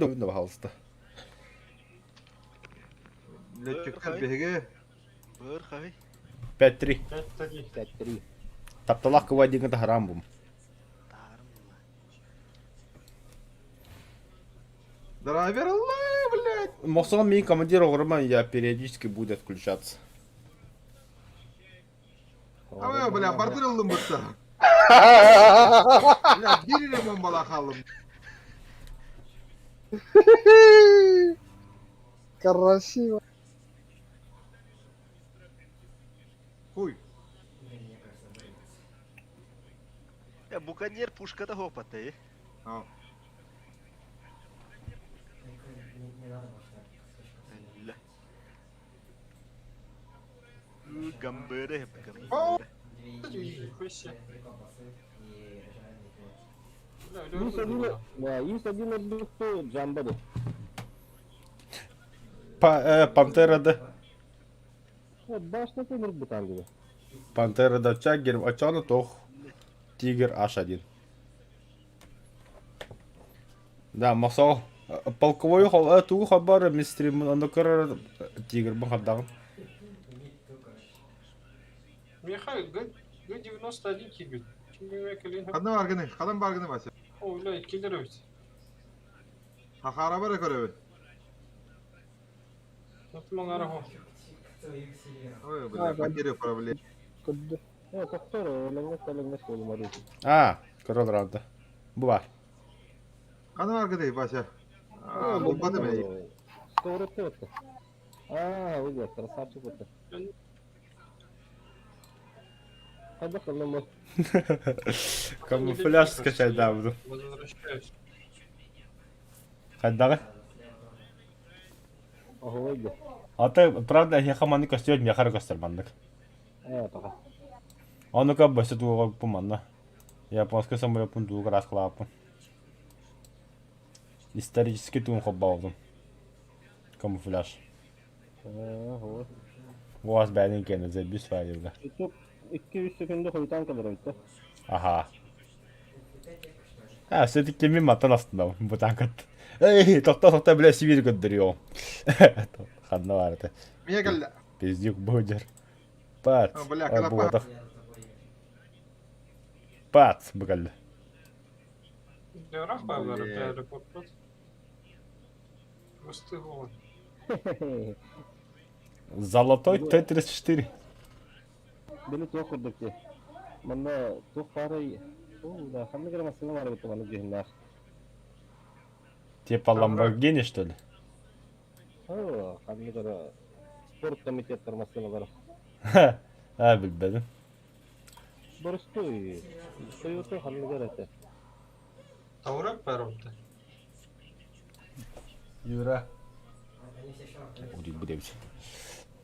Да, пожалуйста. Летчиктэр биһиги Быр хай. 5-3. 5-3. 5-3. Тапталаах кыбайдыҥҥа таһараан бум. Таарым була. Драйвер алла, блядь! Мохсоҕон мин командир оҕорума я периодически будет отключаться. Ама, бля, бартыр ыллым бытта. Бля, биир эрэ бомбалаах хааллым. Красиво. Хуй. Э, буканьер пушката хопаты. А, Ля. Гамбере, гамбере. Нихуя себе. Бля, Есть Лёва один, было. да, есть один отдых Джамбаду. Пантера да. Вот башня ты бутан dedi. Пантера да Чаггер, Ачана тох. Тигр H1. Да, Мохсоҕо полковой тугу хабар мистриммин онно көрөр тигрбин хардаҕын. Михаил, Г, Г-91 килбит. Ким кэлин? Ханна баргыны, хадан баргыны Вася. О, бля, киллер эбит. Хахара бара көрөбүн. Отман арахо. Ой, бля, потеря управление. Куды? Э, тохтор, элеңнес элеңнес болумары. А, көрөр рада. Бу бар. Ханна баргыны Вася. А, бомбаны мен. Сковородка вот. А, уйдет, красавчик вот. Хайда ханна Камуфляж скачать да буду. Возвращаюсь. Хайдаҕы? Ого, А ты, правда, я хаманы көстүөт, миэхэ эрэ көстөр маннык. Э, тоха. Онука бөсө туга манна. Японскай самолеппун тугу кырааскалааппын. Исторический тугун холбообутум. Камуфляж. Э, ого. Уаз бэйэтин кэннэ заебись файлга. Ютуб 2-3 секунда хуйтан калар эбит. Аха. А, все-таки мин маттан астынабын бу танкат. Эй, тохто тохто бля Сибирь көрдөрүөҕүм. Ханна баар этэ. Мия кэллэ. Пиздюк будер. Пац. А, бля, Ой, когда буотах. Пац, букалла. Для Рахба Бля. аэропорт. Гостыгон. Золотой Т-34. Били туох курдук дии. Манна туох баарай Оо, да, ханнык эрэ массыына баар эбит маннык дьүһүннээх. Типа Ламборгини, что ли? Оо, ханнык эрэ спорт комитеттар массыыналара. А, билбэтим. Боростуой. Тойота ханнык эрэ этэ. Таурак паромта. Юра. Будет будет.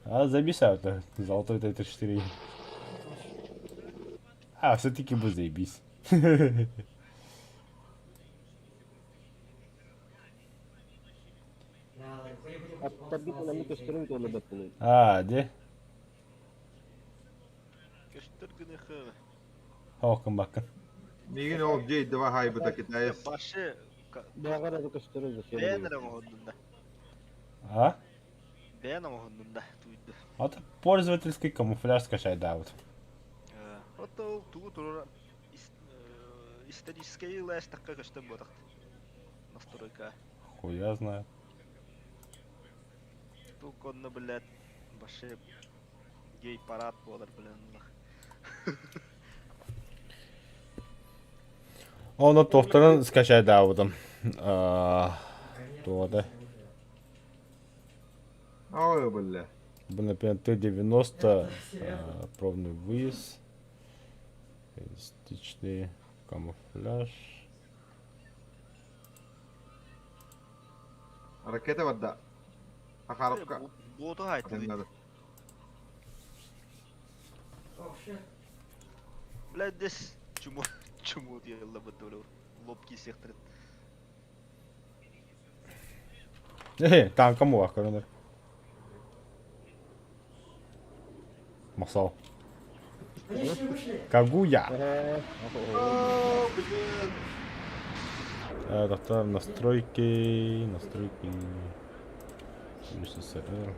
А, забейся, это золотой Т-34. А, все-таки бы заебись. Аттарбыт ыланы көстөрүн туола баттылыы. А, де? Көстөр гыныхы. Хокын бакын. Мигин ол дей два хайбыта китаец. Башы Бэҕэр эрэ көстөрүн зачем бээн эрэ оҥоһуннун да. А? Бээн оҥоһуннун да тууйду. А то пользовательский камуфляж скачай, да, вот. Ото тугу турар историческай ылаастакка көстөн буотахт. Настройка. Хуя знаю. Тук онно блядь башы гей-парад буолар блин. Оны тохторун скачай, да, вот. То да. Ой, бля. Например, Т-90, пробный выезд, реалистичный камуфляж. Ракета вода. Ахарапка. Буоту хайтылый. Надо. Блядь, здесь чуму чуму диэлла баттылы. Лоб кисехтер. Эй, танка муах, көрөнөр. Махсал. Кагуя. Э, О, блин. Тохтоо настройки, настройки СССР,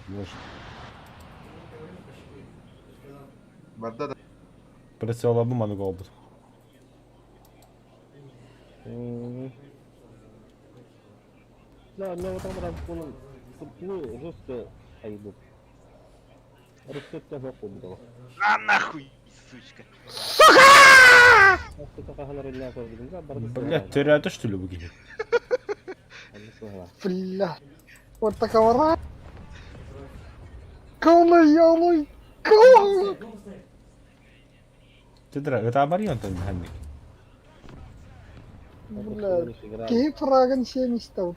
может. Барда да. Прицелабым маннык буолбут. Да, у меня вот там раз он, ну, жестко айбут. Рецепт запомнил. На нахуй, сучка. Блядь, төрөөтө что ли бу киһи? Бля. Вот такого ра. Колы, ялы, колы. Тедра, ытаабар онтон ханнык. Бля. Киһи фрагын сиэн истэ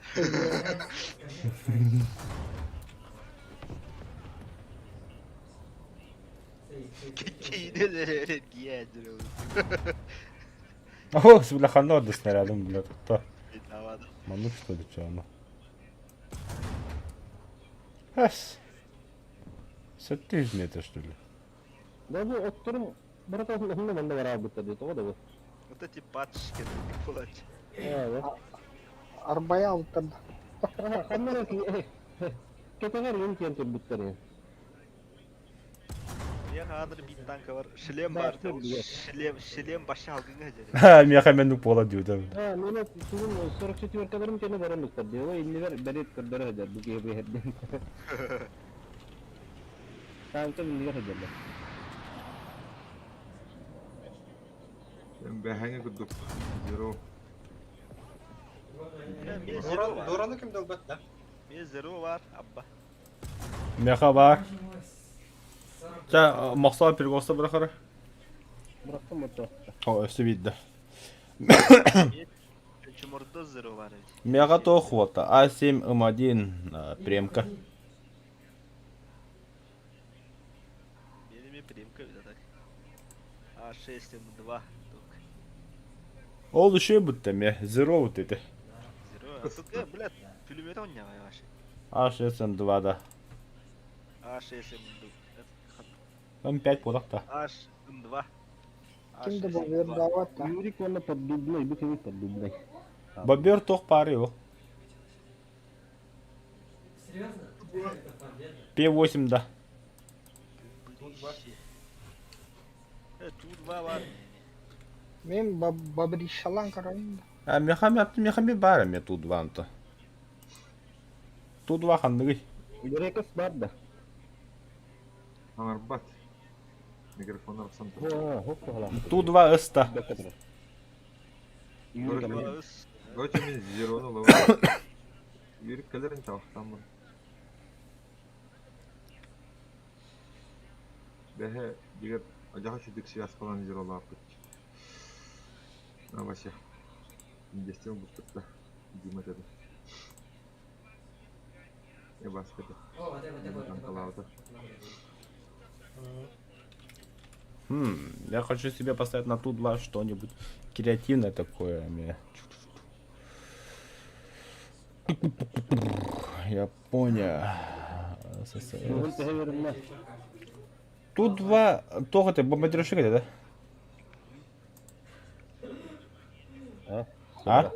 О, бля, ханна орда снарядом, бля, то. Маннык что ли, чё оно? Ас. 700 метров, что ли? Да бу отторум братан онно манна бараабыттар дии тоҕо да бу. Вот эти патчики, блядь. Арбая алтан. Ханна эрэ кэтэҕэр үөн киэн турбуттар ээ. Миэхэ аадыр биир танка бар, шлем бар, шлем, шлем баша алгыҥа дьэ. Ха, миэхэ мэннүк буола диэбитэ. Аа, мин тугун 44-каларым кэннэ баран ыктар дии. Ол иннибэр бэрит көрдөрө сылдьар бу киһи бу Танка иннигэр сылдьаллар. Бэһэҥи курдук. Zero. Дораны ким да ылбат да? Миэ зеро бар, абба. Миэхэ баар. Чэ, мохсоо перегоста бырахара. Бырахтым отто. О, өссө биирдэ. Чумордо зеро бар эбит. Миэхэ туох уота? А7 М1 премка. Миэнэ премка эбит а так. А6 М2 только. Ол үчүгэй бутта эмиэ. Zero вот ити. Зеро. А тут, блядь, пулемет онньаҕай вообще. А6 М2 да. А6 М2. М5 буолах да. H М2. Ким да бобердаабат да. Юрик уонна Поддубный, бу кини Поддубный. Бобер туох паарый ол. П8 да. Ту-2 бар. Мин бобришалаан көрөйүн да. А миэхэ миэхэ баар эмиэ Ту-2 онто. Ту-2 ханныгый? Юрекас бар да. Аҥарбат. Микрофон арахсан Ту-2 ыста. Короче, мин зерону ылабын. Юрик кэлэрин чаҕахтааммын. Бэһэ дигэр адьаха үчүгдүк связкалаан зеролааппыт. А Вася. Индиэстэн ылбыппыт да. Дима этэ. Э Васька этэ. Танкалаабыта. Хм, я хочу себе поставить на Ту-2 что-нибудь креативное такое. Мне. Япония. СССР. Ту-2... Туох это бомбардировщик это, да? А? А?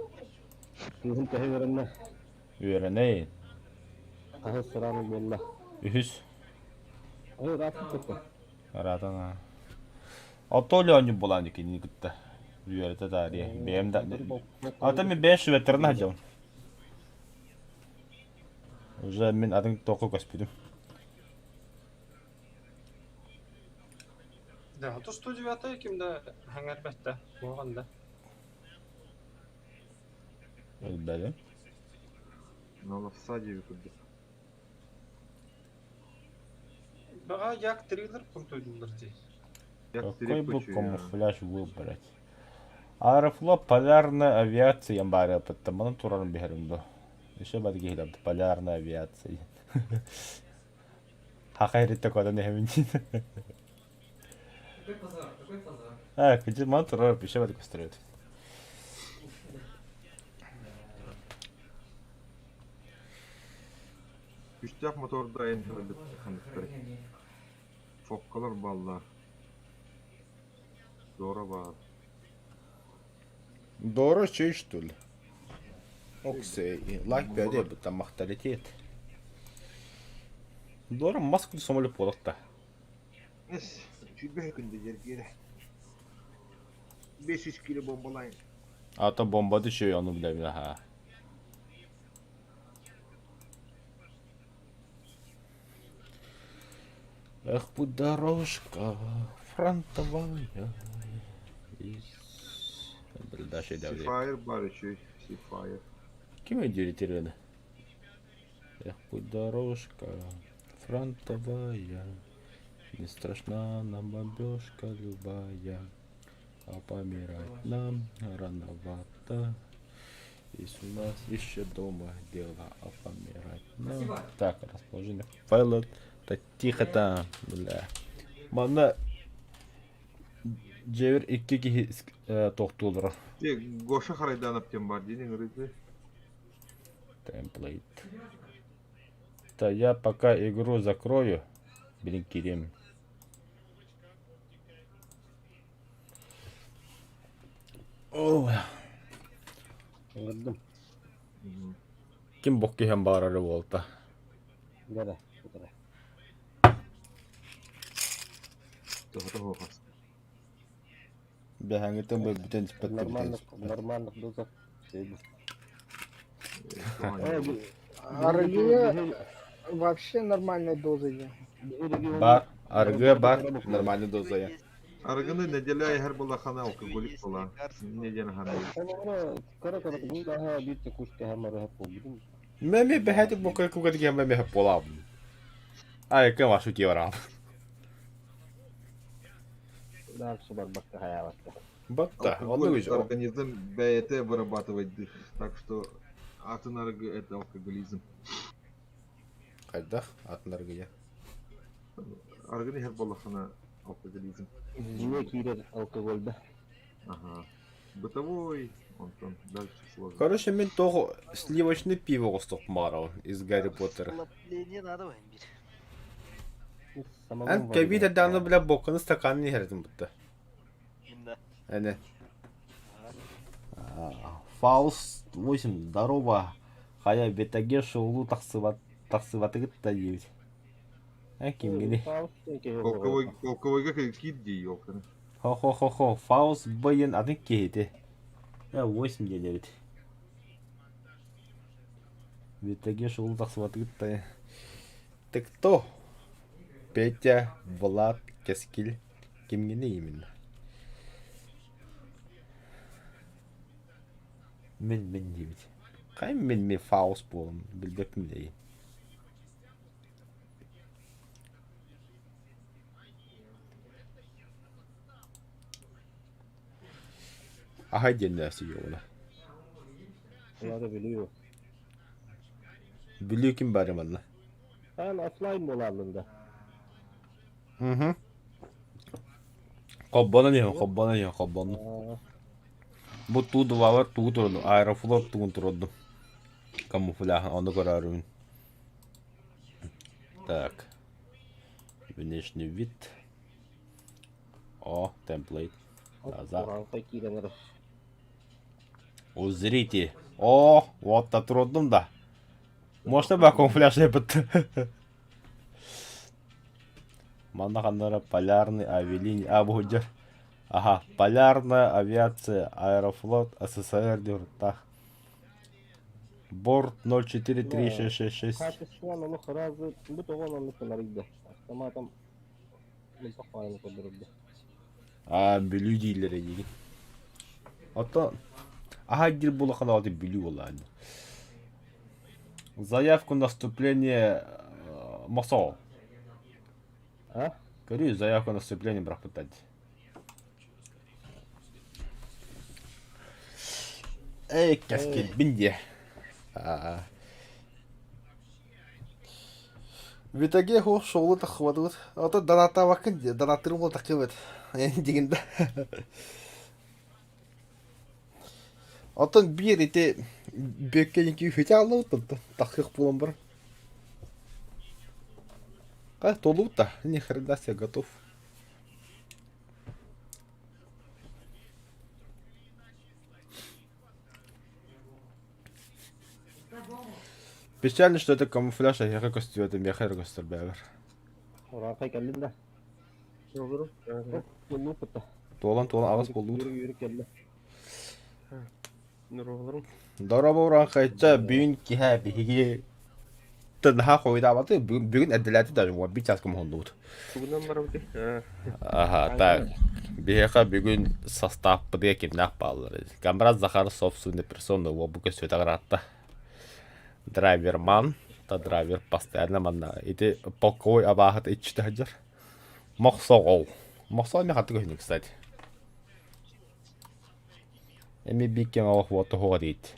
Кыыһым төһө үөрэннэ? Үөрэнэйин. Хаһыс сырааны буолла? Үһүс. Ой, ырааппыт кытта. Ыраатан аа. Ото Леонид буолан кинини кытта үөрэтэ таарыйа. Бэйэм да... Ата мин бэйэм шведтерин сылдьабын. Уже мин атын тоқу көспүтүм. Да, а то 109 ким да хаҥар да, буолан да. Өлбөдүм. Наловса диэби курдук. Баҕа як триллер курдуйдулар дии. Какой бы камуфляж выбрать? Аэрофлот полярная авиация баары манан турарын биһэрим до. Еще бады киһилэбит полярная авиация. Хахайритта кодан эһэмин. Какой позор, какой позор. А, кыдьы манан турар еще бады көстөрөт. Үстээх моторда айан өлбүт ханныктары. Фоккалар бааллар. Дора баар. Дора чей что ли? Оксей, лайк бөдө быта махталитет. Дора маску самолет буолатта. Эс, сүүрбэ күндэ дьэргиэрэ. 500 кило бомбалайын. А то бомба еще ону билэбин аха. Эх, путь дорожка фронтовая. Дальше Seafire бар еще, Seafire. Ким өйдүүр Эх, путь дорожка фронтовая. Не страшна нам бомбежка любая. А помирать нам рановато. Есть у нас еще дома дело, а помирать нам. Так, расположение файла. Да тихо там, бля. Манна дьиэбэр икки киһи тохтууллара. Гоша Харайданов тем бар дии ыҥырыты. Template. Да я пока игру закрою. Блин, кирем. О, Ыҥырдым. Ким бок киһэн баарары буолта. Дэрэ, дэрэ. Тоҕо хоһос. Бэһэҥҥитин бүтэн испэт да бүтэн Нормальных, испэт. нормальных дозах. Арыгы вообще нормальной дозы диэн. Бар, арыгы бар, нормальный доза я. Арыгыны неделя иһэр буоллаххына алкоголик буолар. Неделя хана. Кара биир кушка хамары буолбутум. Мэ бэһэти бокай кугатыга мэ мэ полам. Ай, кем вашу тиорам. Дальше барбакка хаябатта. Батта, онну Алкоголь үз. организм бэйэтэ вырабатывает дых. Так что атын арыгы это алкоголизм. Хайдах атын арыгы Арыгыны иһэр буоллаххына алкоголизм. Дьиҥэ киирэр алкоголь да. Ага. Бытовой, онтон дальше сложно. Короче, мин тоҕо сливочный пиво оҕустуох из Гарри Поттера. Расслабление надо бир. Эн кэбиит дааны бля бокканы стаканын иһэрдим бутта. Именно. Эне. Фауст 8, здорово. Хайа бетаге шоулу тахсыбат тахсыбатыгыт да диэбит. Эн кимгини? Полковой, полковойга киир дии ёлканы. Хо-хо-хо-хо, Фауст быйын атын киһити. 8 диэн эбит. Бетаге шоулу тахсыбатыгыт да. Ты кто? Петя, Влад, Кэскил. Кимгини именно? Мин мин диэбит. Хайа мин ми Фауст буолан билбэппин дии. Аһай диэн сүйүөҕүнэ. Улары Бүлүү. Бүлүү ким бары манна? Ан офлайн буолааллын да. Угу. Холбонон иһин, холбонон иһин, холбонно. Бу туу дубалар тугу турду, Аэрофлот тугун турдум. Камуфляһын ону көрөрүмүн. Так. Внешний вид. О, template. Назад. Уралга киирэн эрэр. Узрите. О, вот турдум да. Можно бы камуфляж эпит. Манна ханнара полярный авиалиний. А, бу дьэр. Аха, полярная авиация, Аэрофлот, СССР диэбиттаах. Борт 043666. Качество олох ыраазы бу тоҕо оннук гынарый Автоматом мөлтөх баҕайыны көрдөрөрдө. А, Бүлүү дииллэр эйигин. Оттон аһа диир буолаххына ол Бүлүү буоллаҕа Заявку на вступление Мосол. А? Көрүүй, заявку на вступление бырахпыттар дии. Эй, кэскилбин диэ. Аа. Витаге хо шоулу таххыбатыбыт. Ото донаттаабаккын дии, донаттыырым буола таххыбыт. Дигин да. Оттон биир ити бүөккэ үһүтэ аллыбыт таххых буолан баран. Как толута, ни хрена себе готов. Печально, что это камуфляж, эһиэхэ көстүбэтэ, миэхэ эрэ көстөр бэйэбэр. Урааҥхай кэллин да. Олору. Буллууппут да. Туолан-туолан аҕыс буоллубут. Үөрүк кэллэ. Нуруоларым. Дорообо урааҥхайча, бүгүн киһэ биһиги наһаа хойутаабаты, бүгүн эрдэлээтэ даже уон биир чааска муһуннубут. Тугунан барабытый? Аха, так. Биһиэхэ бүгүн састааппытыгар кимнээх бааллар? Камрад Захар собственной персоной уолбу көстүбэтэх ыраатта. Драйверман, та драйвер постоянно манна ити полковой абааһыта иччитэ сылдьар. Мохсоҕол. Мохсоҕол эмиэ хатты көһүннү, кстати. Эми биир кэм олох уота суох диит.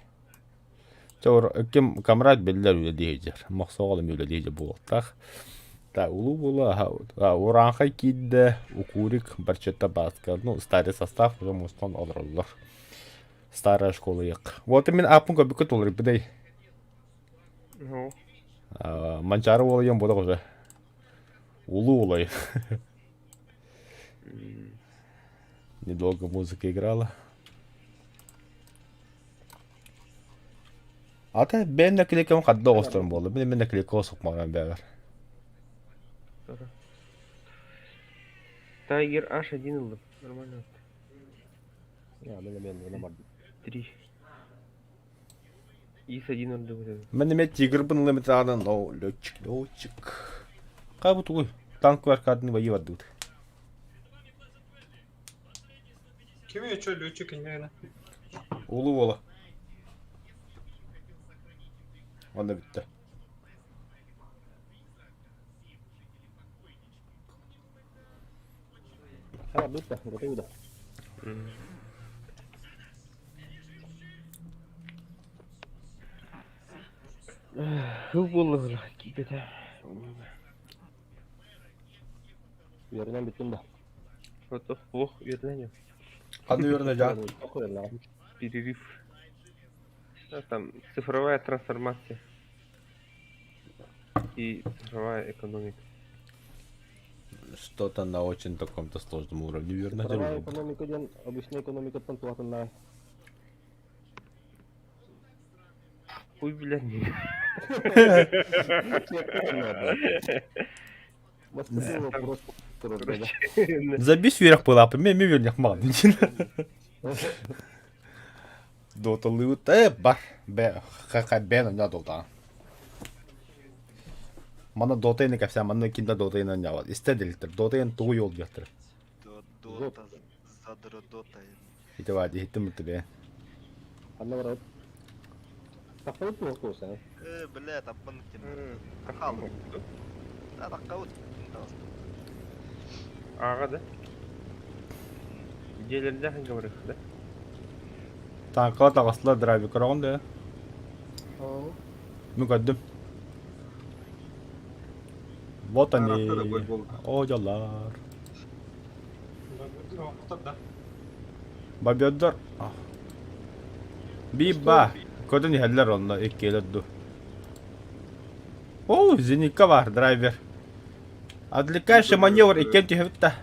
Чэ, ким камрад биллэр үлэлии сылдьар. Мохсоҕол эмиэ үлэлии сылдьар буолуохтаах. Так, улуу буола урааҥхай киирдэ, укурик, барчетта бааска, ну, старый состав уже мустан олороллор. Старая школа ыйык. Вот мин ааппын көрбүккэ тулуйбутай. Ну. Манчаары уолуйан буолар уже. Улуу улай. Недолго музыка играла. Ата бэйэм наклейкам хадда оҕустарым буолла. Мин эмиэ наклейка сукмаҕынан бэйэбэр. Тайгер H1 ыллым. Нормально. Я, мен эмиэ оннугунан бардым. Три. Ис-1 ордук этэ. Мин эмиэ тигрбын ылым даҕаны, но летчик, летчик. Хай бу тугуй? Танк аркадын воевать бардыбыт. Кими өчө лүчү киннегene? Улуу уола. Онно бүттэ. Хара бүттэ, готовы да. Хыл буолла киипэтэ. Үөрэнэн бүттүм да. Ото ох үөрэнэн Ханна үөрэнэ дьаа? Перерыв. А там цифровая трансформация и цифровая экономика. Что-то на очень таком-то сложном уровне, верно? Цифровая экономика диэн обычная экономикаттан туһатыннаҕай. Хуй, блядь. Вопрос Забись вверх по лапам, мен мен маған. Доталыут э бар бе ха бен оня дота. Мана дотайны кәпсә, мана кинда дотайны оня. Исте делиттер. Дотайын тугу yol диэхтэр. Дота, задро дота. Ити баа иһиттим бе. Ханна барабыт? Таххабыт туох туоса? Э, бля, таппан ким. Тахал. Да, таххабыт. Аҕа да? Дьиэлэрдээх говорих, да? Танкала таҕыстылар драйвер көрөҕүн да? Мин көрдүм. Вот они. О, дьоллар. Бобердор. Биба. Көтөн иһэллэр онно иккиэлэр ду. О, зенитка бар, драйвер. Отвлекающий маневр иккиэн түһэбит да.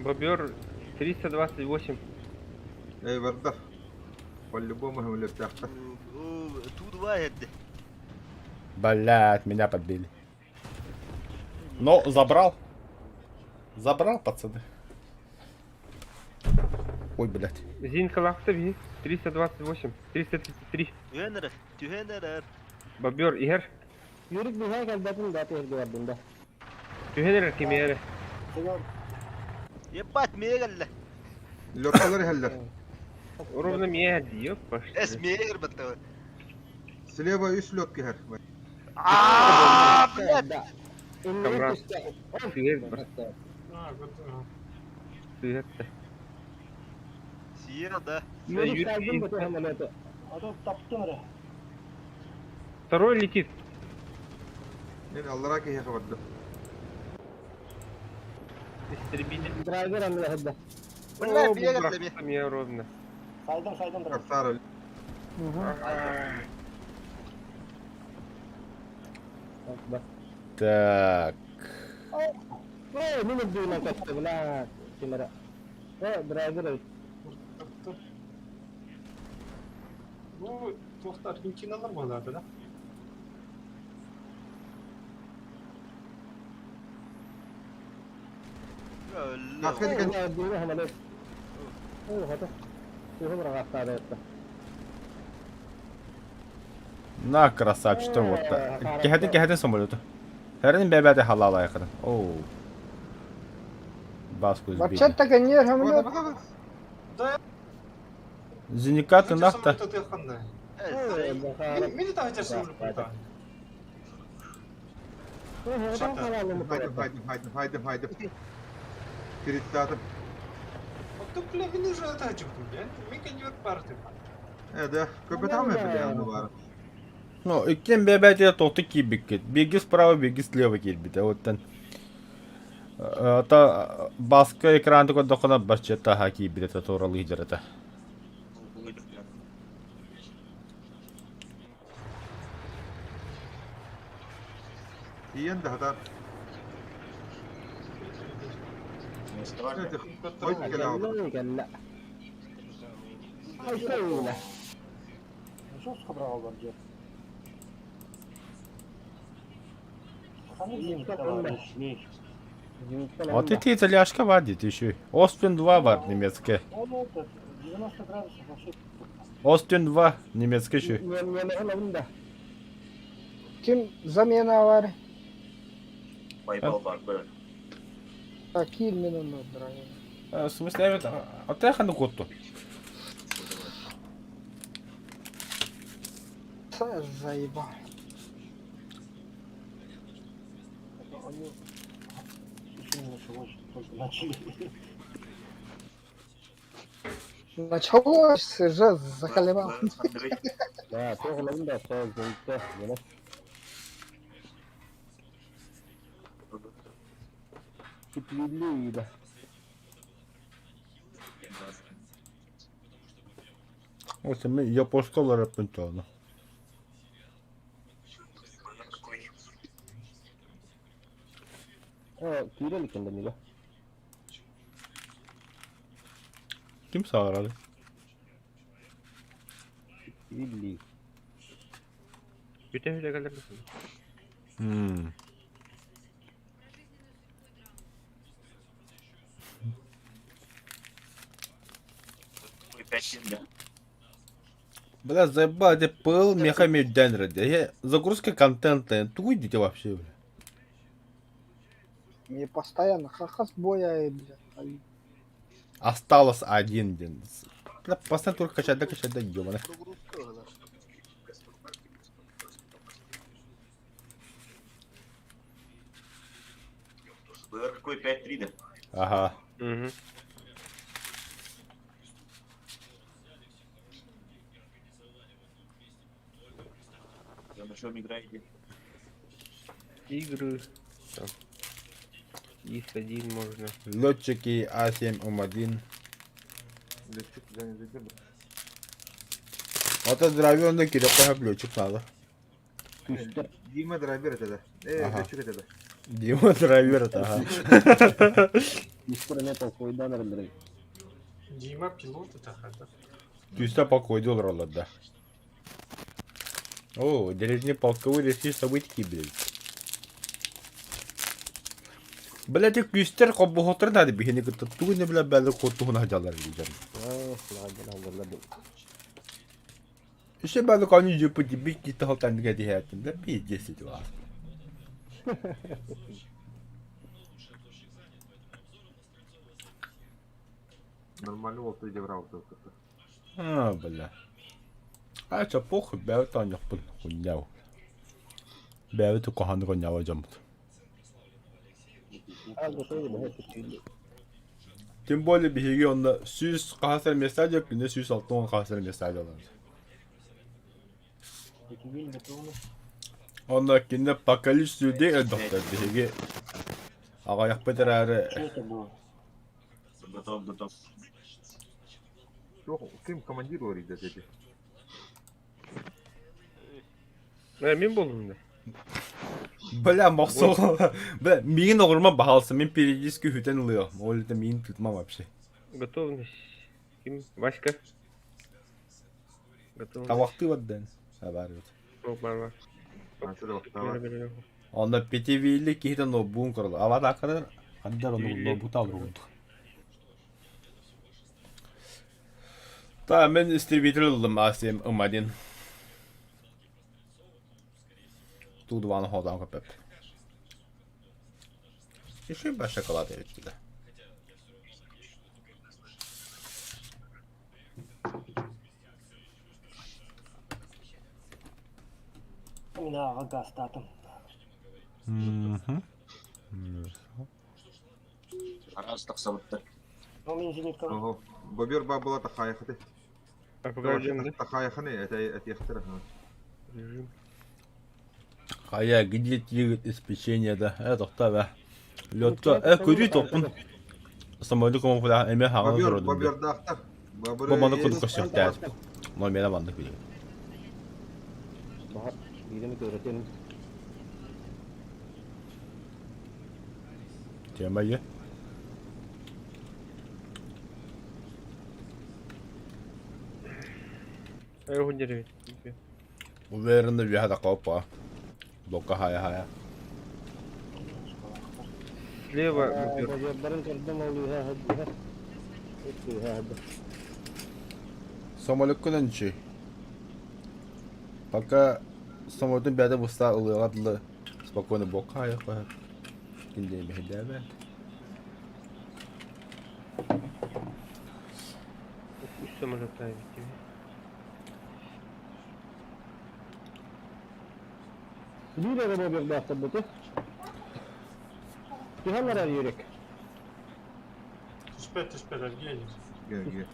Бобер 328. Эй, бардар. По-любому өлөттөхтөр. Ту-два эрдэ. Блядь, меня подбили. Но забрал. Забрал, пацаны. Ой, блядь. Зинка лахта ви 328, 333. Түһэн эрэр, түһэн эрэр. Бобер иһэр. Юрик биһээ кэлбэтин да түһэргэ бардым да. Түһэн эрэр кимиэрэ. Ебать, миэ кэллэ. Лёгкалар иһэллэр. Ровно миэ дии, ёппаш. Эс миэ кэлбэттэ. Слева үс лёг иһэр. Аа, блядь. Камрад. Түһэр бар. Түһэр да. Сиэр да. Юрик сайдым бу самолету. Второй летит. Мен аллара киһиэхэ бардым. Истребитель. Драйвер анныга сылдьар. Бля, О, миэ кэллэ миэ. Миэ ровно. Сайдым сайдым драйвер. Красара. Так. Ой, мин үрдүнэн көттө, бля. Кимера. Э, драйвер эбит. Бу Туохта Аргентиналар буолаата да? Өллө. На, красавчик вот. Кэһэтин кэһэтин самолету. Хэрин бэбэти халаалайхатын. Оу. Баску сбили. Вообще-то, конечно, самолет. Да, Зеника ты нахта. Мин таһычар самолет. Хайдым, хайдым, хайдым, хайдым, хайдым. Передтатым. Оттон бля, мин уже таһычыбытым, бля. Мин кэннибэр баар Э, да, көпөтөҕүм эбит онно баар. Ну, иккиэн бэбэти тохту киирбиккит. Биирги справа, биирги слева киирбитэ. Оттон Ата баска экраны көрдөххүнэ бачча таһа киирбит этэ туоралыы сылдьар этэ. Тиийэн да хата. Ой, кэлэ Вот эти итальяшка вадит еще. Остин 2 бар немецкая. Остин 2 немецкий еще. Ким замена бар? Байбал бар бер. Киир мин онно В смысле, а ты ханды котту? Заебал. Началось уже заколебал. Да, тоғылын да, сол зейті, мені. Киплилі Ось ми японскалар пентана. Киирел екен да мега. Ким саарады? Киплили. Бүтэ хүлэ кэлэр Мм. Бля, заебал, это пыл мехами денреде. Загрузка контента, тугуй идите вообще, бля. Мне постоянно хахас боя, бля. Осталось один день. Бля, постоянно только качать, да качать, да ёбаный. Бр какой 5-3 да? Ага. Угу. На чем играете? Игры. Там. Их один можно. Летчики А7М1. Летчик, да, не зайдем. Вот это здоровенный Кирилл, летчик надо. Дима драйвер это да. Э, Ага. летчик это да. Дима драйвер это, ага. Дима пилот это хата. Түстә покой долларлар да. О, деревне полковой решили события, блядь. Блядь, күстер коббохотор надо бихини кытта тугуны бля бәлі коттугуна жалар дижем. Еще бәлі каны жепы дибик китте халтан диге дихәттим да пиздец дела. Нормально ол ты брал только. А, бля. А ча похуй, бәлі таняк бул хуйняу. Бәлі тукаханы хуйняу жамыт. Тем более биһиги онно сүүс хаһасар места диэп күнэ 160 хаһасар места алар. Онно кине по количеству людей элбэхтэр биһиги аҕыйахпыт эрээри Готов, готов. Ким командир говорит эти? Э, мин болдум да. Бля, мохсоҕо. Бля, миигин оҕурума баһаалса, мин периодически хүтэн ылыам. Ол это миигин тутма вообще. Готовность. Ким? Васька. Готов. Табахтыы бардан. Бар эбит. О, бар бар. Бара. Онно пятивилли киһитэ ноутбугун көрөр. Аватакадар хандар ону ноутбук алыр курдук. Та мен истребитель ыллым А7 М1. Ту-2 ходан көпөп. Еще ба шоколад эбит да. Мин ааҕа гаастаатым. Мгм. Араас тахсабыттар. Ол мин зениткабын. Ого. Бобер бабыла тахайхаты. А пока идем, да? Тахайханы, это этехтер. Режим. Хайа, где тигр из печенья, да? Э, тоқта бә. Лётка, э, көрүй тоқпын. Самолет кому фула, эме хаган Бобер, сородум. бобер дахтар. Бу маны курдук көстүөхтээр. Но мена маннык билигин. Баҕар, биири көрөтүн. Тема е. А его деревья. Уверенно вяха да копа. Бока хая хая. Слева бобер. Бобердарын көрдүм ол үһэ үһэ. Үһэ Самолет күнөнчү. Пока самолетun бәдә буста ылыга дылы спокойно бока хая хая. Кинде мехдәбә. Үс самолет ведь. Биир эрэ бобердаахтар бу Түһэллэр юрик. Түспэт, түспэт, Евгений. Ге,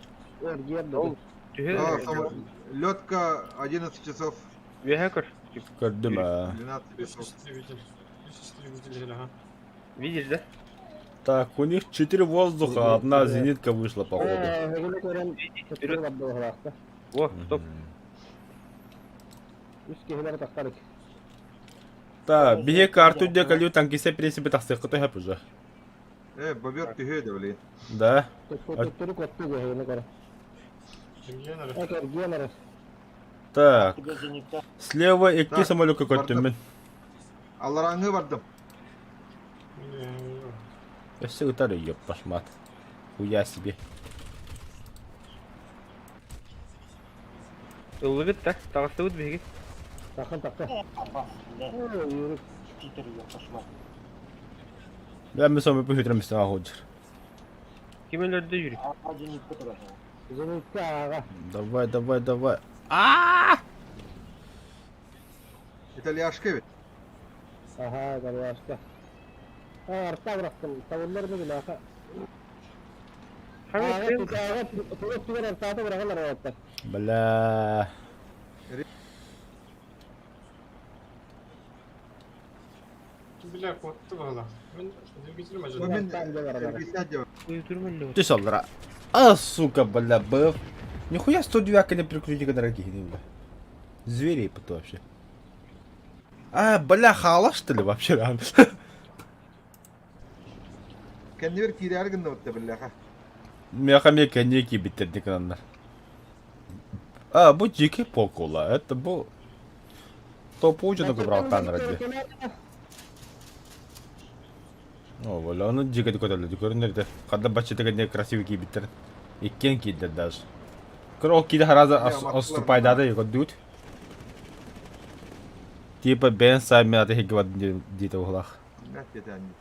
Эргиэр Ол А, түһэ. Лётка 11 часов, Үөһэ көр. Көрдүм а. 12 Үс часов. истребитель. Үс истребитель, ага. Видишь, да? Так, у них четыре воздуха, одна зенитка вышла, походу. Эһигини көрөн Вперед. төттөрү О, стоп. Үс киһилэр тахтарык. Так, бие карту де калю танкисе принципе тахсыкы хөп уже. Э, бобер түһэ да блин. Да. Төттөрү көттү эһигини көрө. Евгений, Эргиэн эрэ. Так, Тебе зенитка. слева икки Так, самолетка көттүм мин. Алараңы бардым. Өссө ытар ёп башмат. Хуя себе. Ыллыгыт да. Тагыстыбыт биһиги. Тахын тахта. Бас, бля, Юрик. Питер ее пошла. Бля, мен самолет бүйтүрөм истен ахуджыр. Ким өлөрдө Юрик? А зенитка турар. Зенитка ааҕа. Давай, давай, давай. А! Итальяшка ведь. Аха, Итальяшка. Арта бырахтым. Табыллар мı билаха. Ханга Ааҕа кыйын. ааҕа тугу тугар артаата бырагалар оттар. Бля. Бля, куотты баҕала. Мин двигатель мажор. Мен Там де бар. Эргисядева. Уйдурмаллы. Ты солдра. А, сука, бля, БФ. Нихуя 109 не прикрути дорогие, бля. Звери это вообще. А, бля, хала что ли вообще? рано? Кеннибер киирэр гынна бутта биллэха. Меха мека некий биттердик аннар. А, бу дикий покула. Это бу... Топ ученок брал танрады. О, бля, ну дикий такой дали, көрүнөр Када бачы деген красивый кийбиттер. Иккен кийдер даже. Крок кийде хараза отступайдады, его дут. Типа бен сами аты хигват дите углах. Мят кетәнни.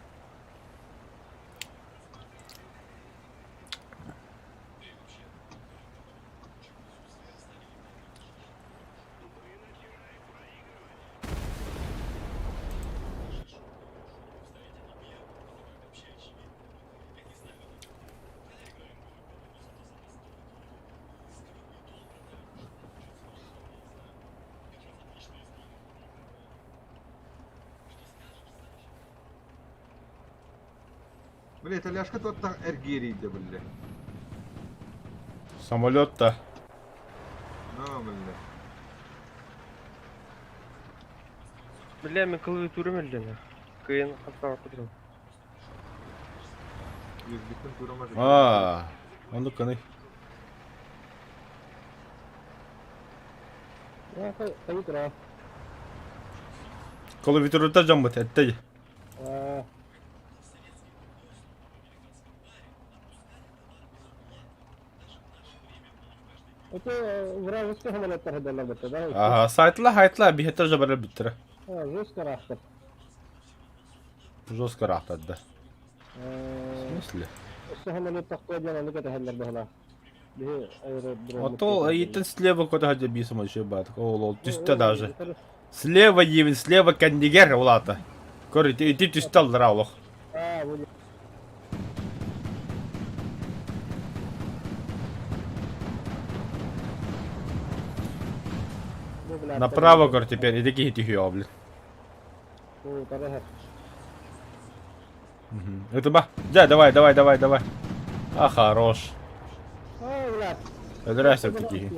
Бля, итальяшка тотта эргиэрийдэ биллэ. Самолет-то. На, биллэ. Бля, мен клавиатурам өлдөнө. Кыйын хастаға турдум. Yüzбиттен турамаж. А, он каны. Хайы тура. Клавиатурата дьоммут эттэй. Это вражеская самолеттар һыдалар бытта, да? Ага, сайтла хайтла биһеттер жабара бүттүрэ. Жестко рахтар. Жестко рахтар да. В смысле? Самолет тохтоо диэн ону кэтэһэллэр быһалаах. Биһи аэродром. А то итин слева куда хотя би самолет бат. Ол ол түстэ даже. Слева евин, слева кандигер улата. Көр ити ити түстэ аллара олох. А, вот. Направо, көр, теперь ити киһи түһүө, блин. Это ба. Да, давай, давай, давай, давай. А, хорош. Здрасте, такие.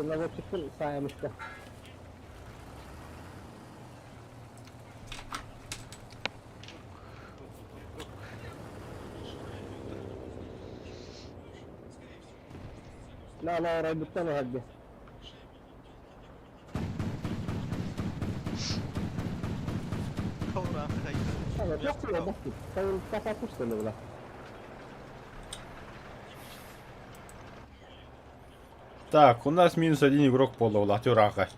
لا لا راي بالتاني هدي. Так, у нас минус один игрок пола, Латюраха.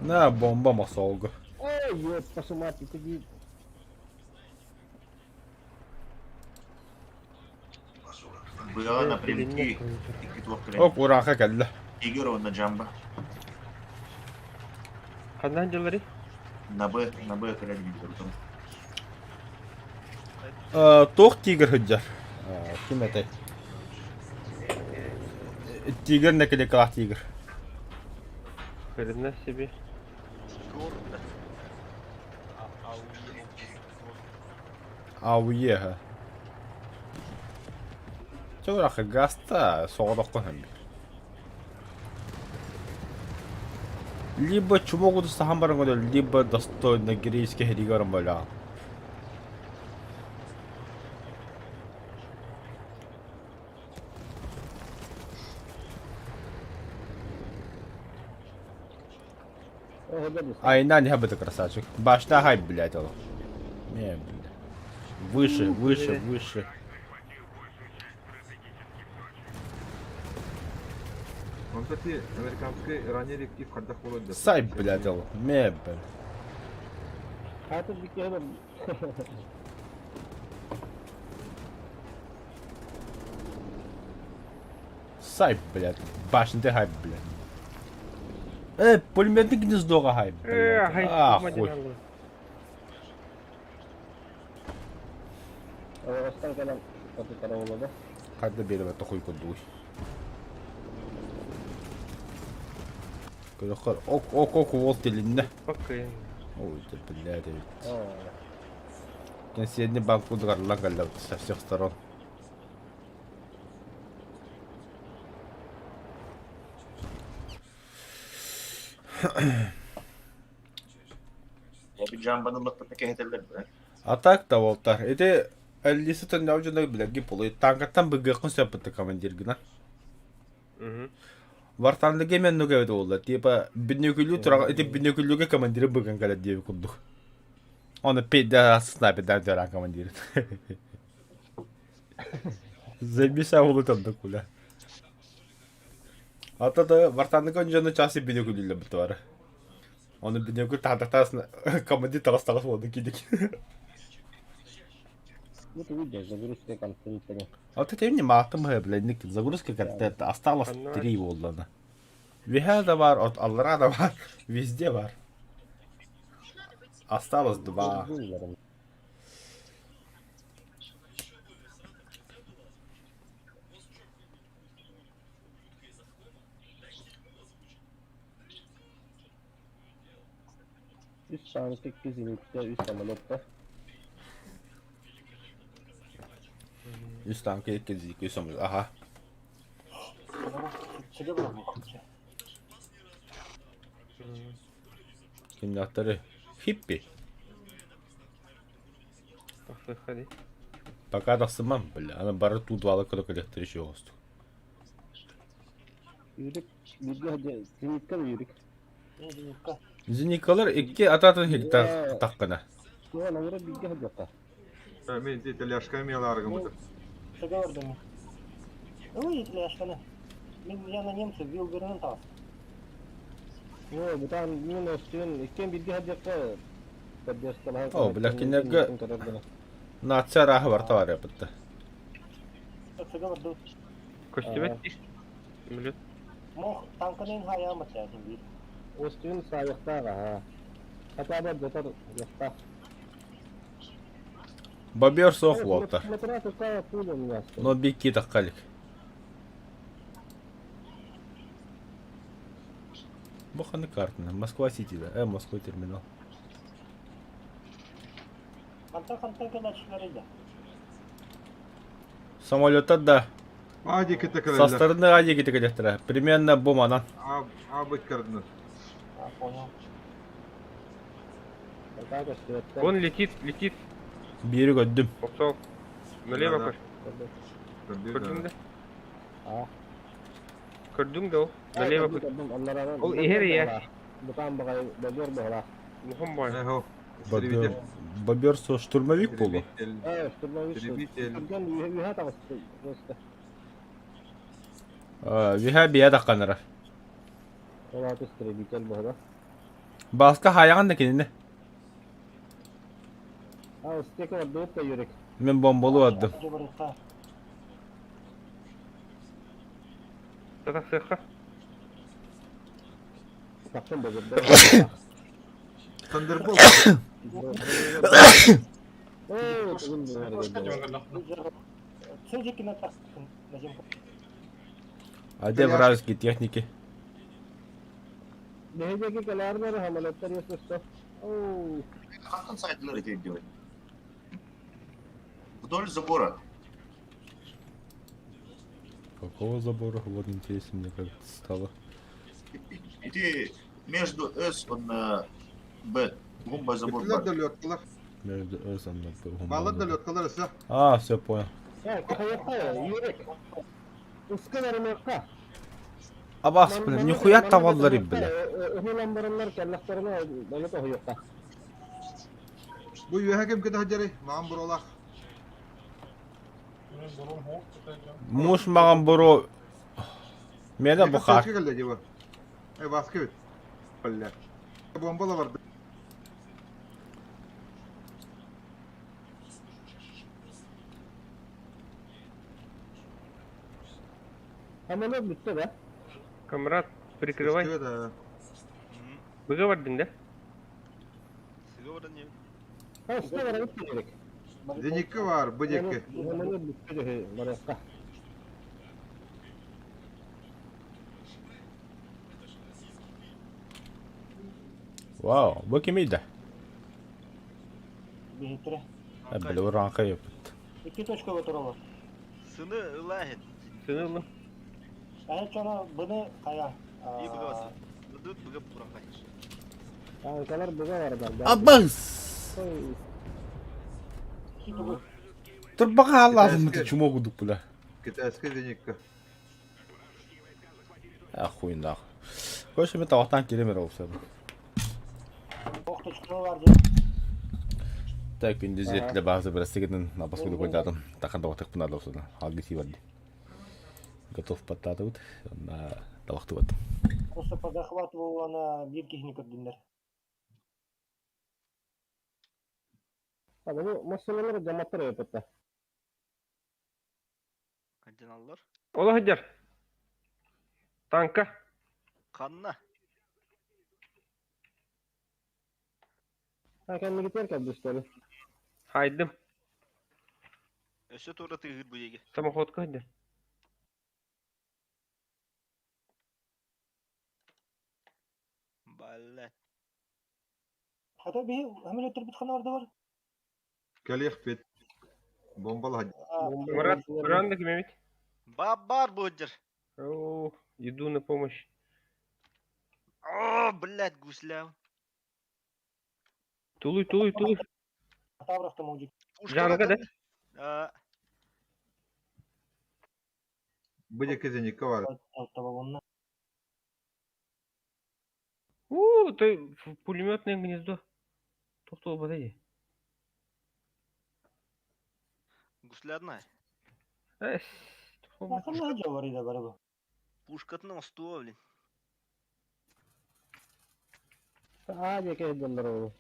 На, бомба масолга. Ой, ёб, вашу мать, иди. Быа напрямки. Ок, ураха кэллэ. Игорь на джамба. Ханна дьыллары? На Б, на Б кэлэн видео. Туох тигр сылдьар? Ким этэй? Тигр нэкиликалаах тигр. Хрена себе. Ауеха. Чэ ураха гаста соҕотоххун һэммит. Либо чмо курдук саһан баран көрөр, либо достойно греческий хэригэ баран бөлөҕүн. Айна не это красавчик. Башта хай, блядь, ол. Не, блядь. Выше, выше, выше. Он, кстати, американский ранее ректив хардах володя. Сай, блядь, ол. Ме, блядь. Хатыр биккеһэ Сай, блядь. Башня хай, блядь. Э, пулеметный гнездо хай, блядь. А, хуй. Остан кэлэн да. Хадда беребе тохуй курдуй. Көрөхөр ок ок ок уол тилиннэ. Окей. Ой, да, блядь, ведь. Консервный банк ударла со всех сторон. А так-то, Волтар, это Алиса төннөв билэрги полой танкаттан быгыаххын сөп бытты командиргына. Вартанлыга мен нуга эбит буолла. Типа бүннүкүлүү тура ити бүннүкүлүүгэ командиры быган кэлэр диэби курдук. Оны пейда снайпердан төрөөн командирин. Забиса улутан да куля. Ата да вартанлыга дьону часы бүннүкүлүүлэр бутуара. Оны бүннүкүл таһдахтаас командир таҕас таҕас буолду кидик. Ну ты видишь, загрузка контента. А вот это не матом, блядь, загрузка контента. Осталось три волна. Виһэ бар, от аллара да бар, везде бар. Осталось два. Үс танк, икки зенитте, үс самолетта. Үс танк, икки зенитка, үс самолет. Ага. Кимнээхтэри? Хиппи. Выходи. Пока тахсымам, бля. Аны бары тудвалы көрө кэлиэхтэр еще оҕустук. Юрик, бииргэ зенитка да Юрик. Зенитка. Зеникалар икки ататын хигтар тахкана. Суол, аңыра бииргэ сылдьыахха. Мен итальяшка меларгым. Что говордым? Ой, итальяшканы. Мен я на немцев Вилбернен таас. Оо, бутан мин өстүн иккиэн бииргэ сылдьыахха поддержкалаһан О, бля, кинилэргэ нация арааһа барыта бар эбит. Говорду. Көстүбэт Мүлүт. Мох танканын хаямат ясын бир. Өстүн саайыктаах аха. Хатаба дотар яхтаах. Бобер суох буолта. Матрас такая пуля у меня. Но бикки таххалик. Бу ханнык картаны? Москва Сити да. Москва терминал. Ханта ханта калачылар иде. Самолеттар да. А, диэки Со кэлэллэр. стороны А диэки кэлиэхтэрэ. Примерно бу манан. А, А быккардынан. А, понял. Он летит, летит. Биири көрдүм. Оксол. Налево Да-да. көр. Көрдүҥ да? А. Көрдүҥ да ол. Налево көр. Ол иһэр ийэ. Бутан багай бобер баҕалаах. Мухом бай. Эхо. Бобер, бобер со штурмовик буолу. Э, штурмовик. Истребитель. Түргэн үһэ таҕысты просто. Үһэ бийэ тахханара. Ол аата истребитель баҕала. Баска хайаҕан да кинини. А, стека бар да Юрик. Мин бомболу бардым. Жабырыкка. Татахсыахха. Тахсан бобер. Тандерболт. Оо, бүгүн баар. Цезикина тахсын. На земку. А где вражеские техники? Биһиги кэлээрнэр самолеттар если Оу. Хантан сайтлар эти делать? Вдоль забора. Какого забора? Вот интересно мне как стало. Иди между С он Б. Гумба забор Итилер бар. долеткалар. Между С и Б. Баллар долеткалар өссө. А, все понял. Э, кахайакка, Юрик. Ускаларымакка. Абас, бля, нихуя таваллары, бля. Уһулан бараннар кэллэхтэринэ долет оһуйукка. Бу үөһэ ким кэтэ сылдьарый? Маҕан буруолаах. Мен бурум хоқ Муж маған буру... Мені бұ хар. Кэллэ дии бу. Э, баска бит. Бля. Бомбала барды. Самолет бүттэ да? Камрад, прикрывай. Көстүбэт, а. Быга бардын да? Сыговорын не. А, что бар бүттэ Юрик. Зенитка бар, бу диэки. Самолет бүттэ дии барыакка. Вау, бу ким да? Бихитре. Бля, уранка епт. Икки точка отыралар. Сыны ылаһын. Сыны ылым. Ә чона быны кая. И быга Быдыт быга буракай. Танкалар быга бар да. Абас! Ой, Турбаға аллазым ты чмо гудук, бля. Китайская зенитка. Охуй нах. Короче, мен тавақтан келемер olsa. Ох точкалар бар. Так, күндіз зертле базы бір істегенін абас күді қойдадым. Тақанда вақтық пынады olsa. Алгысы бар. Готов паттады вот. На тавақты вот. Просто по захвату она бир кихни көрдүндөр. А, бу машиналар жаматтар өпөттө. Кардиналлар. Ола хыдьар. Танка. Ханна. А, кәдімгі кәдімгі Хайдым. Өссө тура тыгыр бу еге. Самоходка хыдьар. Балла. Хата би самолеттер бит хана барда бар. Кэлиэх бит. Бомбала. Марат, Миранда ким эбит? Бабар бу жер. О, иду на помощь. О, блядь, гусля. Тулуй, тулуй, тулуй. Таврахта мужик. Жанга да? А, Бу диэки зенитка бар. Табабынна. У, ты пулеметное гнездо. Тохтоо подойди. Гуслярная. Эс. Ханна жавары да бары бу. Пушкатын остуо, блин. Аа диэки сылдьаллар ол.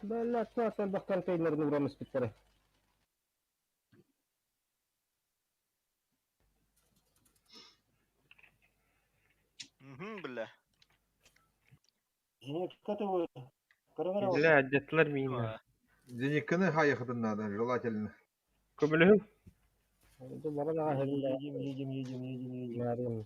Бэллэ туох элбэх контейнерин ууран испиттэрэ. Угу, бля. Зенитка ты вот. Көрөҥөр Бля, деттилер миин. Зенитканы хайахытын надо, желательно. Көмөлөһүҥ. Бу баран аҕа иһэллэр. Едем, едем, едем, едем, едем. Маарыйам.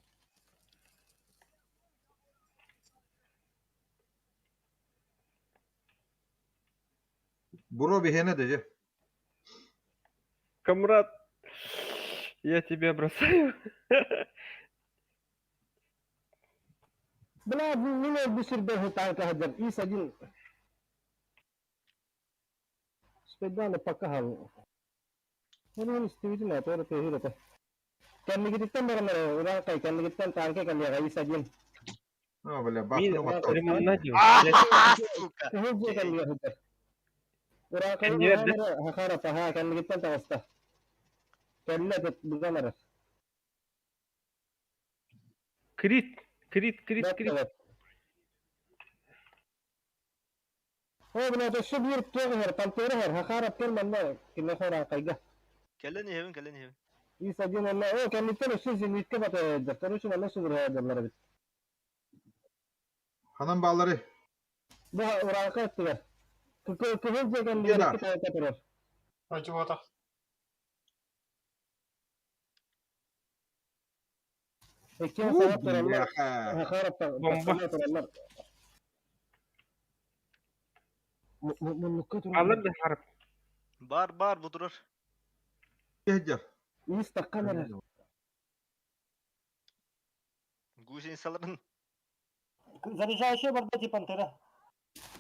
Буро биһиэнэ даже. Камрад, я тебя бросаю. Бля, мин өлбүт сирбэр танка сылдьар. Ис-1. Спайданы пока хал. Оны истибитим аа, туора тыаһыыр этэ. Кэннигититтэн баран эрэ, ураанхай кэннигиттэн танка кэлиэҕэ Ис-1. А, бля, Мин бахны маттал. ремонна диэн. Сука! Кыһыл дьиэ кэннигэр сылдьар. Ураанхайы Кэннигэр ураан да? эрэ Хахаров аһаа кэннигиттэн таҕыста. Кэллэ быган эрэр. Крит, крит, крит, Бэрт крит. бэрт. Оо, бля, өссө биир туох иһэр, пантера иһэр, Хахаров кэл манна киниэхэ ураанхайга. Кэлэн иһэбин, кэлэн иһэбин. Ис-1 онно, оо, кэнниттэн өссө зенитка батыһар, короче, манна субуруһаадаллар эбит. Ханан бааллары? Бу урааҥхай өттүгэр. Кыһыл дьиэ кэннигэр Гена. икки таайка турар. Противотах. Иккиэн саҥа тураллар. Бляха. Хахаровтар Бомба. саҥа тураллар. Муннукка Алыр тураллар. да харып. Бар, бар, бу турар. Киһдер. Ис таххан эрэр. Гусеницаларын. Заряжающая барда типа пантера.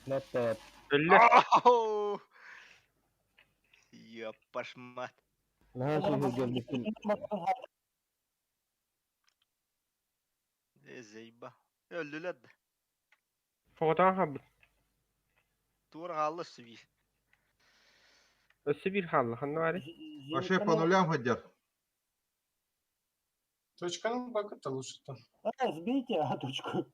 Нэттэ. Өллө. Оу! Ёпашмат. Наһаа сүүһү көрбүппүн. Э, заеба. Өллүлэр да. Соҕотоон хаалбыт. Туора хаалла өссө биир. Өссө биир хаалла. Ханна баарый? Вообще по нулям ходят. Точканы бакыт лучше там. А, сбейте, а, точку.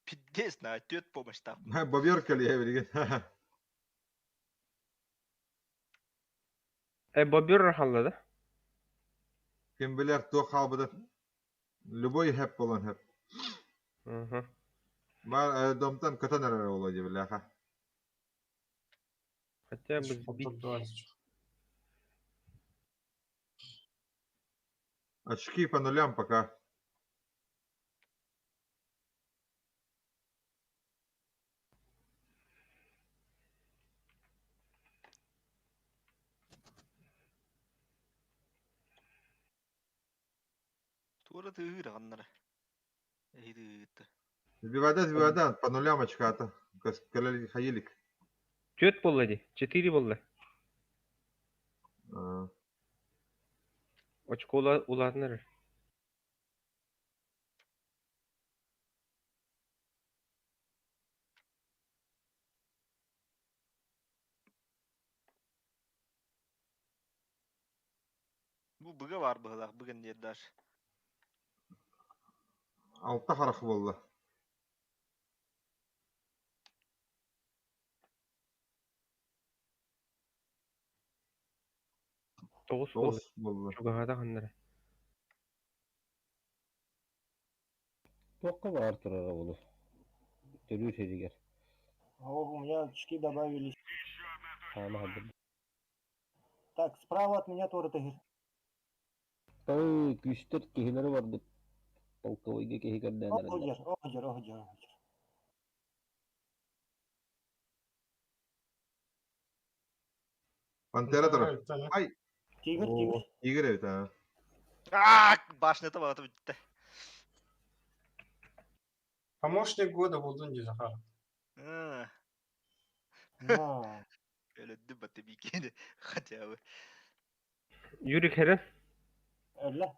Пиздец, на тет помощь там. Бобер кэлиэ билигин. Э, бобер хаалла да? Ким билэр туох хаалбытын. Любой хэп буолан хэп. Угу. Бар домтан көтөн эрэр буолуо дии бляха. Хотя бы сбить. Очки по нулям пока. Туора тыыр аҕаннара. Эһиди ыытта. Сбивайда, сбивайда, по нулям очката. Кэлэл хайилик. Түөрт буолла дии. Четыре буолла. А, Очко улаатан эрэр. Бу быга бар быһыылаах быган диир даже. Алта харах буолла. Тоҕус буолла. Тоҕус буолла. Чугаһаата ханнара. Туохха баар турара буолуо. Төрүүр сиригэр. О, у меня очки добавились. Хаама сылдьар. Так, справа от меня тоже тыгыр. Той күүстэр киһилэри барбыт. Полковойга киһи көрдөөн эрэллэр. Охудер, охудер, охудер, охудер. Пантера турар. Ай, Тигр, О. тигр. Игорь эбит аа. Аа, башнята баҕата бүттэ. Помощник года булдун дии Захар. А, Да. Өлөддү баты бикини хотя бы. Юрий Херен. Өллө.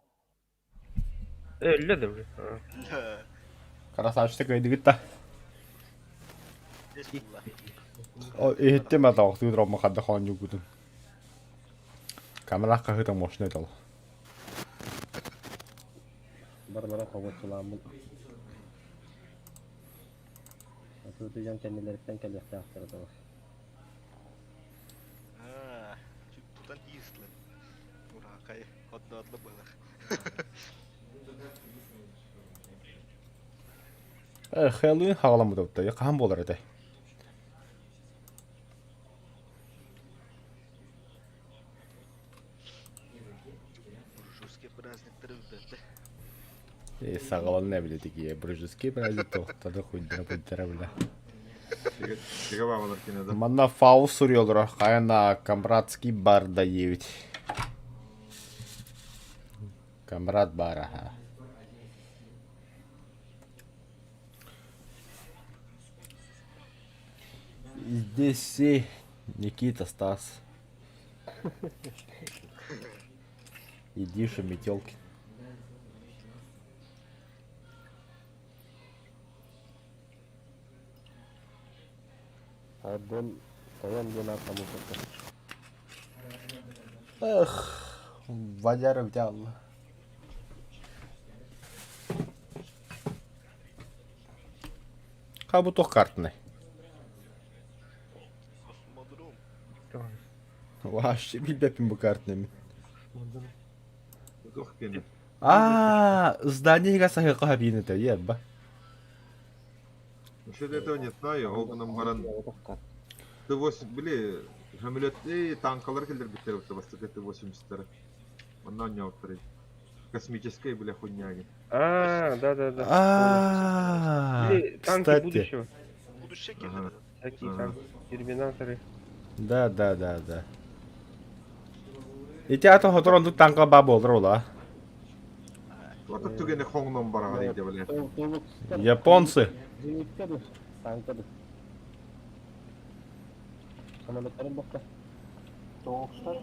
Өллө да уже. А. Да. Красавчик кыайдыгыт да. Здесь булла. Иһиттим атаҕахтыы тураммын ханна хоонньугутун. Камера хаһыыта мощный дал. Барылара хобуоччулааммын. Атыы дьон кэннилэриттэн кэлиэхтээхтэрэ тоҕо. А, тутан тиислен. Уракай, однотлы было. Хэллоуин хаҕаламмыта хаһан буолар этэй? Буржуйский праздниктары бүтэллэ. Э, саҕаланна эбит этигиэ. Буржуйский праздник туохтары хуйдара-пуйдара бля. Чега бабалар кинеда. Манна фаул суруйаллара хайана Камрадский бар да диэбит. Камрад бар аха. Здесь все Никита, Стас. И Диша Метелкин. Ардон тойон диэн ааттаммыт Эх, Валяра взял. Хабу туох картаны? Космодром. Вообще билбэппин бу картаны. Туох кини. А, здание иһигэр саһыахха хабиин этэ, иэбба. Насчет этого не знаю, ол гынан баран Т-8, били, самолет танкалар кэллэрбиттэр бастакы Т-80-тары. Онно оонньообуттар. Космическая, бля, хуйня. А, да, да, да. А, Или танки кстати. будущего. Будущее Ага. кэллэ. Такие Ага. танки. Терминаторы. Да, да, да, да. Ити атын хотор оннук танка баа буолар ула. Вот түгэни хоҥнон бараҕа дейді, бля. Японцы. Зенитка ду, танка ду. Самолеттарын бокка. Тоғыстар.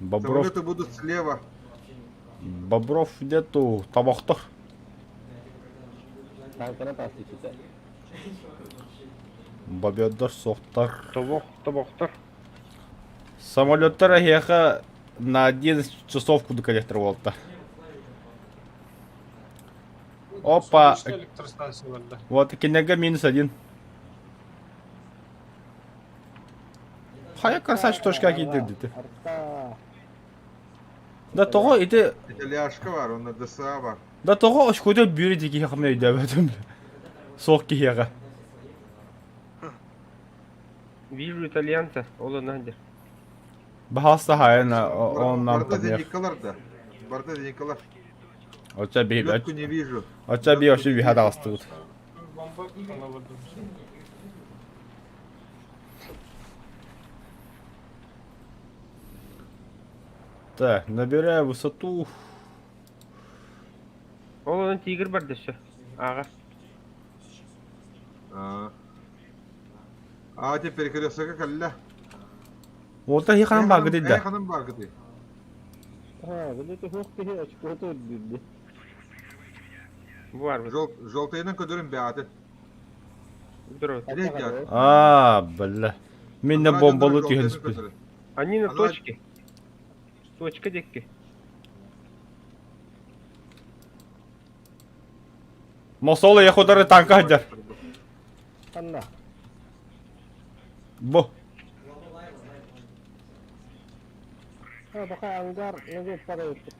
Бобров, Самолеты будут слева. Бобров нету, тобохтор. Танканы тастыйсыта. Бобердор сохтор. Тобох, тобохтор. Самолеттар эһиэхэ на 11 часов курдук кэлиэхтэрэ буолта. Опа. Солнечная электростанция да. Вот кинегэ минус один. Хайа красавчик точка киирдэ Арта. Да тоҕо ити Итальяшка бар, онно ДСА бар. да тоҕо очкута бүөрэ дии киһи хамна өйдөөбөтүм. Суох киһиэхэ. Вижу итальянца. Ол надо. Баһаалыста хаайын он нам Барда помех. зеникалар да. Барда зеникалар. Оча би Лёдку не вижу. оча би вообще биһа таҕыстыбыт. Бомба алабадым. Так, набираю высоту. Ол онон тигр бар дөссө. Ага. А, а теперь перекресток кэллэ. Уолта хиханан баагыты да. Ханан бааргыты. Ha, билете хух киһи очкота үрдүрдү. Бар бит. Желтыйынан көдөрүн бэйэтин. Здорово. А, бля. Мин на бомбалы түһэн испит. Они на Она- точке. Точка декки. Мосол я ходары танка хадьар. Ханна. Бу. Ha, бака ангар неге пара өттүк.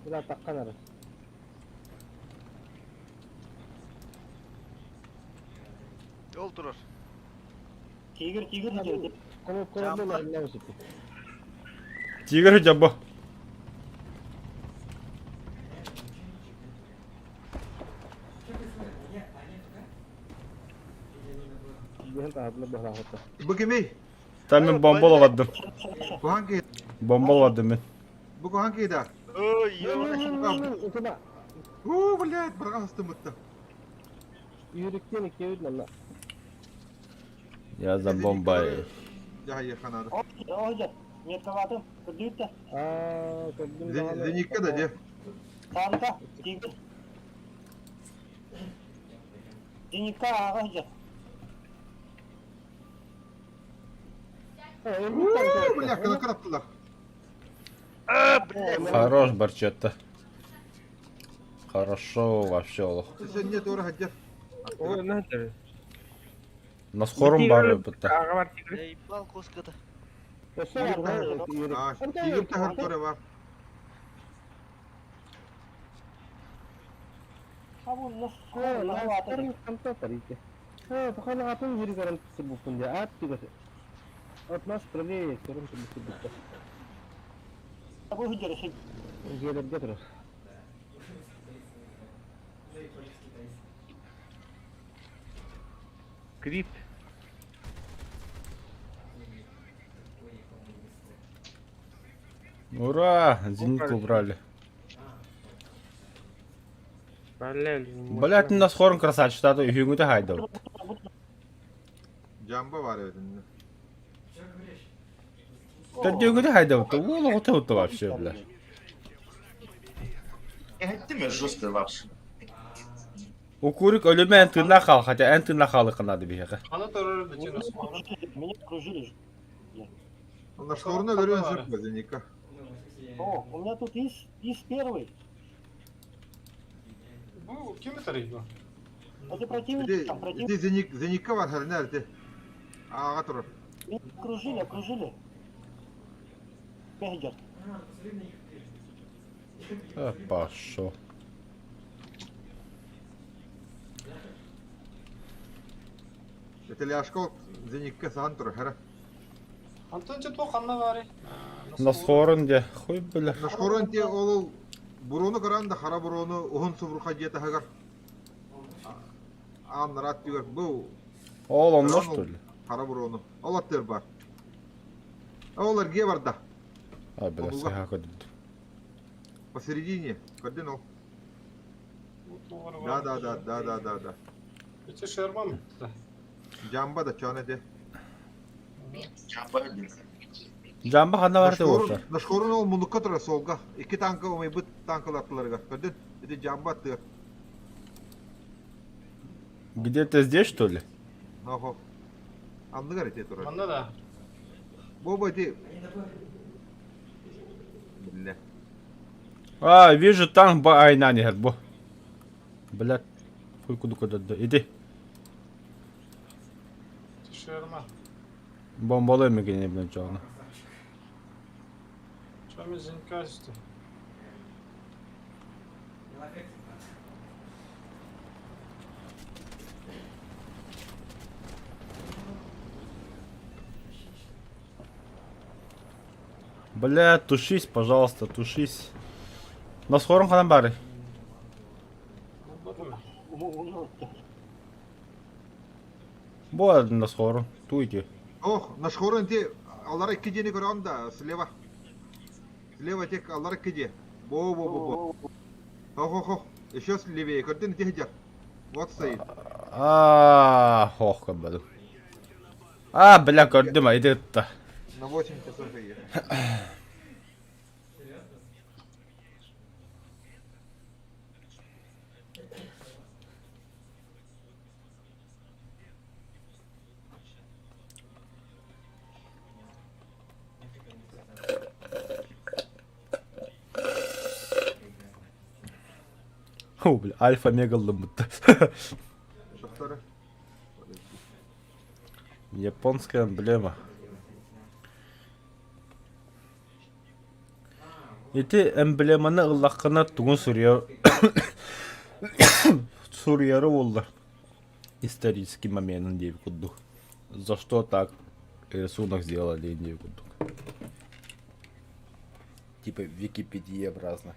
Була таккан ары. Ол турар. Тигр, тигр диэн. Коно коно Жампа. була Тигр жабы. Диэн таһатлы баһаахыта. Бу кимий? Там мен бомбалавадым. Куһаан киһи. Бомбалавадым мен. Бу куһаан киһи да. Ой, ё. Уу, блядь, барҕа астымытта. Юриктен иккиэбит манна. Я за бомбой. Дьаһайыахха наада. О, метковатым. Көрдүүт да. Аа, көрдүм даҕаны. Зенитка да дьэ. Танка, тигр. Зенитка ааҕа сылдьар. Бля, кынакыр аттылар. Хорош, Барчетта. Хорошо вообще олох. Сен не туора хаддьар. Ой, надо. Насхорум бар бытта. Аҕа бар тигр. Заебал коската. Өссө бар, Юрик. А, тигр таһар туора бар. Хабун нас Аа, наастарын ханта тарите. Аа, похана атын Юрик аран түсір дия. Ат тигер. От нас правее, көрім түсір бутта. Бу сылдьар сыл. Дьиэлэргэ турар. Крит. Ура! Зенитку убрали. Бля, Блять, Насхорн красавчик, тата үһүҥүтэ хайдабыт. Жамба бар эбит. Төрдүөҥүтэ хайдабыт. Уол оҕото бутта вообще, бля. Ты меня жестко вообще. Укурик өлүмэ эн тыыннаах хаал, хотя эн тыыннаах хаалыахха наада биһиэхэ. Аны турар битин Меня окружили. Нашторна өлөрүөн сөп Зенитка. О, у меня тут ИС, ИС первый. Бу ким тарый бу? Это противник, там противник. Ити Зеник Зенитка бар хәрнә ити. Ага турар. Меня окружили, окружили. Бегер. А, пошел. Ителяшка Зенитка сахан турар хәрә. Антон чет бу ханна бары. Насхорн де, хуй, бля. Нашкорон те ол буруну каранда хара буруну уһун субурха диэте хагар. Аан рат түгэр бу Ол онно что ли? хара буруну. Ол аттыр бар. Ол эрге барда. А, бля, сыха көдүт. Посередине. Көрдүн ол. Да да да да да да да. Ити шерман. Жамба да чон эте. Жамба один. Жамба ханна бар деп отыр. Нашкорун ол мунукка турар солга. Икки танка омайбыт танкалар аттыларга. Көрдүн? Ити жамба аттыр. Где-то здесь, что ли? Охо. Анныгар ити турар. Манна да. Бо ити. Бля. А, вижу танк ба айна не бо. Блядь, хуй куду куда да. Иди. Ити шерман. Бомбалай мекен не чоғына. Чоми зенитка үстü. Бля, тушись, пожалуйста, тушись. Насхорн ханан бары. Бо Насхорн, туйте. Ох, нашкорун те алар икки дени көрөм да слева. Слева тек алар икки де. Бо бо бо бо. Ох ох ох. Еще левее. Көрдүн ити хыдьар. Вот стоит. А, ох, кабаду. А, бля, көрдүм, иди та. На 8 часов и. О, бля, альфа мега лымыт. Шахтары. Японская эмблема. Ити эмблеманы ыллаххына тугун суруйар суруйары буолла. Исторический момент диэбит курдук. За что так рисунок сделали диэбит курдук. Типа Википедиеобразно.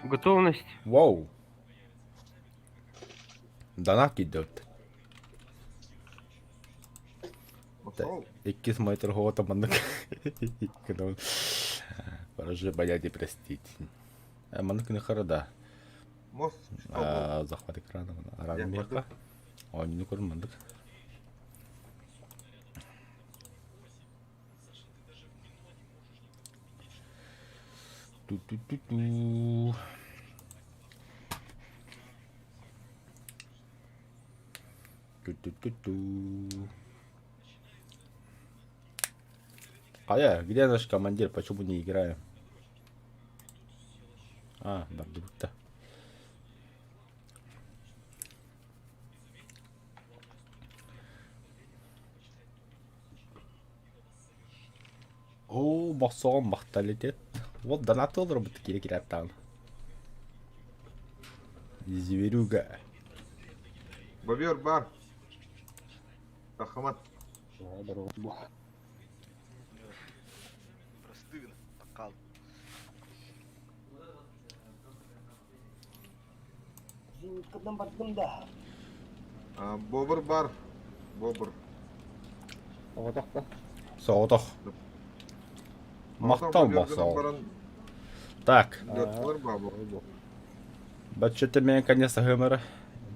Готовность. Вау. Донат киирдэ эбит. Мохсоҕол. Иккис мой торговата маннык. Прошу понять и простить. Маннык не да. Мос. Захват экрана. Аран Оонньууну көрүн маннык. Ту-ту-ту-ту. Ту-ту-ту-ту. Кая, где наш командир? Почему не играем? А, бардыбытта. Оо, бохсоҕом махталитет. Вот донат олорбут кире кираттаан. Зверюга. Бобер бар. Тахамат. Простыгын, такал. Зениткадан бардым да. Бобр бар. Бобр. Оҕотох да. Соҕотох. Махтал бохсоҕол. Так. Баччата мен конечно саһымара.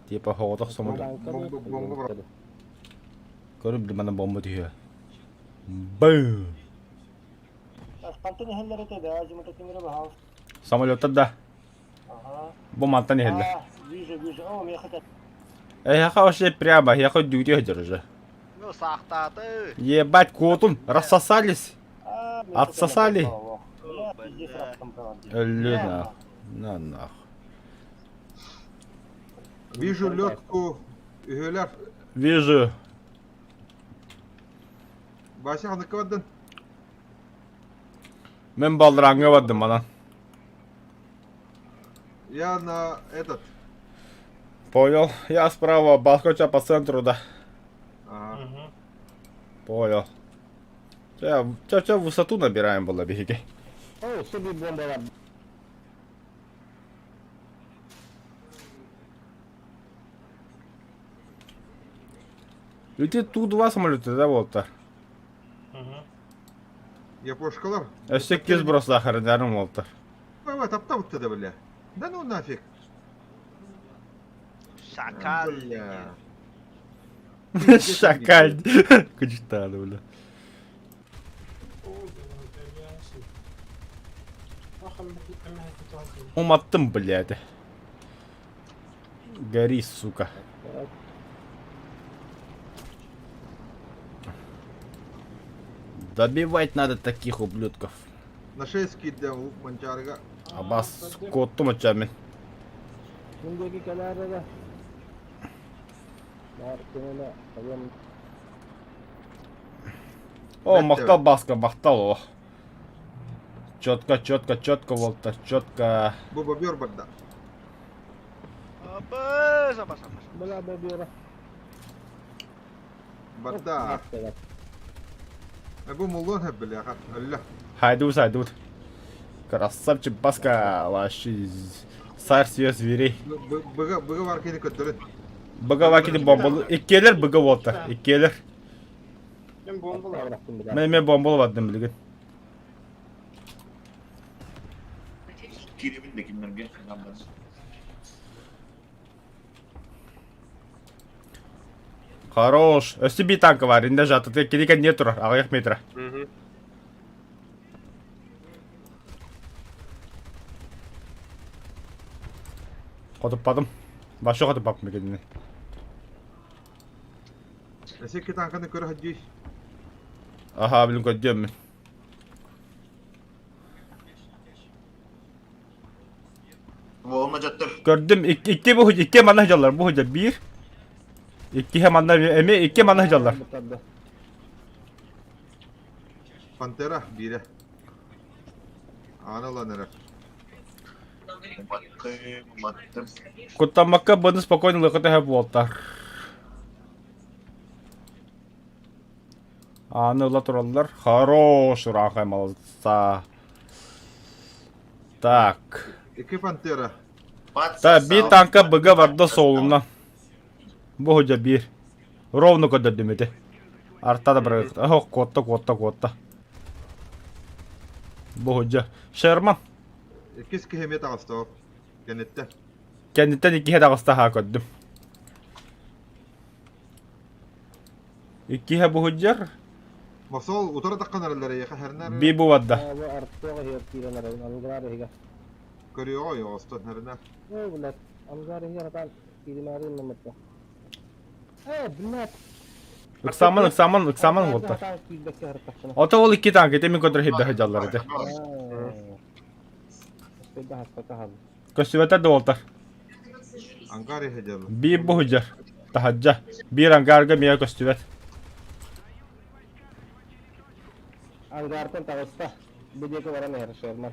Типа хоҕотох сомода. Көрүм мана бомба түһүө. Бум! Хантан иһэллэр этэ да, Зимата Тимирэ баһаал. Самолеттар да. Ага. Бу мантан иһэллэр. А, вижу, вижу. О, меня хотят. Эһиэхэ вообще прямо, эһиэхэ үрдүгүтүө сылдьар уже. Ну, саахтааты. Ебать, куотун, рассосались. А, меня хотят Отсосали. О, Бля, пиздец, раптом проводил. Өллү нах. На нах. Вижу лётку. Үһүөлэр. Вижу. Вася ханыкка бардын? Мен балдырааҥҥа бардым манан. Я на этот. Понял. Я справа, Баскоча по центру, да. Ага. Угу. Понял. Чэ, чэ, чэ, высоту набираем было биһиги. О, суби бомбалар. Ити Ту-2 самолеты, да, буолтар? Угу. Япошкалар. Өссө кис брослахардарым буолтар. Давай, таптабытта да бля. Да ну нафиг. Шакал. Бля. Шакаль. Кучтаны, бля. Уматтым, блядь. Гори, сука. Добивать надо таких ублюдков. На 6 киирдэ Манчаарыга. Абас куоттум оччамин. Мин диэки кэлээр эрэ. Баар кинини хайыам О, Бэрт махтал эбит. Баска, махтал о. Четко, четко, четко, Волтер, четко. Бу бобер барда. Абы, саба, саба. Бля, бобера. Барда. Бу муллон хэп бля. Өллө. Хайдут, хайдут. Красавчик Баска, вообще царь всех зверей. Быга быга бар кини көттөрүн. Быга вакини бомбалы. Иккиэлэр быга Волтер, иккиэлэр. Мен бомбалар. Мен мен бомбалы бардым билигин. Кииребин да кинилэргэ хаҥаммын. Хорош. Өссө би танка бар, инде жатыты кини кэнниэ турар, аҕыйах метра. Мгм. Хотуппатым. Башы хотуппаппын кинини. Эсекки танканы көрө сылдьыы. Аха, билин көрдүөм мин. Волна дьаттыр. Көрдүм, икки, икки бу икки манна сылдьаллар, бу сылдьар биир. Иккиһэ манна эмиэ икки манна сылдьаллар. Пантера биирэ. Ааны ылан эрэр. Уматтым, уматтым. Куттаммакка быны спокойно лыка төһө буолтар. Ааны ыла тураллар. Хорош, Урахай молодца. Так. Икки пантера. Та би танка быга барда солуна. Бу ходжа биир. Ровно көрдөрдүм ити. Арта да бырагыт. Ох, куотта, куотта, куотта. Бу ходжа. Шерман. Иккис киһи эмиэ таҕыста ол. Кэнниттэн. Кэнниттэн иккиһэ таҕыста аһаа көрдүм. Иккиһэ бу ходжар. Мосол утары таххан эрэллэр эйиэхэ хэрнэр. Би бу барда. Бу артыга иһэр киирэн эрэр, ангар иһигэр. Көрүөҕэ ойоҕостон хэрнэр. Ой, блядь, ангар иһигэр атаан кииримээри гыннаммыта. Э, блядь. Ыксаман, ыксаман, ыксаман буолта. Ото ол икки танк ити мин көтөр хибде сылдьаллар ити. Көстүбэтэр да буолтар. Ангар иһэ дьалла. Биир бу сылдьар. Таһырдьа. Биир ангарга миэ көстүбэт. Ангартан таҕыста. Бу диэки баран иһэр Шерман.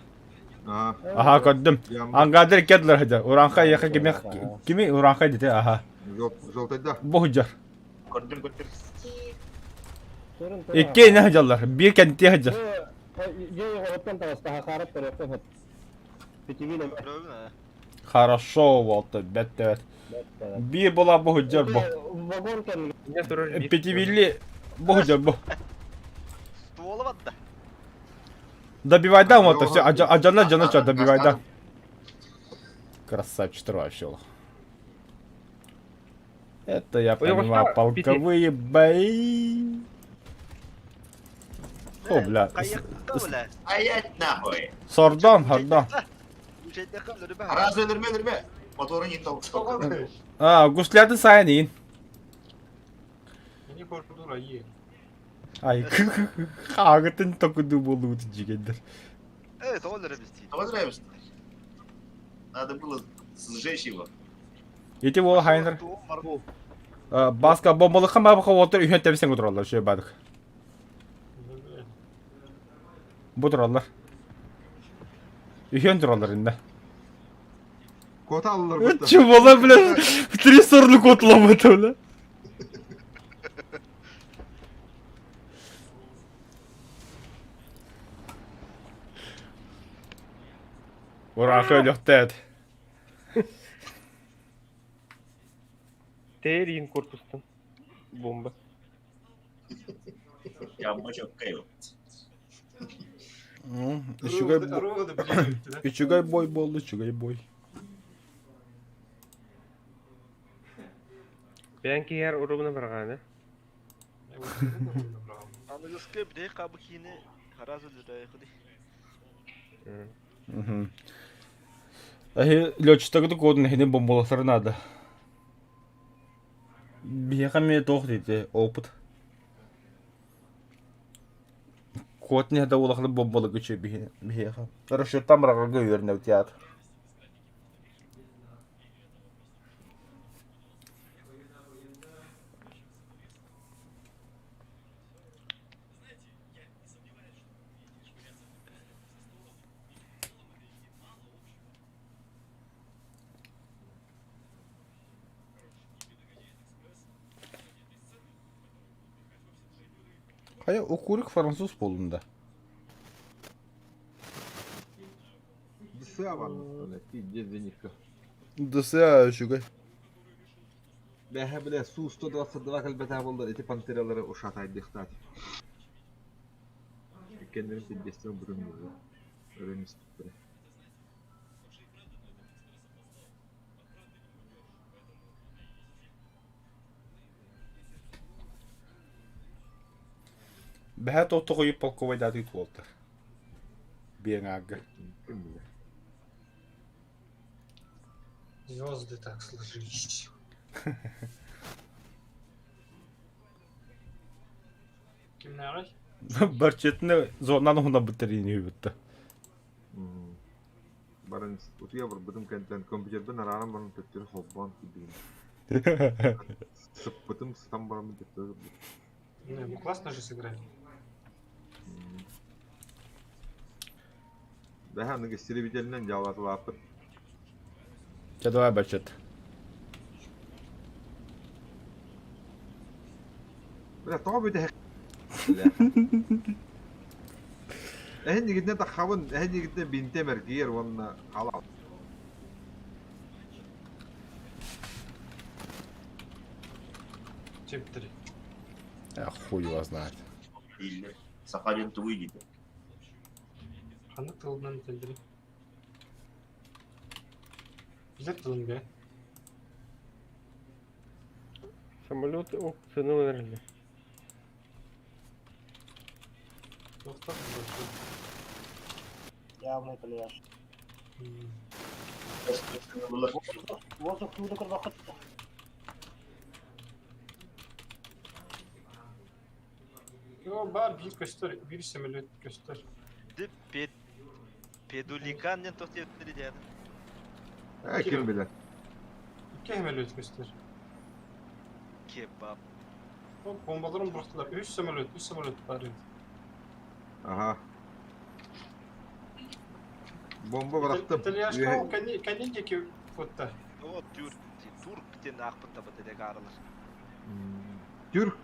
Аха көрдүм. Ангардыр икки ардылар сылдьар. Ураанхай эйиэхэ кими кими ураанхай дите аха. Желтайда. Бу сылдьар. Көрдүм көрдүм. Икки инэ сылдьаллар. Биир кэнтиэ сылдьар. Хорошо буолта бэт бэт. Биир була бу сылдьар бу. Пятивилли бу сылдьар бу. Ствола барда. Добивайда вот все, аджана джана что, добивайда. Красавчик вообще. Это я понимаю, полковые бои. О, бля. Аять нахуй. Сордон, хордон. Раз өлөрмө өлөрмө. Моторун ит А, гусляды сайын Мени көрдүр айы. Ай, хаагытын токуду болуут жигендер. Э, тоҕо өлөрөбүз дии. Тоҕо өлөрөбүз? Надо было сжечь его. Ити уол хайнар. Баска бомбалыкка мабыка уолтар үһүөн тэбисен тураллар шөй бадык. Бу тураллар. Үһүөн тураллар инде. Кота аллар бутта. Чувала, бля, в три стороны кот ломает, бля. Ураахы өлөхтөөт. Терин корпустан. Бомба. Я мочок кайыл. Үчүгэй Үчүгэй бой болду, үчүгэй бой. Бэйэн киһиэр уругуна барҕааны. Аныгыскы бдей кабыкини харазы лүрэ Эһи летчиктаргыт кодун эһини бомбаласары наада. Биһиэхэ эмиэ туох диэти опыт. Куот не да улахан бомбалык үчү биһиэхэ. Расчеттан барарга үөрэнэбит театр. Хайа окурик француз буоллун да. ДСА бар. Пиздец зенитка. ДСА үчүгэй. Бэһэ бile Су-122 кэлбэтэ буоллар ити пантералары ушатайдыхтаат. Иккеннэрин пиздецтэн бутун буолла. Өрөн испиттэрэ. Бэһэ тоттоҕойу полковойдаатыт буолтар. Биэҥ аагга. Ким билэр. Звезды так сложились. Кимнээҕий? Барчетны зонан уһуна буттерини үбүттэ. Баран утуйа барбытым кэнтэн компьютербин арааран баран төттөрү холбоон киирдим. Сыппытым сытан бараммын төттөрү Не, ну классно же сыграли. Бэһэ аныгы истребителинэн дьаалатылааппыт. Чэ давай бачет. Бля, тоҕо бүтэһик Эһин нигитинэ таххабын, эһин нигитинэ бинтем эргийэр уонна халал. Чиптери. А хуй его знает. Дииллэр. Саха диэн тугуй диэтэ. Ханнык тылынан этэллэрий? Билэр тылым бээ. Самолеты ок сыналар эрэллэр. Туохтан больше. Явный пляж. Булар. Воздух тууду көрбөххүт. Yo бар биир көстөр, биир самолет көстөр. Ды пед... Педуликан диэн туох диэбиттэрий диэн. Э, ким билэр. Икки самолет көстөр. Кебаб. О, бомбаларын бырахтылар. Үс самолет, үс самолет бар эбит. Ага. Бомба бырахтым. Итальяшка ол кэнни кэннин диэки куотта. О, түрк, турк диэн аахпыт таба тэлэг ааралар. Түрк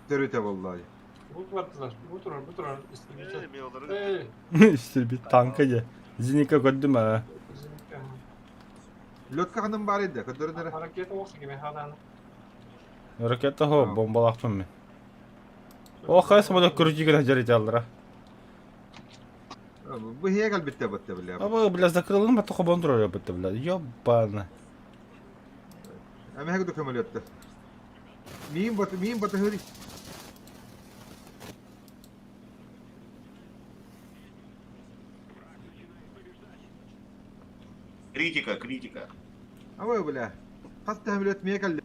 төрүтэ буоллаҕай. Бу бардылар. Бу турар, бу турар. Истребитель. Ээ, мен олору Эй, Истребитель танка дьэ. Зенитка көрдүм аа. зенитка. Лётка ханан баар этэ, көрдөрөн эрэ. Ракета олох кими хадааны. Ракета хо бомбалаахпын мин. О хайа самолет көрүчү гына дьарыйталлара. Бу иһиэ кэлбиттэ бытта бля. Аба, бля, закрылын бата хобон турар бытта, бля. Ёбана. Эмэһэ кудук самолеттар. Миин бат миин батыһыр. Критика, критика. Абы бля. Хас да самолет миэ кэллэ.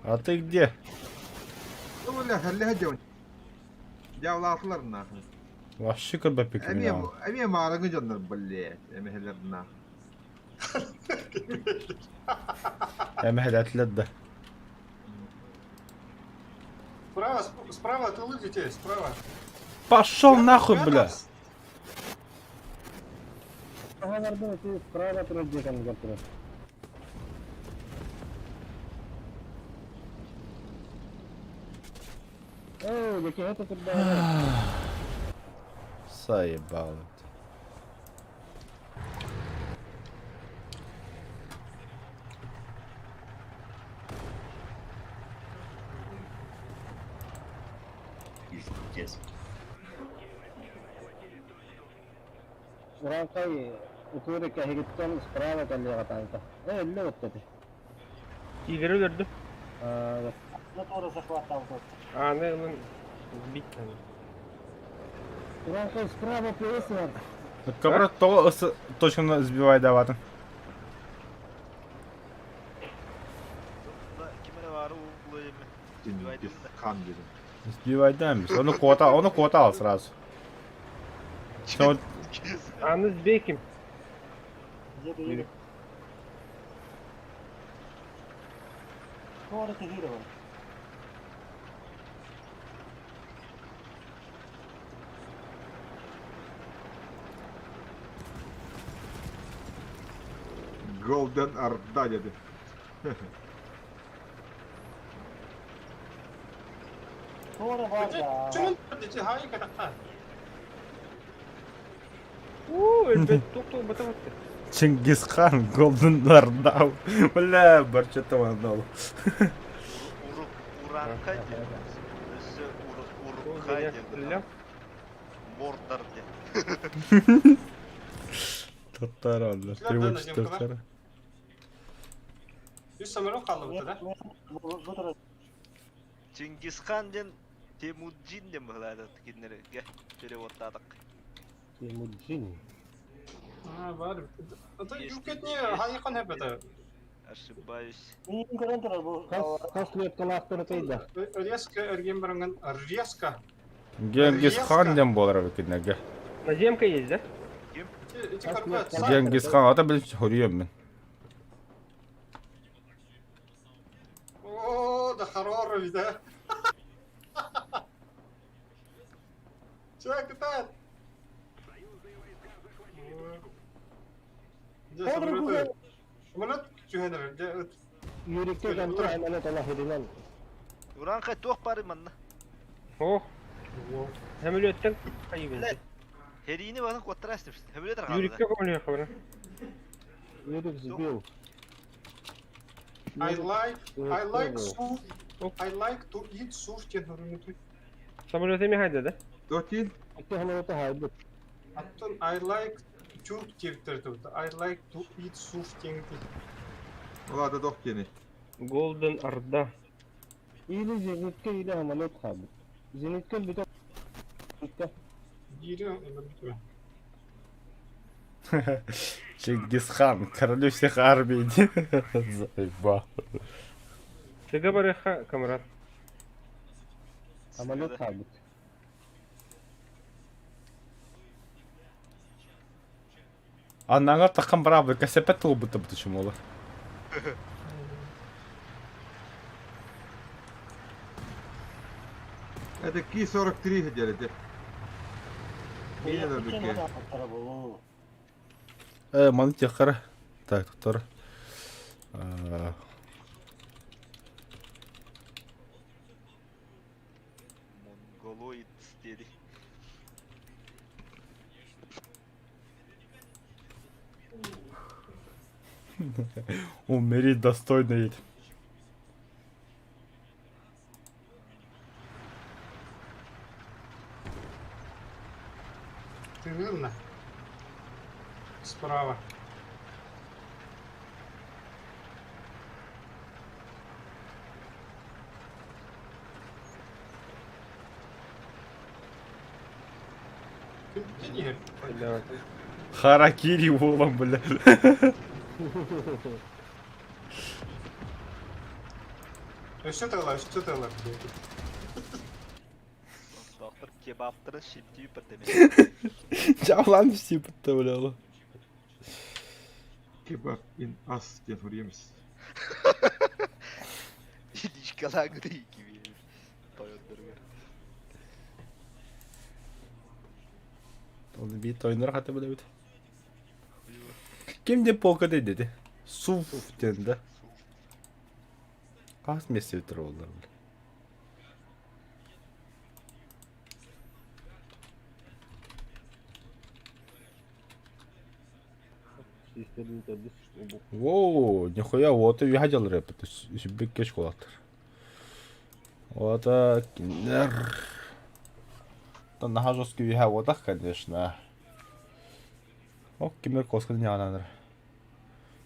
А ты где? Бу бля, хэллэ дьон. Дьявлаатылар нахуй. Вообще көрбөппүк Эмиэ мин. эмиэ маарыҥы дьоннор блядь. Эмэһэлэр нахуй. Эмэһэлэтилэр да. Справа, справа, тылы детей, справа. Пошел нахуй, бля! Аһаларбын ити справа турар дьиэ кэннигэр турар. Эй, дьэ киһи турдаҕына. Заебал. Пиздец. Урааҥхай утур кэһигиттэн справа кэллиэҕэ таанка. Ээ, өллө өттөтө. Тигры өлөрдүм. Аа, Натура захваттаабыт. Ааны ылан сбить надо. Урааҥхай справа плесер. Кобра тоҕо точно сбивай даватын. Ким эрэ баары уулуйуми. Чингис хан диэн. Сбивай дамис. Ону куота, ону куота ал сразу. Все, Ааны сбей ким? Еду, еду. Туора тыһыырабын. Golden Орда диэти. Туора бар да. Чүнүн дети хай катакта. Уу, өлбөт тук-тук бата батты. Чингисхан, Голден Орда. Бля, барчата вандал. Урук уранка диэн. Өссө урук урукка Меня диэн. стрелял. Мордор диэн. Татар алlar. Килер Переводчик да, Назимкалар? татар. Үс самолет қалды да? Бу турар. Чингисхан диэн Темуджин диэн быһылаады кинилерге переводтаатык. Темуджин. А, бар. Это Есть, юкетне есть. хайыкан хеп это. Ошибаюсь. Мин көрөн турар бу. Хас хас леткалаахтары тыйда. Резко эрген баранган резко. Генгисхан диэн буолар эбит Наземка есть, да? Эти карпат. Генгисхан, ата билip хоруйом мин. О, да хоррор ведь, да? Чувак, катает. Где самолеты? Самолет түһэнэр. Дьэ, Юрикке кантра аймана тола хиринэн. Уранка туох бары манна. Ох, самолеттен хайыбын. Хериини баһын куоттара истим. Хөмүлө тарҕаалла. Юрикке көмөлө хабара. Юрик сбил. I like, I like soup, I like to eat soup диэн суруйбутуй. Самолет эми хайда да? Дотин? Икки самолета хайдыт. Оттон I like Turk диэбиттэр да I like to eat soup диэн Ол аата тох диэний? Golden Орда. Или зенитка, или самолет хаалбыт. Зенитка бүтэ зенитка. Биири өлөрбүтүмэ. Чингисхан, король всех армий. Заебал. Сыга барыха, камрад. Самолет хаалбыт. Аннаҕа таххан бараабы кэсэпэт тылбыта бутучумуола. Это Ки-43 делите. Миэнэ бүкке. Э, маны тиэххара. Так, доктор. Э, Монголоид диэри. Умереть достойно ведь. Тыгынна. Справа. Ким иһэр? Харакири уолан, бля. Өссө тыла, өссө тыла. Доктор кебаптары шиптүү бірдеме. Чавлан все подставляла. Kebab in as диэн суруйамыс. Илишкалаан gibi. Тойондорго. Оны бит тойнор хата билебит. Ким деп полка dedi? Суф диэн да. Хас месте бүтэр буоллар бile. Систерин төрдүс обук. Воу, нихуя, вот и видел рэп, это сүббекке школаттар. Вот киндер. Там наха жесткий виха водах, конечно. Ок, кимер коскын нянаныр.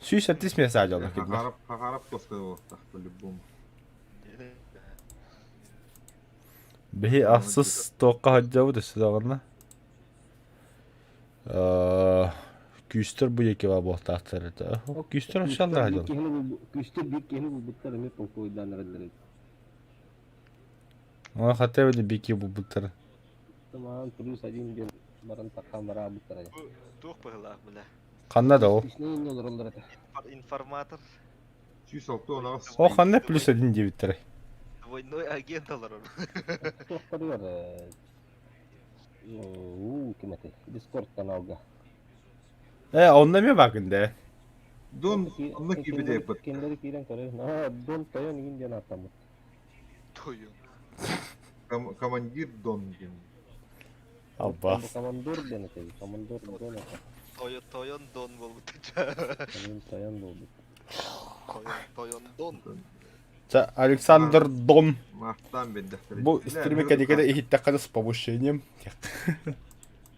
Сүүс сэттис месте ажалар киндер. Хахарап, хахарап тоска болуохтаах по-любому. Биһи ахсыс туохха сылдьабыт өссө даҕаны. Э, Күүстэр бу диэки баар буолтаахтар этэ. Күүстэр вообще аллара Күүстэр дьон. биир киһини булбу- күүстэр биир киһини булбуттар эмиэ полковойдаан эрэллэр эбит. Оны хотя бы бики булбуттар. Тамаан плюс один диэн баран таххан бараабыттар aya. Бу туох быһылаах бile. Ханна да ол? Ичнэ инне олороллор этэ. Информатор. 106 О ханна плюс один диэбиттэрэ. Двойной агент олорор. Туохтарыгар э, уу ким этэй? Дискорд каналга. Э, онно эмиэ баакын дээ. Дон онно киирбит эппит. Кинилэри киирэн көрөр. Аа, Дон тойон игин диэн ааттаммыт. Тойон. Командир Дон диэн. Аббас. Командор диэн этэй. Командор Дон этэ. Тойон тойон дон болбут. Тойон тойон буолбут. Тойон тойон дон. Ча, Александр Дон. Маахтаан биэрдэхтэрэ. Бу стриме кэдикэдэ иһиттэххэ с повышением.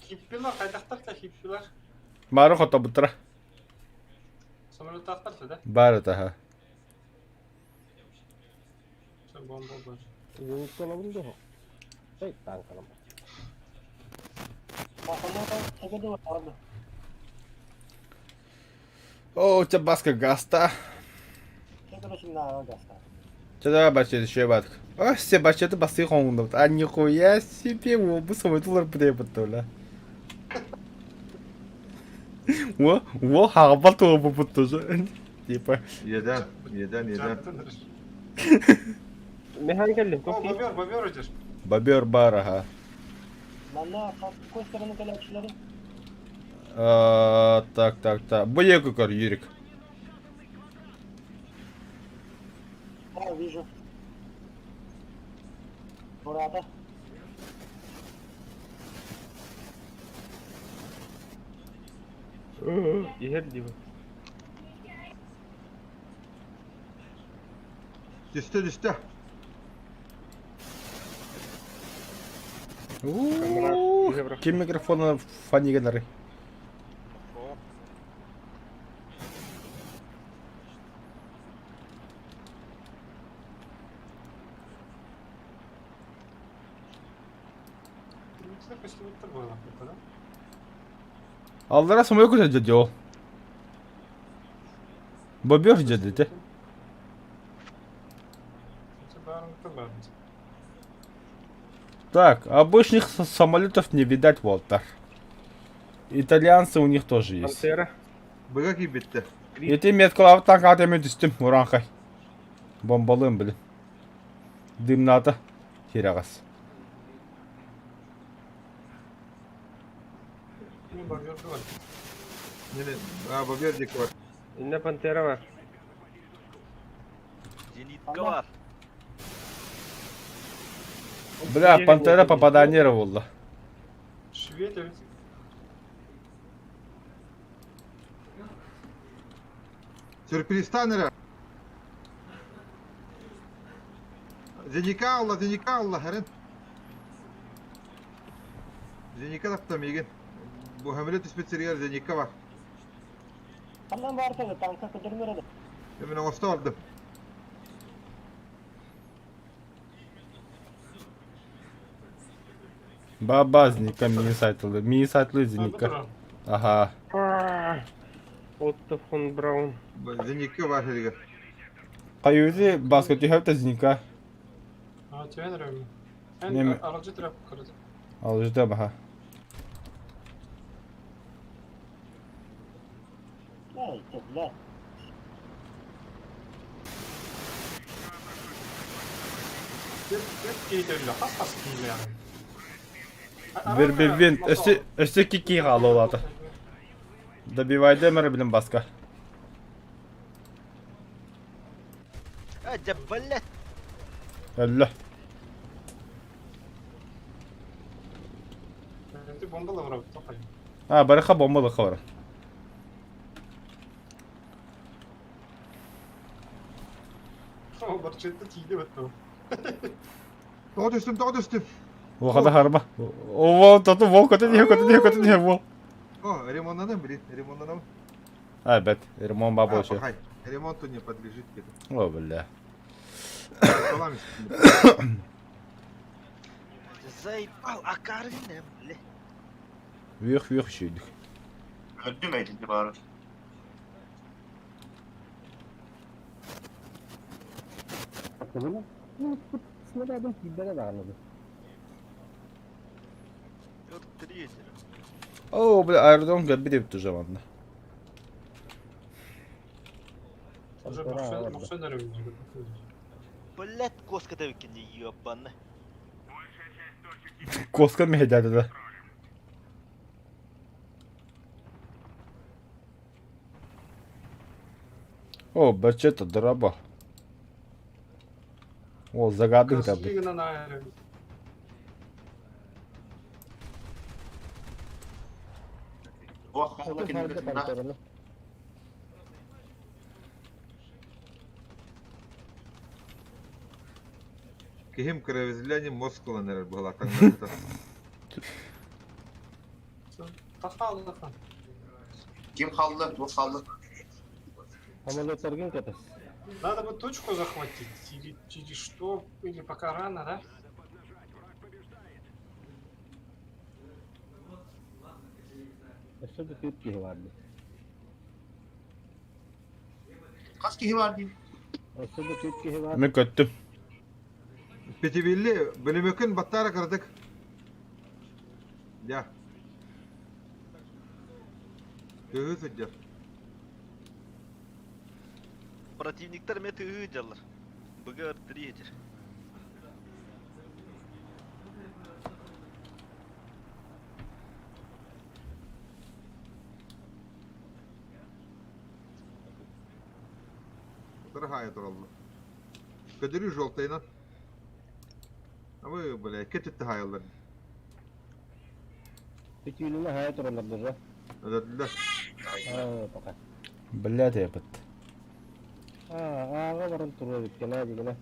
Хиппилар, хайдахтар да хиппилар. Мары хотобуттара. Самолеттаахтар да? Баар этэ Бомба бар. Зенитка олабын дуо? Эй, танкалам. О, у тебя баска гаста. Че давай бачет еще батк. О, все бачеты басы хоңдап. А нихуя себе, о, бу самойтулар бре баттыла. О, о, хаҕабал туга бу тоже. Типа, Иэдээн, иэдээн, иэдээн. Механ кэллим, О, туох бобер, бобер идешь. бобер бар, ага. Манна какой стороны кэлээччилэри? А, Так, так, так. Бу екі көр, Юрик. А, вижу. Мурата. Иһэр дии. Түстэ, түстэ. Ким микрофона фанигенары? Аллара самолет көтөдө дьэ ол. Бобер дьэ Так, обычных самолетов не видать, Уолтер. Итальянцы у них тоже есть. Пантера. Быга киирбиттэр. Ити меткалаабыт танкаҕа түстүм, урааҥхай. Бомбалыым, блин. Дымнаата. Кирэҕэс. Бобер диэки бар. Иннэ Пантера бар. Зенитка бар. Бля, Пантера попадание буолла. Швед эбит. Сюрпризтаан эрэ. Зеника алла, Зеника алла, хэрин. Зеника таптам миигин. Бу хөмүлэ түспүт сиригэр Зеника бар. Ханнан баар танка көтөрмөр Мин оҥосто бардым. Баба Зеника мини сайтылы. Мини сайтылы Зеника. Аха. Отто фон Браун. Зеника бар сиригэр. Каюзи баска түһэп Зеника. А, тебе нравится? Неме. Аралжы трап көрді. Алжыда баха. Эй, ты, бля. Бет кейдерлі, хас-хас кейлі яғни. Бир бир бин. Өссө өссө кики хаалалата. Добивай дэмэр билин баска. А, дьэ, блядь. Өллө. Ты бомбала враг, тоқай. А, барыха бомбалы хабар. О, барчетті тиді бітті. Тоҕо түстүм, тоҕо түстүм. Уохада харба. О, тату вол көтө диһэ көтө диһэ көтө диһэ вол. О, ремонтнанам, блин, ремонтнанам. А, бэт, ремонт баба А, пахай. Ремонту не подлежит где-то. О, бля. Салам. Заебал, акарыны, блядь. Вих вих шүйдік. Öldüm eğildi bari. Снарядом киирдэрэ даҕаны. Өр О, бля, аэродром кэлбит эбит уже манна. Уже мөхсөн Блядь, коска давикин, ебаный. Коска мэһэдээдэ да. О, бачета драба. О, загадых да, блин. Ох, хаалла кинилэр Киһим кровоизлияние мозг ылан эрэр быһыылаах таҥнарбыта. Тахаллаха. Ким хаалла, туох хаалла? Самолеттаргын кэтес. Надо бы точку захватить или, или что, или пока рано, да? Өссө да түөрт киһи баар дии. Хас киһи баар дии? Өссө да түөрт киһи баар. Мин көттүм. Пятибилли бөлүмөкүн баттаара кыратык. Дьэ. Тыһыы сылдьар. Противниктар эмиэ тыһыы дьаллар. Быга ыртырыы этэр. Утары хаайа тураллар. Көдөрүү желтайынан. А вы, бля, кэтитти хаайаллар. Пятиүлүнэ хаайа тураллар даже. Өлөрдүлэр. Аа, пока. Блядь, я бит. Ааҕа баран туруо эбит гына дигинэ.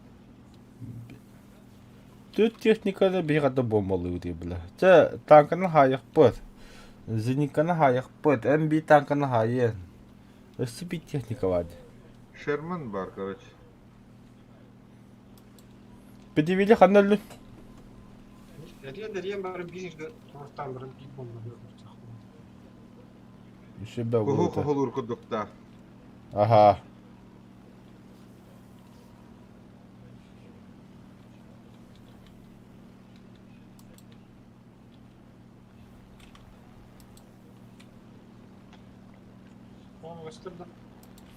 Түт техниканы биһиги хата буомбалыыбыт бile. Чэ, танканы хаайыахпыт. Зенитканы хаайыахпыт. Эн биир танканы хаайыан. Өссө биир техника баар. Шерман бар, короче. Педивили ханна өллүн? Эриэн эриэн баран биир сиргэ туруортаан баран биир буомбаны Сүбэ Куһу буолута. хоһулуур курдуктаах. Аха.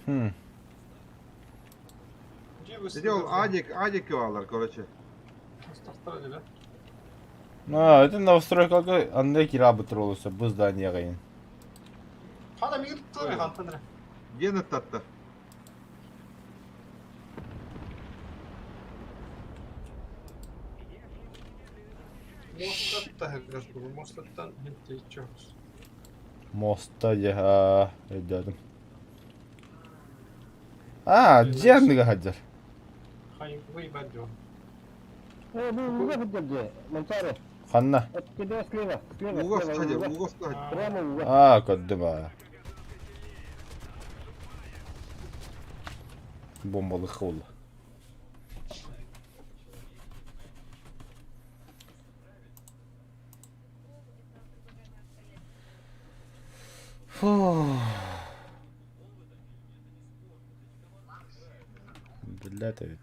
Хм. Ити ол Адик, Адик алар, короче. А, это новостройкаларга анда кирабытыр олуса бу зданияга ин. Хана мир тылы хантан Гена татта. Мостаттан хинтейчос. Моста я өйдөөдүм. А, дьиэ анныга сылдьар. Хайвей бадё. Э, бу ууга сылдьар дьиэ. Манчаары. Ханна? От тебя слева, слева, Ууга слева, схадя, ууга. ууга схадя. Прямо ууга. А, көрдүм аа. Бомбалык буолла. Фу. Биллээт эбит.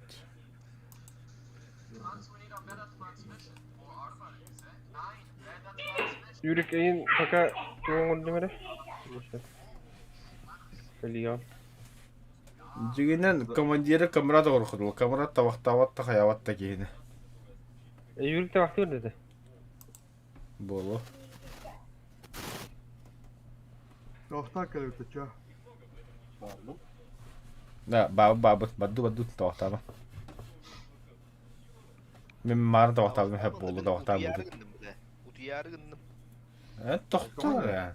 Юрик эйин пока тугу оҥордум эрэ? Кэлиэҕим. Дьиҥинэн командира камрад оҥороххут камрад табахтаабат да хайаабат да киһини. Юрик табахтыыр дэтэ. Буолуо. Тоохтоох кэлбит чё? Да, баабыт баабыт бадду бадду тоохтообо. Мин маары тоохтообум хэп буолла тоохтообут. Утуйаары гынным. Э, тохтоо ээ.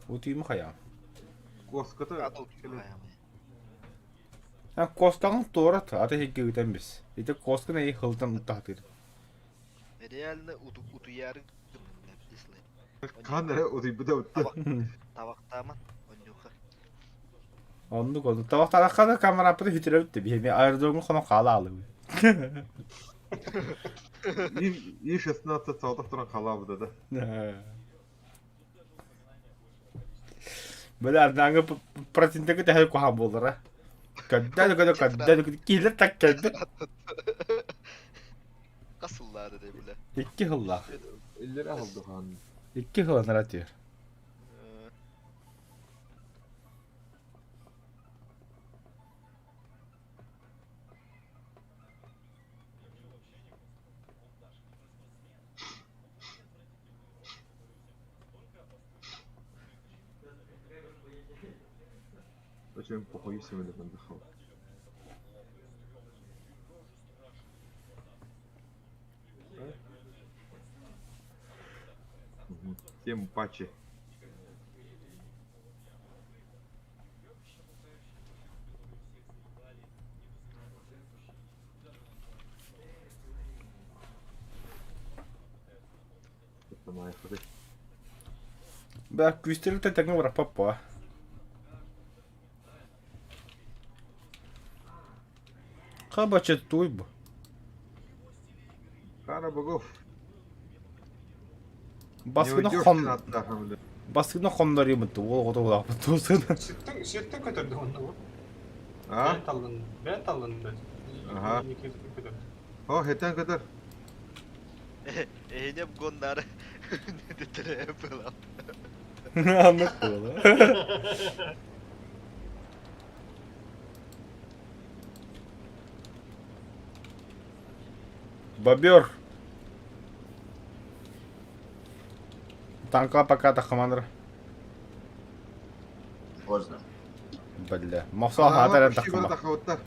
Утуйма хайаам. Куоската Ата утуйма хайаамый. А куоскаҕын туорат, аты иһикки ыытан бис. Ити куосканы эйи хылтан утахтыыр. Реально утуйаары гынным дислай. Хаан эрэ утуйбута утта. Табахтааман онньуха. Оннук оннук. Табахтаахха да камераппыты сүтүрөбүт да биһи аэродромҥа хонон хаала аалыбыт. И 16 саатах туран халаабыта да. Били арнааҥы процентыгы тэһэ куһаҕан буоллара. Көрдөөн көрө көрдөөн киһилэр так кэлбит. Хас сыллаары дей бile. Икки сыллаах. Иллere алды хаан. Икки сыл анараа түһэр. Зачем похуй себе отдыхал? Тем паче. Бля, күүстэрин тэҥҥэ бырахпаппа. Хабача туй бу. Хара богов. Баскына хом баскына хомнорыймын уол оҕото улааппыт туусун. Сиртэн сиртэн көтөрдө онно бу. А? Бэйэн таллын, бэйэн таллын Аха. О, хетен көтөр. Эһинем гоннары дэтэрэ была. Аннык буола. Бобер. Танка пока тахаманыр. Поздно. Бля. Мохсоо хаатар тахама. Тахабыттар.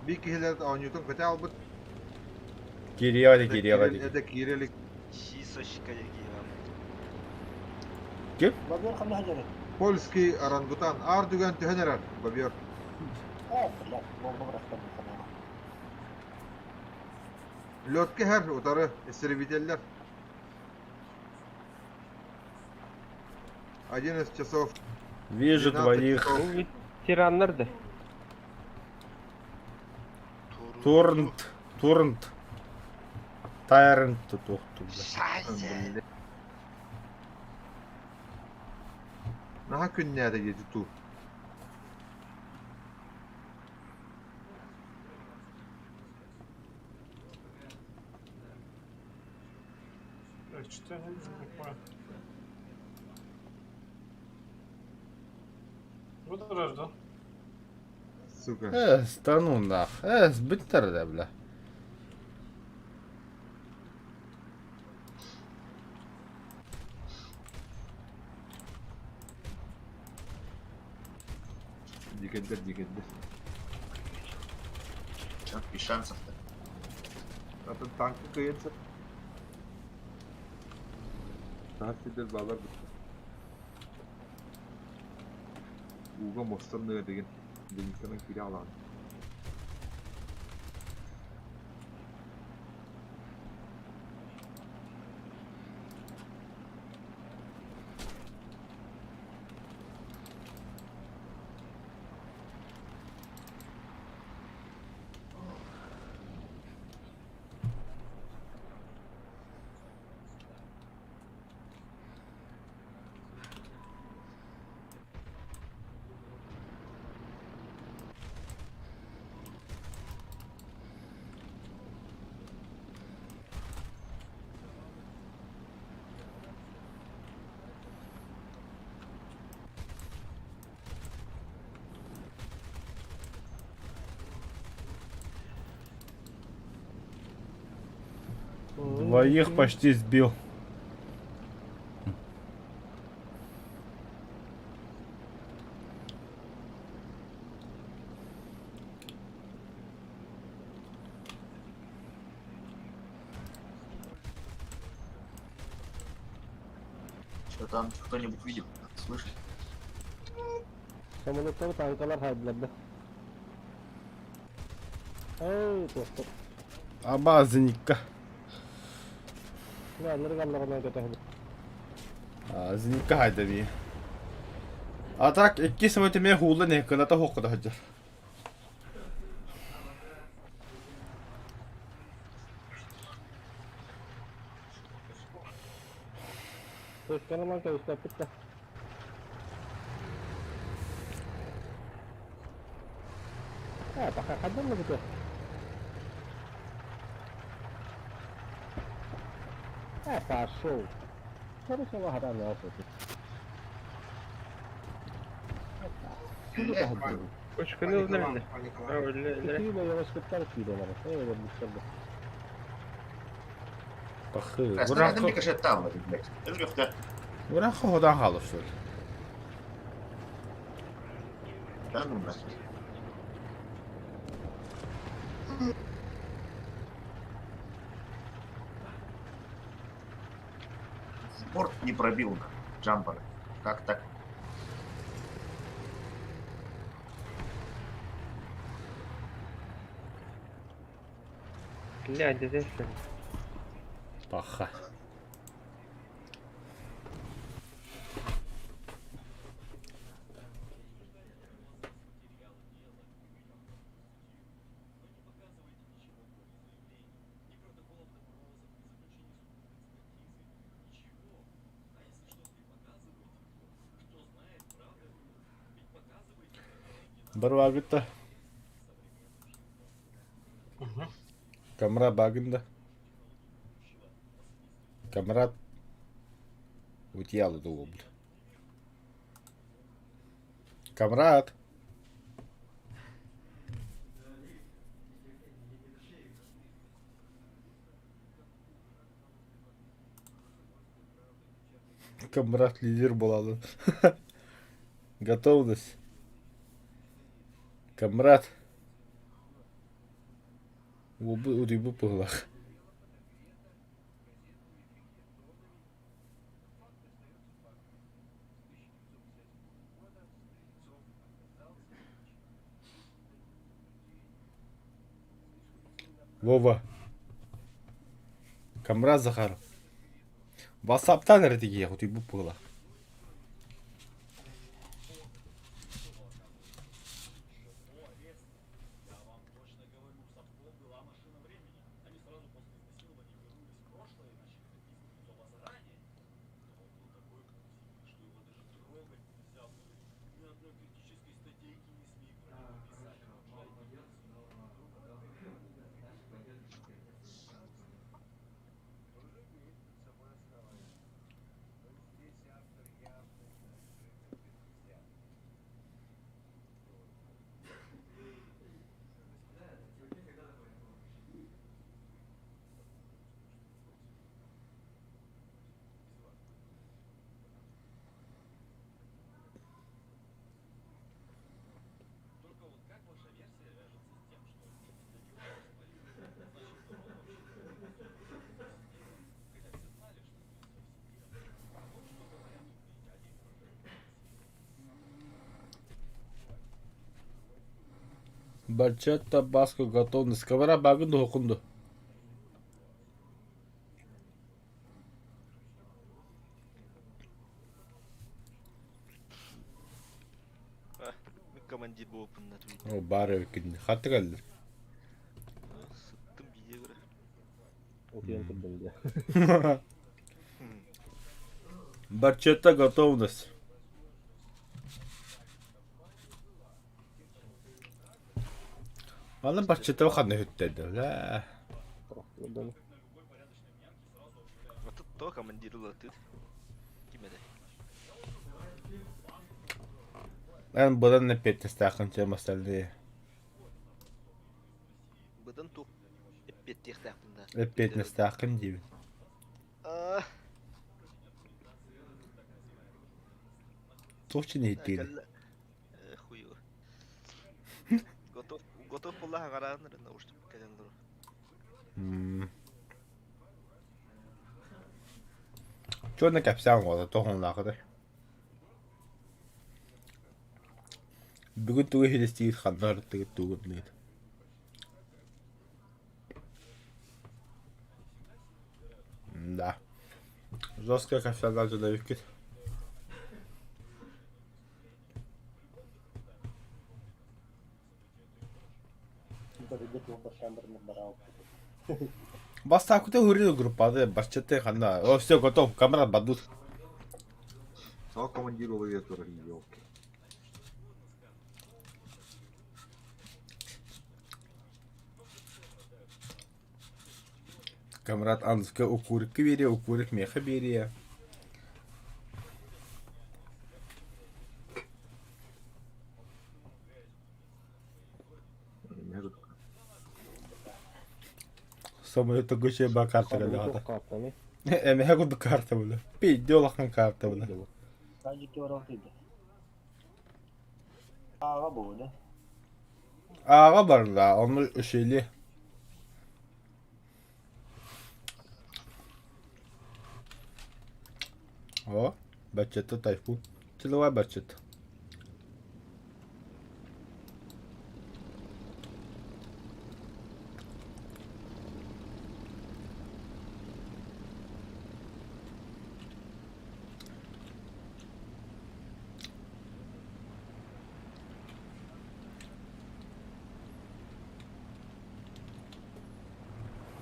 Би киһилэр оонньуутун көтө албыт. Кириэҕэ кириэҕэ Это киирелик. Сисочка дии Ким? Бобер ханна сылдьарый? Польский орангутан аар түгэн түһэн эрэр, бобер. О, блядь, бомба расходится. Лётка иһэр, утары, истребителлэр. 11 часов. Вижу 12 твоих. часов. Бу тираннар да. Турнт. Турнт. Тайрент туохтур. Шайзе! Блин. Наһаа күннээтэ дии тутуу. Что я не вижу, не понял. Вот жду. Сука. Э, стану нах. Э, бүттэр да бля. Дикэйдэр, дикэйдэр. Чё, без шансов-то. Атын танка кыйынса. Таһар сирдэр баалар бытта. Ууга мостан ныга деген. Денисkanın кире алаан. Двоих почти сбил. Что там кто-нибудь видит, слышит? Самолеттары танкалар хайдылар да. Эй, туохтар. Аба зеникка. Баалары аллаҕынан көтөһүн. Зеникка хайда би. А так икки самотеме хуулла не кыната хоққода хаджар. Точканы көстөппүт да. А, пока хаддан буту. А, пошел. Хорошо, ладно, Очканы ылларда. Пахы. Снарядом рикошет там, блядь. Өлгөхтө. Урахы ходан халып шул. Да ну нахер. Борт не пробил на джампер. Как так? Бля, дедесин. Паха. Бар багытта. Камра багында. Камрад утиялы дуобут. Камрад. Камрад лидер буолалы. Готовность. Камрад. Утуйбут быһыылаах. Вова. Камрад Захаров. Ватсаптан эрэ тигиэх утуйбут буола. Барчетта Баско готовность. Кавара багын духукунду. Командир буолпунна О, баар эбиккин. Хатты кэллэр. Сыттым биир көрө. Утуйан турдум дии. Барчетта готовность. Аны барчетта ханна хүттэрдэ. Лээ. А тут то командир ылатыт. Ким эрэ. Эн быдан эппиэттээххин чем остальные. Быдан туох эппиэттиэхтээхпин да. Эппиэтинэстээххин диибин. Аа, Туох чинь иһиттиир? кэллэ. Э, Хую. Готов, готов буолла харааннар наушник кэлэн олорор. Чуонна кэпсээн уола тоһуннаахытай. Бүгүн тугу иһилистиир ханна ырыттыгыт тугун Да. Жестко кэпсээн дьоно эбиккит. Бастакыта хурил группада барчатты ханна. О, все, готов, камера бадут. Сал командир улуйа турар, елки. Камрад Анска укурикка биэриэ, укурик миэхэ биэриэ. Самолета көчө ба карта кэллэҕэ. Картаны. Эмэһэ курдук карта була. Пиздец улахан карта була. Ааҕа буолла. Ааҕа барда, ону үсүлү. О, баччата тайфун. Целовай баччата.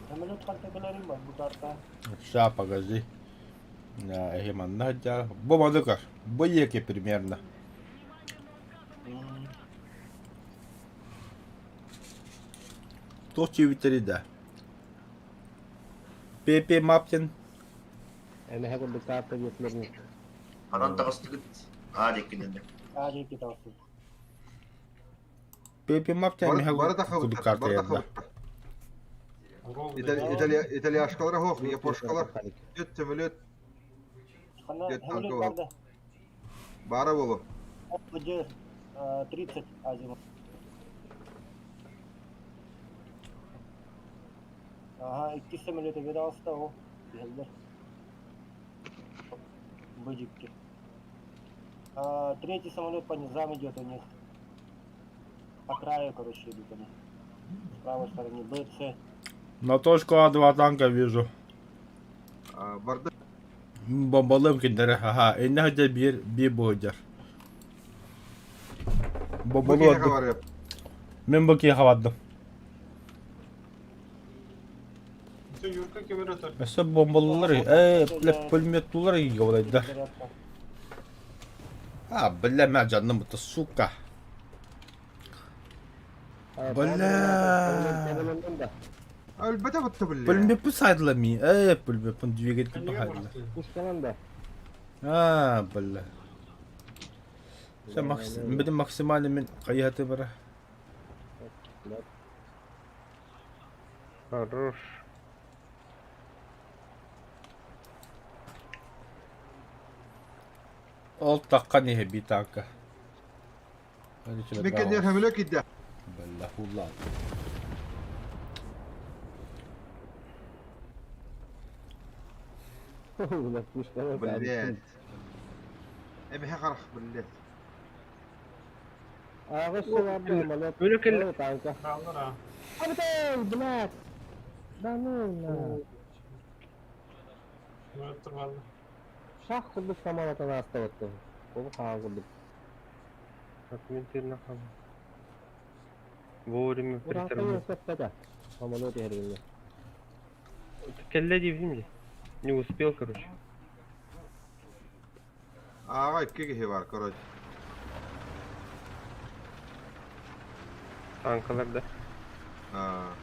Самолет ханта кэлэрин бар бу карта. Ща, погоди. Эһи манна сылдьар. Бу маны көр. Бу диэки примерно. Туох чиэбиттэрий да? Пепе Маптин. Эмэһэ курдук карта диэтилэр. Ханан таҕыстыгыт? Аа диэккинэн. Аа диэки таҕыстым. Пепе Маптин Бары эмэһэ бары да курдук хабыттар, карта бары да ярда. хабыттар. Итальяшкалар хоох, япошкалар. Төт сөмөлөт Ханна Дед самолет танка барда. баара буолуо. ПД 30 азимут. Ага, икки самолета видалста ол. Келдер. Быдикки. А, третий самолет по низам идет у них. По краю, короче, идут они. С правой стороны Б, С. На точку А2 танка вижу. Барда Бомбалыым кинилэри, аха, иннэ сылдьар биир биир бу сылдьар. бу Бомбалыы киһиэхэ бардым. барыа. Мин бу киһиэхэ бардым. Ты Юрка кемер Өссө бомбалыылар, э, бля, пулеметтуулар игобалайдар. Зарядка. А, бля, мэ дьанным бутта, сука. Бля. Өлбөтө бутта бля. Пулемеппин сайдыла ми, э, пулемеппин двигатель бахайдыла. Пушканан да. А, бля. Все, макс... Били максимально мин хайыһаты бара. Хорош. Ол таххан иһэ би танка. Мин кэннигэр хөмөлө киирдэ. Бля, хулла. Бля, пушканан Блядь. Эмиһэ харах, блядь. Аҕыс сылаабы малет. Өлө кэллэ. Танка. Хааллар а. Абытай, блядь. Да ну на. Самолеттер бааллар. Шах курдук самолетын астабытты. Ол хаан курдук. Так, мен тыынна хаалла. Вовремя Ураакай притормозил. өсөппөтө. Самолет иһэргинне. Кэллэ диэбитим дии. Не успел, короче. Ааҕа икки киһи бар, короче. Танкалар да. Аа.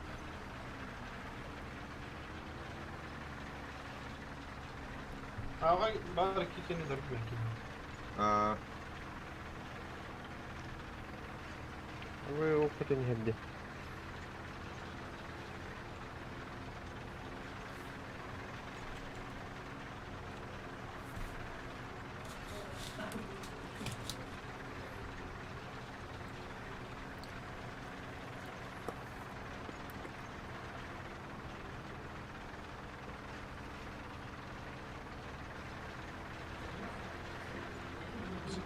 Аҕай баар икки кини дөрбүн кини. Аа. Вы опыта не херди.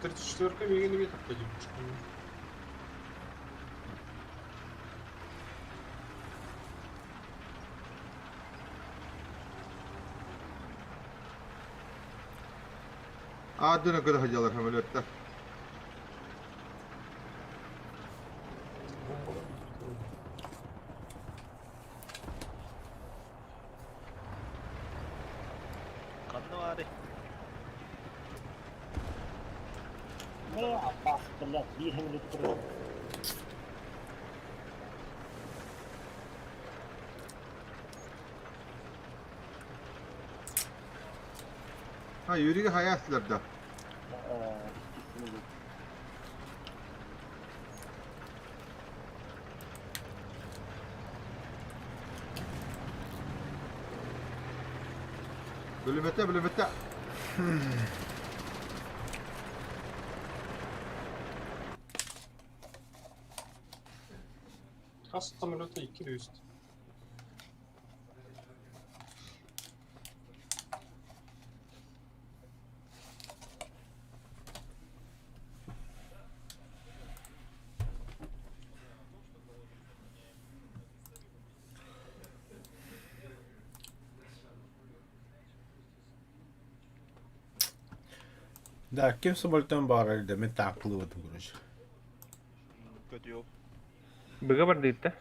34-ка миигин эмиэ тапта дии пушканы. Аа дына көтө сылдьаллар самолеттар. Ханна баарый? Бля, Аббас, блядь, биир самолет турар. Ha Юрига хайаастылар да. Э, икки самолет. Бүлүмэтэ, бүлүмэтэ. Хас самолета икки үст. Да, ким самолеттан баарар да мен танкылыбытым короче. Көтүөм. Быга бардыытта.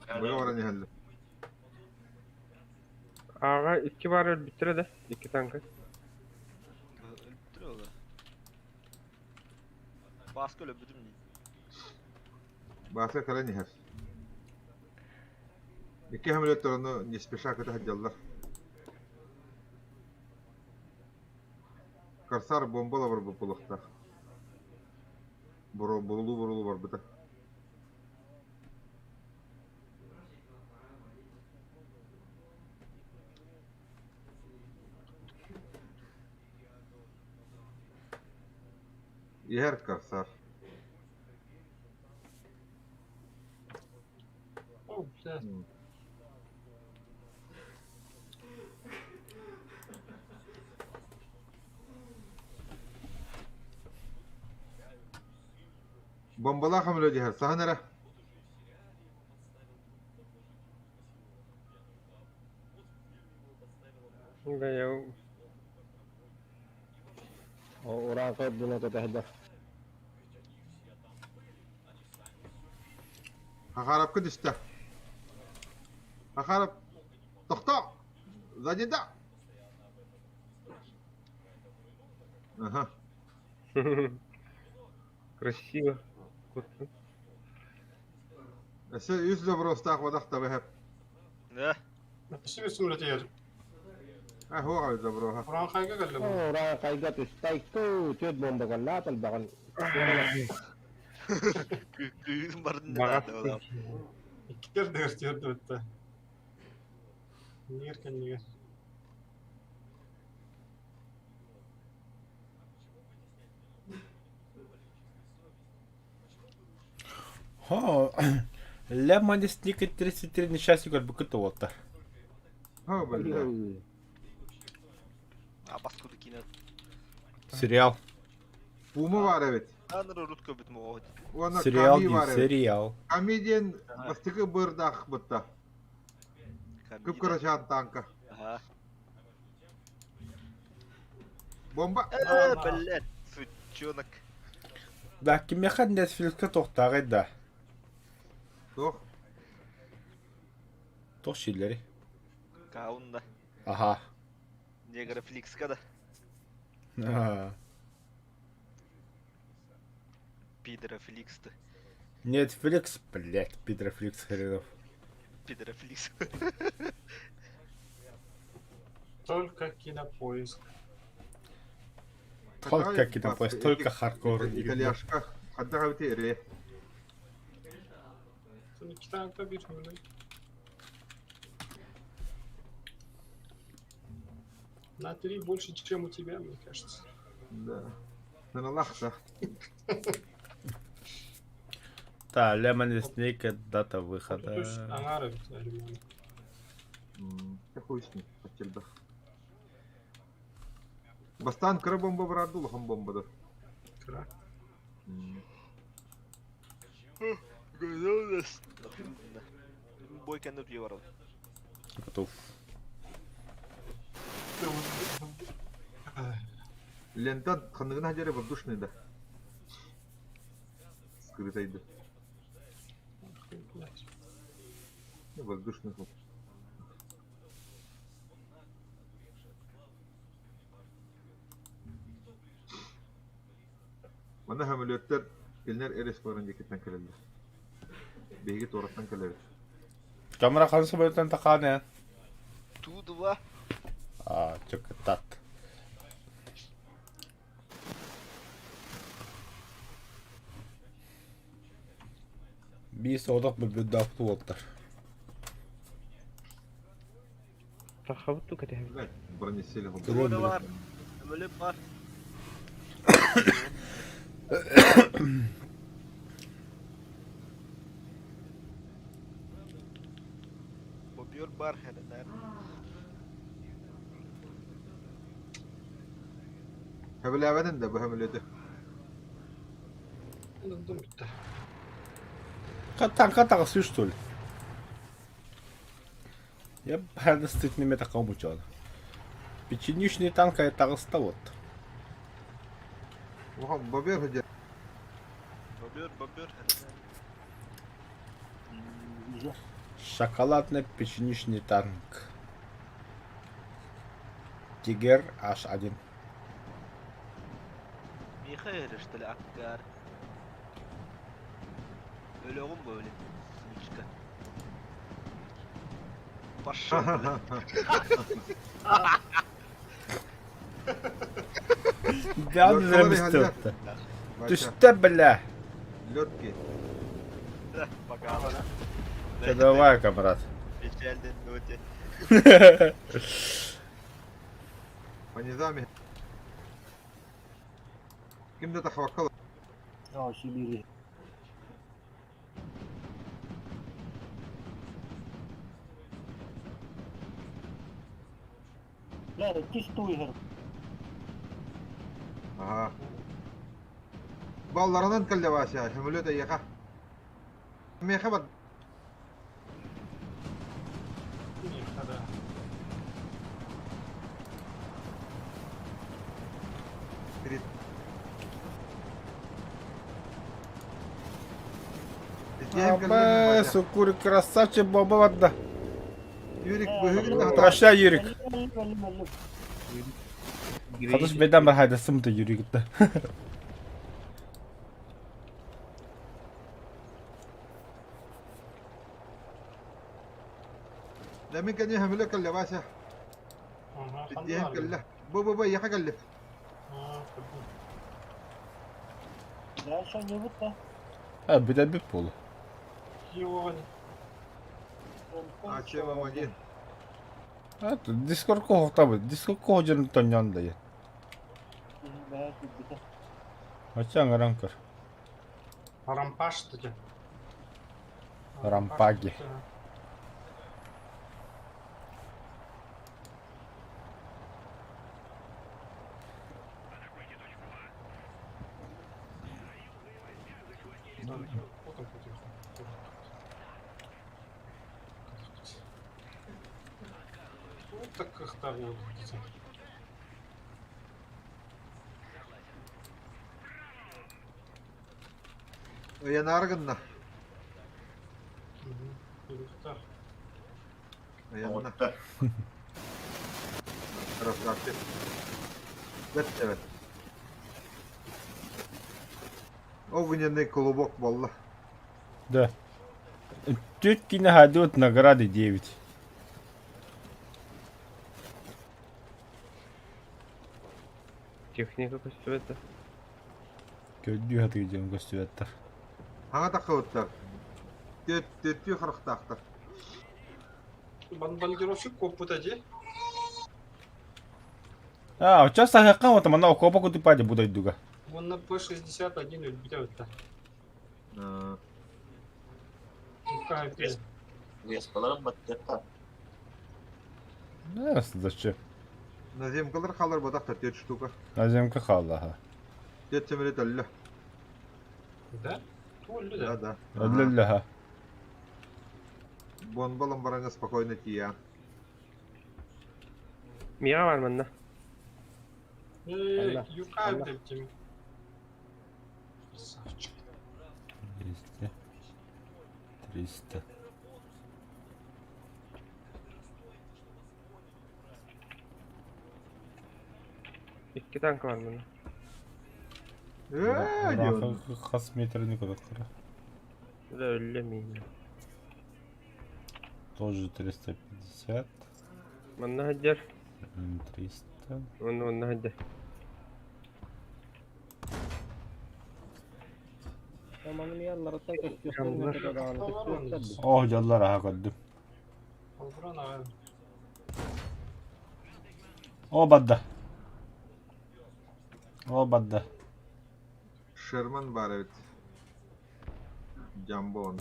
Быга баран иһэллэр. Аҕа икки баар өлбүттэрэ да. Икки танка. Өлбүттэр ол. Бааска өлбүтүм дии. Бааса кэлэн иһэр. Икки самолеттар ону не спеша көтө сылдьаллар. Корсар бомбала барбыт буолуохтаах. Бурулуу-бурулуу барбыта. Иһэр корсар. О, блядь. Бомбалаах хамлы диһэр. Саһан эрэ. Да я Урааҥхай дына кэтэһдэ. Хахарапка түстэ. Хахарап. Тохтоо! Сзади да! Ага. Красиво. Круто. Өссө үс забростаах бодах табыһап. Да. Спасибо, сумлетер. А хуа заброха. Уран хайга кэллэ бу. Урааҥхайга түстэ икки түөрт бомба кэллэ элбэҕин. Кыыс бардын да Бағас да. Иккер дэгэр түөрт бытта. Нигер кэннигэр. Хо, Лемон Сникет 33 несчастье көрбүккүт уолаттар. Ха бля. А паскуду кине. Сериал. Пума бар эбит. Аныр урут көбүт моҕо. Уонна Сериал Ками дии, бар эбит. сериал. Ками диэн бастакы бырдаах бытта. Кып-кырачаан танка. Ага. Бомба. Э, блядь, сучонок. Да, кимиэхэ Netflix'ка тохтааҕый да? Туох? Туох сииллэрий? Каунда. Аха. Негрофликска да. Аа. Пидорофликс-то. Netflix, блядь, пидрофликс хренов. Пидорофликс. Только кинопоиск. Только кинопоиск, только хардкор. Итальяшка. Хадда хабити эре. İki tanka bir mi? На три больше, чем у тебя, мне кажется. Да. Наналахта. Да, Lemon Snicket, дата То есть выхода. аңара бит лимон. Хуй с ним, хотел Бастан кыра бомба барарды улахан бомба да. Кыра. Бой кэннэ утуйа барабын. Готов. Лента ханныгын хадьары воздушный да. Скрытайды. Блядь. Воздушный ход. Манна самолеттер кинилэр эрес баран диэкиттэн кэлэллэр. Биһиги туораттан кэлэбит. Камера хан самолеттан тахааны. Ту-два. А, чөкөтат. Биир соҕотох бөлбүрдээх уолаттар. Тахабыт ту кэтэһэбит. Блядь, бронесель Көрүөм Өлө били. бар. Өлө бар. Бобер бар хәләләр. Хэбилээбэтин да бу самолеты. Дым bitti. Танка таҕыс что ли? Я баһааны неме такаумучуона. Печеничный танк таҕыста вот. Улахан бобер хадьар. Бобер, бобер хәләләр. Шоколадный печеничный танк. Тигр H1. Михаил, что ли, Аккар. Өлөҕүм бу өлө. Сучка. Пошел, блядь. Да, Лёткалар мистер. Вася, Түстэ бля. Лётки. Да, Пока. Ты давай, камрад. Печальной ноте. По низам. Ким да тахвакал. А, Сибири. Бля, ти стуйгер. Ага. Балларанан кэллэ Вася, сөмөлүөт эйиэхэ. Миэхэ бар. Миэхэ да. Абы, сукур красавчик бомба барда. Юрик быһыгын да Прощай, Юрик. Өллүм, өллүм, өллүм. Хатыш бэдэн бар хайдасым да Юрикта. Да мин кэнни хөмүлө кэллэ Вася. Ага, Диэһэн кэллэ. Бу бу бу эйиэхэ кэллэ. Дальше не да? А, бүтэрбит буолу. А чем вам один? А, Дискорд кохтабыт. Дискорд кохожун тоньон да. Бää күүппүтэ. Ача аңаран көр. Рампаш таки. Рампаги. Вот так как-то вот. Ыйанаары гынна. Ыйанна. Красавчик. Бэт эбэт. Огненный клубок буолла. Да. Теткины ходят награды 9. Техника көстүбэт да. Көрдүү хатыы дьон көстүбэттэр. Хаҥа таххыбыттар. Түөттүү харахтаахтар. Бомбардировщик коппута дии. А, оччо саһыахха вот манна окуопа кутупа дии бу дойдуга. Уонна П-61 өлбүтэ бытта. Веспаларым баттыахха. Э, зачем? Наземкалар хаалар батахтар түөрт штука. Наземка хаалла. Түөрт сөмөлүөт өллө. Да? Өллө Да, да. да. Өллө ха. Бомбалан бараҥҥа спокойно тиийэҕин. Миэхэ баар манна. Э, Юрка өлбүтүм. Красавчик. 200. 300. Икки танка баар манна. Ээ, диэн. Хас метрini көрөр. Да өллө миинэ. Тоже 350. Манна сылдьар. 300. Онно онно сылдьар. Оо, дьаллар аха көрдүм. Албыран аҕай. Оо, бадда. Оо, бадда. Шерман баар эбит. Джамбо он.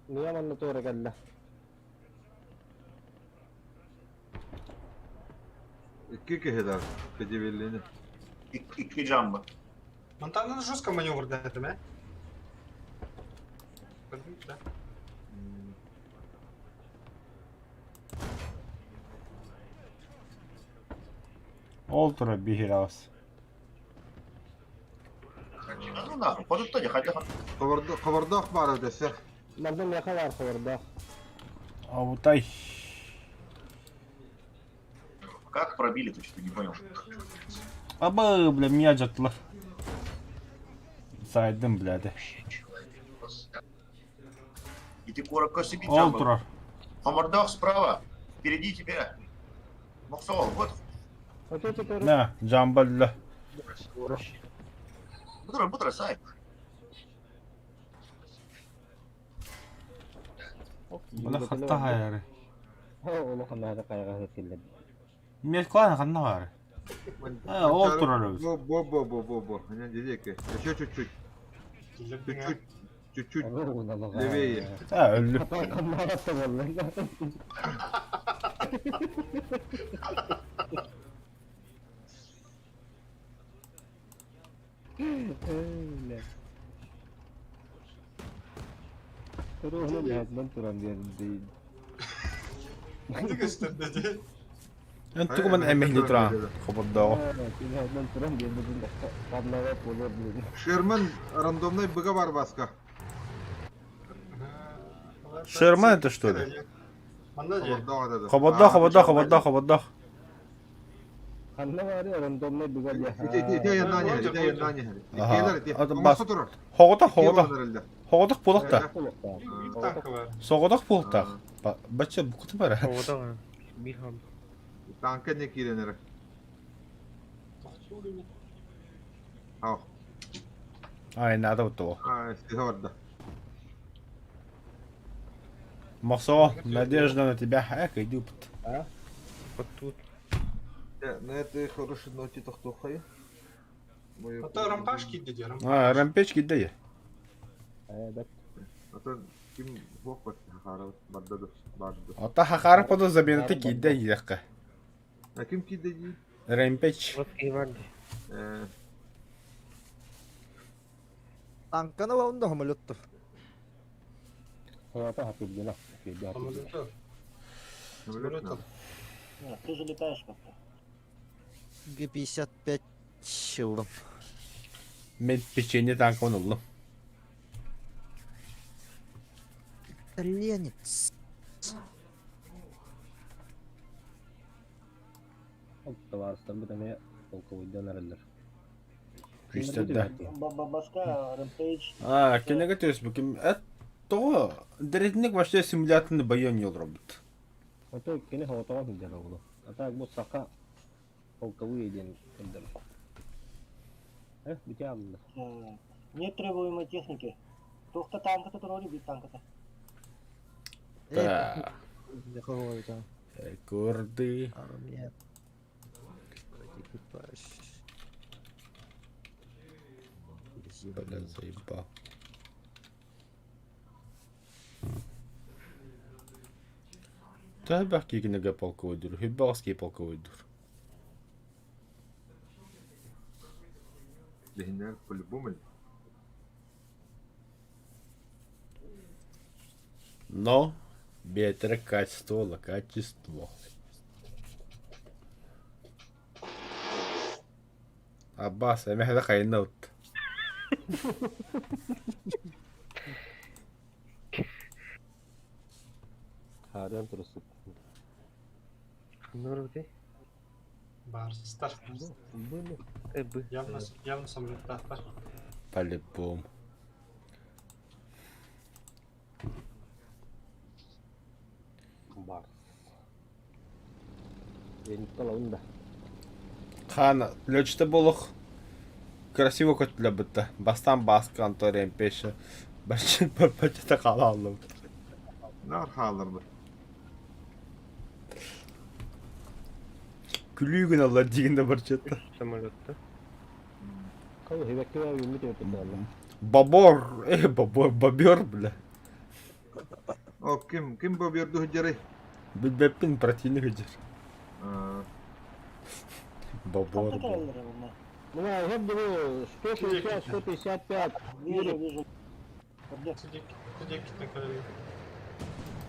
Миа манна туора кэллэ. Икки киһи да Педивиллини. Икки жамба. Монтана жестко маневр да это, да? Да. Ол тура биһирэҕис. Ну нахуй, хотут да хотя Хобордоох баар эбит өссө. Манна миэхэ баар хобордоох. Абытай. Как пробили-то, что-то не понял. Абы, бля, меня дьаттылар. Сайдым, блядь. И ты коротко себе Ол турар. Хомордох справа. Впереди тебя. Моксол, вот. На, жамбалла. Бутро, бутро, сай. Бала хатта хайары. Улахан наада хайаҕаһы киллэр. Миэт клана ханна баары. А, ол турар эбит. Бо бо бо бо бо бо. Диэки. Еще чуть-чуть. Чуть-чуть. Чуть-чуть. Левее. А, өллүм. Бля. Ругна быһатынан туран биэрди. Ити көстөрдө дии. Эн тугу ман эмиһли туран хобордооҕу. Быһатынан туран биэрди Одного поля, блин. Шерман рандомный быга бар баска. Шерман это что ли? Манна дии. Хобордоох это. Хобордоох, хобордоох, хобордоох, хобордоох. Ханна баары рандомный быга диye. Ити ити ити айаннаан иһэр, ити айаннаан иһэр. Аха. Иккиэлэр ити. Аты бас- Оҥосто турар. Хоҕотох, Иккиэ хоҕотох. буолан эрэллэр. Хоҕотох буолуохтаах. Биир танка бар. Соҕотох буолуохтаах. Бачча букута бара. Оҕотох биир хам. Танка не киирэн эрэр. Тохтуур ини. Ау. Ай, надо вот того. А, сиһэ барда. Мохсо, надежда на тебя. Эк, иди упт. Вот тут. На этой хорошей ноте тохтуохай. Ото рампаш киирдэ дии, рампаш. А, рампечки дае. Атын ким буох хахара барда да барды. Ата хахара поду заменаты киирдэ иэххэ. А ким киирдэ дии? Рэмпеч. Вот и барды. Э, Танканы онда самолеттор. Самолеттор. самолет надо. Нет, ты же летаешь как-то. Г-55 ыллым. Мен печенье танкын ыллым. Итальянец. Табаарыстарбыт эмиэ полковойдан эрэллэр. Күүстэрдэ. Башка, Рэмпейдж. А, кинеге төспүкүм. Эт тоҕо дэретинник вообще симуляторный боён олоробут. Ото кини хоҕотоҕон сылдьар оҕоло. А так бу саха полковые диэн көрдөрөр. Э, бүтэ алла. Нет требуемой техники. Туохта танката туруору биир танката. Да. Рекорды. Армия. Экипаж. Бля, заебал. Төһө киигинэгэ полковой дур, хүббэҕэскии полковой дур. Легендар по-любому. Но бетер качество, качество. Аббас, эмэһэ хайына ут. Хаарыан турусук. Ханна барбытай? Барстар. Э, Б. Явно, явно самолеттаахтар. По-любому. Бар. Винтала да. Хана, лёчте болох красиво көтүлэ бытта. Бастан баска Антон Ремпеше. Бачы бачыта кала аллым. Нар хаалар Күлүү гын аллар дигинде барчытта. Самолетта. Кой хибекке үмүт өтүп алла. Бабор, э, бабор, бобер, бля. О, ким ким боберду хыдьарый? Билбеппин противник ыдьар. Бобор. Ханна кэлэллэр онно? Мына хеп дуу 160 155. Вижу, вижу. Где? Судеккиттэн кэлэллэр.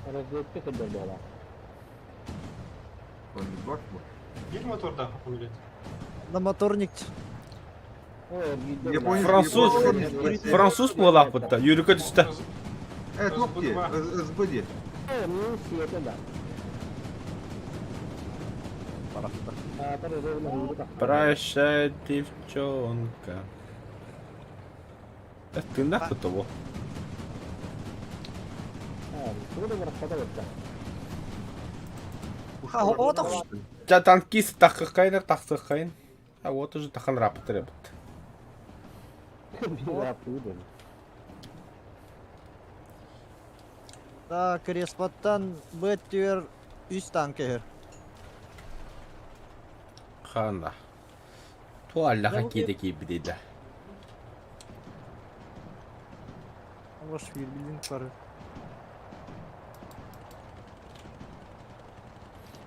Разведка кыдыр буола. Бак бу. Биир мотордаах самолет. На моторник. Японец- Француз. японец- Француз буолаахпытта. Юрика түстэ. Э, туох дии? СБ дии. Э, мен сиэтэ да. Прощай, девчонка. Э, тыыннаах того. А, оҕотох. Ча танкист таххайнар тахсыххайн. А вот уже тахан рапотыр эбит. Да, Креспоттан Б-түөр үс танк иһэр. Хана. Туаллаха кииде киибидида. Алаш билдинг бар.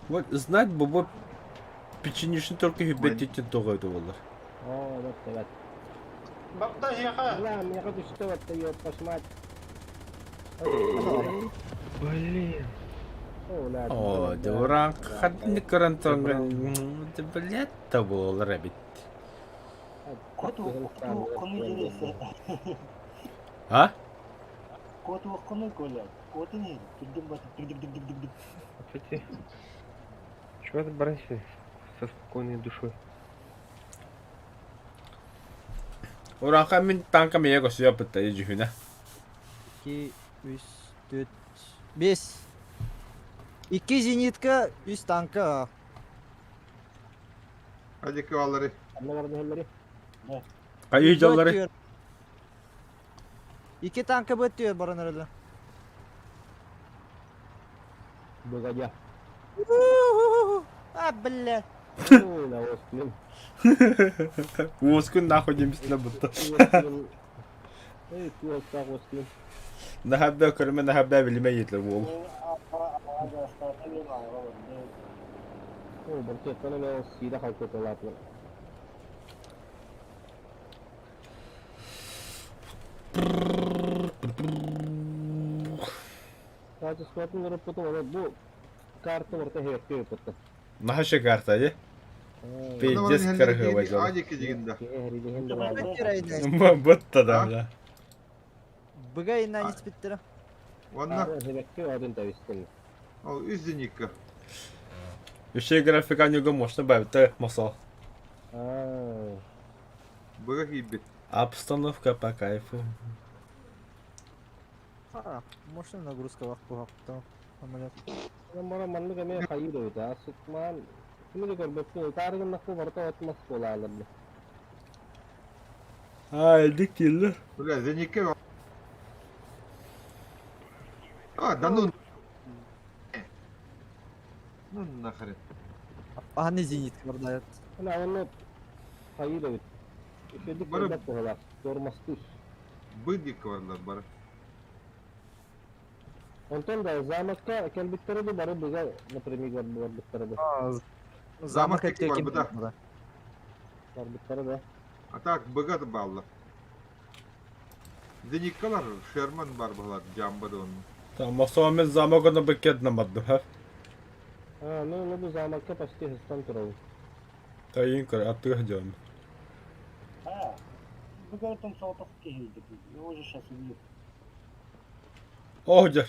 Вот знать бы бу печенюшны только хүббэттиттин тоҕо это буоллар. Оо, вот evet. Бапта эһиэхэ. Бля, миэхэ түстэ батта, ёпта мать. Блин. О, дурак, хатны көрөн блядь, да буолар эбит. А? Кстати, чего ты баранься со спокойной душой? Ураха мин танка мия көсүө бытта дьүһүнэ. 2, 3, 4, 5. 2 зенитка, 3 танка. Hadi кываллары. Хайыы дьаллары. 2 танка бөттүөр баран эрэлэ. Быгадя. А, бля. Уоскун нахуй немістіне бұтты. Эй, куостаах уоскун. Нахабда көрүмэ нахабда билиме етлер уол. Оо, бартыаттан эмэ сиирэ халкыталаатылар. Качествотын көрөппүтүм, оны бу карта барыта һиэккэ ыыппыттар. Наша карта, де? Пиздец красивый жол. Адики дегенде. Бытта да, бля. Быга инна испиттера. Онна Һиэккэ один тавистин. ол үс зенитка. Еще графика него можно бавить, масал. Быга киирбит. Обстановка по кайфу. А, мощная нагрузка вах пуха. Самолет. Мара маннык эмэ хайыр эбит, асыкмаан кими да көрбөппүн, ытаары гыннахпы барыта от мас буолаалар. А, иди киллер. Бля, зенитка. А, да ну. Ну нахрен. А не зенитка продает. Ана онно хайыр эбит. Үчүгэйдик Бары- көрбөт быһыылаах, тормостуур. Быдик варлар бары. Онтон да замокка кэлбиттэрэ да бары быга напрямик барбыттара да. Замок Замок это бар, быда. Барбыттара да. А так быга баллар. Зениткалар Шерман бар булар жамба да onun. Там масал мен замок оны бекет намадым, ха? А, ну, ну бу замокка почти хыстан турабын. Тайын көр, аттыга жон. О, жар.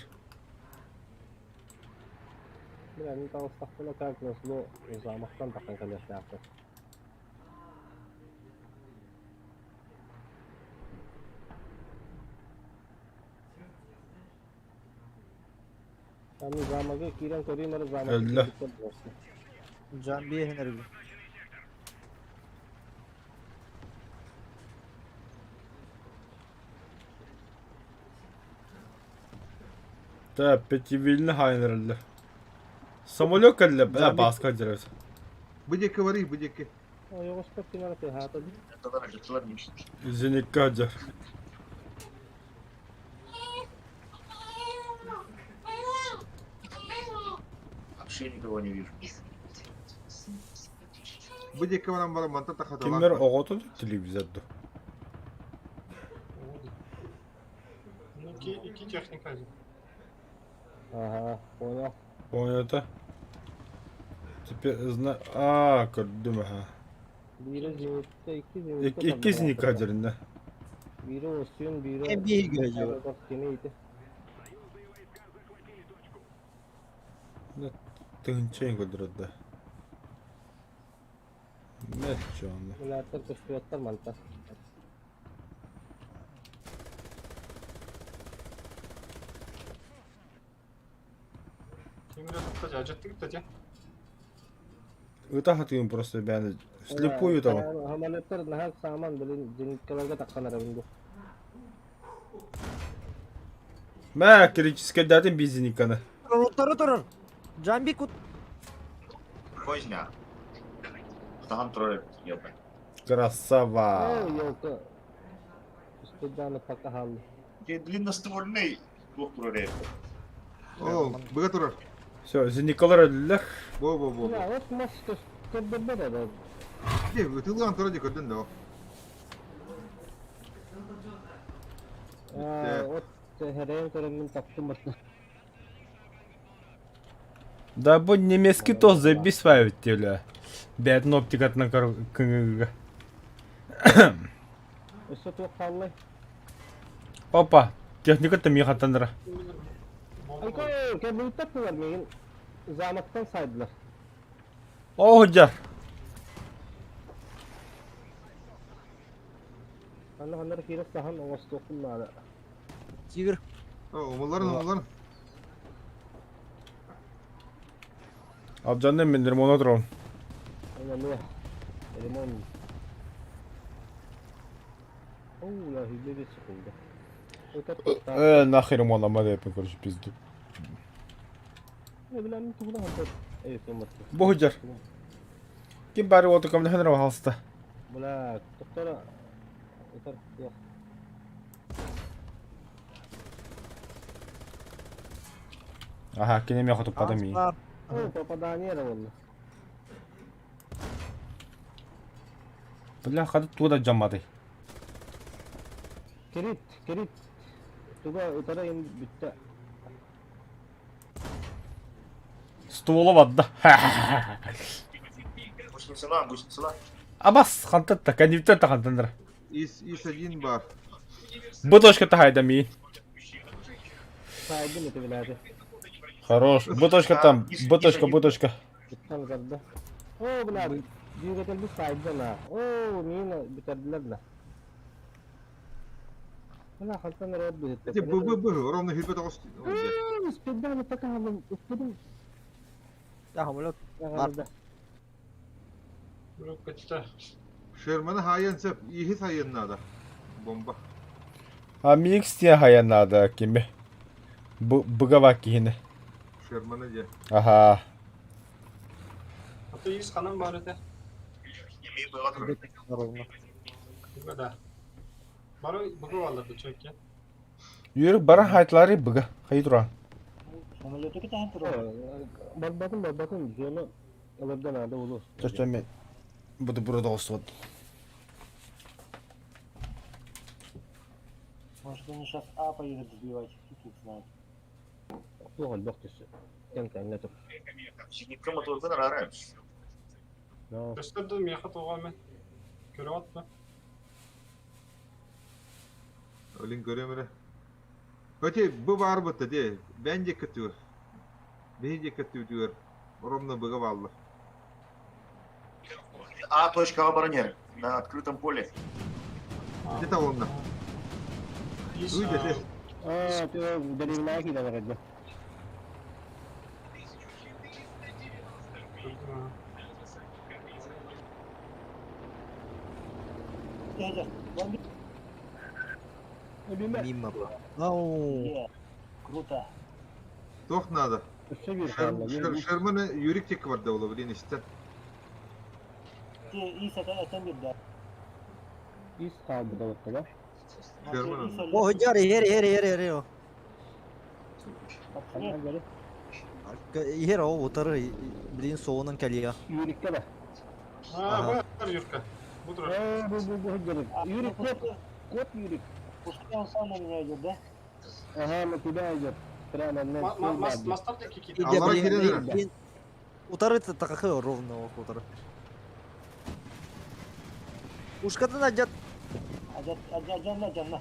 Бля, мин таҕыстахпына как назло замоктан таххан кэлиэхтээхпин. Аны замогы киирэн көрүүм эрэ замок Өллө. Жан бейхин Да, пятивильный хайнерлі. Самолет кэллэ, бля, баска деревья. Быдики вари, быдики. Ойоҕоспор ким эрэ тыаһаата дии. Зенитка жар. Вообще никого не вижу. Быдики варан бара манта тахата. Кимнер оҕото телевизорду. Ну, ики, ики техника один. Ага, понял. Понял это? Теперь зна... А, көрдүм, аха. Биирэ зенитка, икки зенитка. Икки зенитка деринде. Биирэ осуйун, биирэ... Эм биир жо. Кими ити? Тыгынчайын көрдүрөдө. Мэтчи онно. Милаттар көстүбэттэр манта. Кимре тутта жажаттык да же. Ыта хатыгын просто бәні слепую там. Самолеттар наһаа сааман билин зениткаларга таххан эрабын бу. Мә, критический датын би зенитканы. Турur турur. Жан кут. Козня. Там трое, ёбань. Красава. Ой, елка. Үстүданы пока халлы. Где длинноствольный двух проректов. О, быга турар. Все, Николар өллөр. Бо бо бо. Бля, вот мас көрдөрбөт это. Де, ытылган тура ди көрдүн да. Вот херен көрөммүн таптым бат. Да бу немецкий тоз заебись сваивать бля. Бәтін оптикатынан кыңыгыга. Өссө туох хааллай? Опа, техника там мехатандыра. Айко, кәбүттәттиләр миигин замоктан сайдылар. О, жар. Анна ханнар киирэ саһан оҥостуохпун наада. Тигр. Умуларын, умуларын. Абжандан мен ремонт Ана Ремонт. Оо, я хиле секунда. Э, нахер ремонт амады эпин, короче, пизду. Не билем, тугуна хантар. Эй, сомат. Бу жар. Ким бары оту кымда ханыр халста. Бля, токтора. Отар, yok. Ага, кинеме хотуп падам и. О, попадание болду. Бля, хады туда жаммады. Керит, керит. Туга утара им бүтті. Ствола вадда. Гусеницала, гусеницала. Абас, хантатта, кандиптер та хантандыр. Ис, ис один бар. Бу точка та хайда ми. Сайдым это билады. Хорош. Бу точка там, бу точка, бу точка. Бүттен карды. О, бля, двигатель bir сайдым на. О, мина битердилер да. Бля, хантан род битти. Эти б б б ровно хилбет оғыз. Спиддан пока успедим. Да, самолет. Бар. Качта. Шерманы хайын сеп, ихи сайын надо. Бомба. А микс те хая надо киме. Быгава кихине. Шерманы де. Ага. А то есть ханам бар это. Имею было. Да. Бары бугу алды чөкке. Yürü баран хайтлары быга. Хай тура. Самолету китаһын турар. Барбатын, барбатын, жона алардан ада олу. Чача мен буду burada olsun. Может они сейчас А поедут сбивать, фиг их знает. Тугал бактысы. Кем кәңгә тур. Зенитка моторга нарара. Но Көстөрдү меха тугаме. Көрүп атпы. Олин көрөмөрө. Өте бу бар бутта де. Бен де көтүр. Бен де көтүр. Ровно быга баллы. А точка оборонер на открытом поле. Где-то онна. Ис Уйда де. А, ты деревня кида барады. Мимо. Ау. Круто. Тох надо. Өссө бир хаалла. Шерманы юрик тек бар да ола блин истен. Ты ис это это мир, да. Ис хаалды да отта да. Шерман. О, жар, ер, ер, ер, ер. Ханна бери. Ер, о, утары, блин, соонан калия. Юрикке да. А, бар Юрка. Бу тура. Э, бу бу бу бу. Юрик кот, кот Юрик. Пускай он сам на меня идет, да? Ага, на тебя идет. Прямо на Мастар деки кит. Иде, Аллах блин, кередір. блин. Утары такахы ровно утары. Ушкатын ажат. Ажат, ажат, жанна, жанна.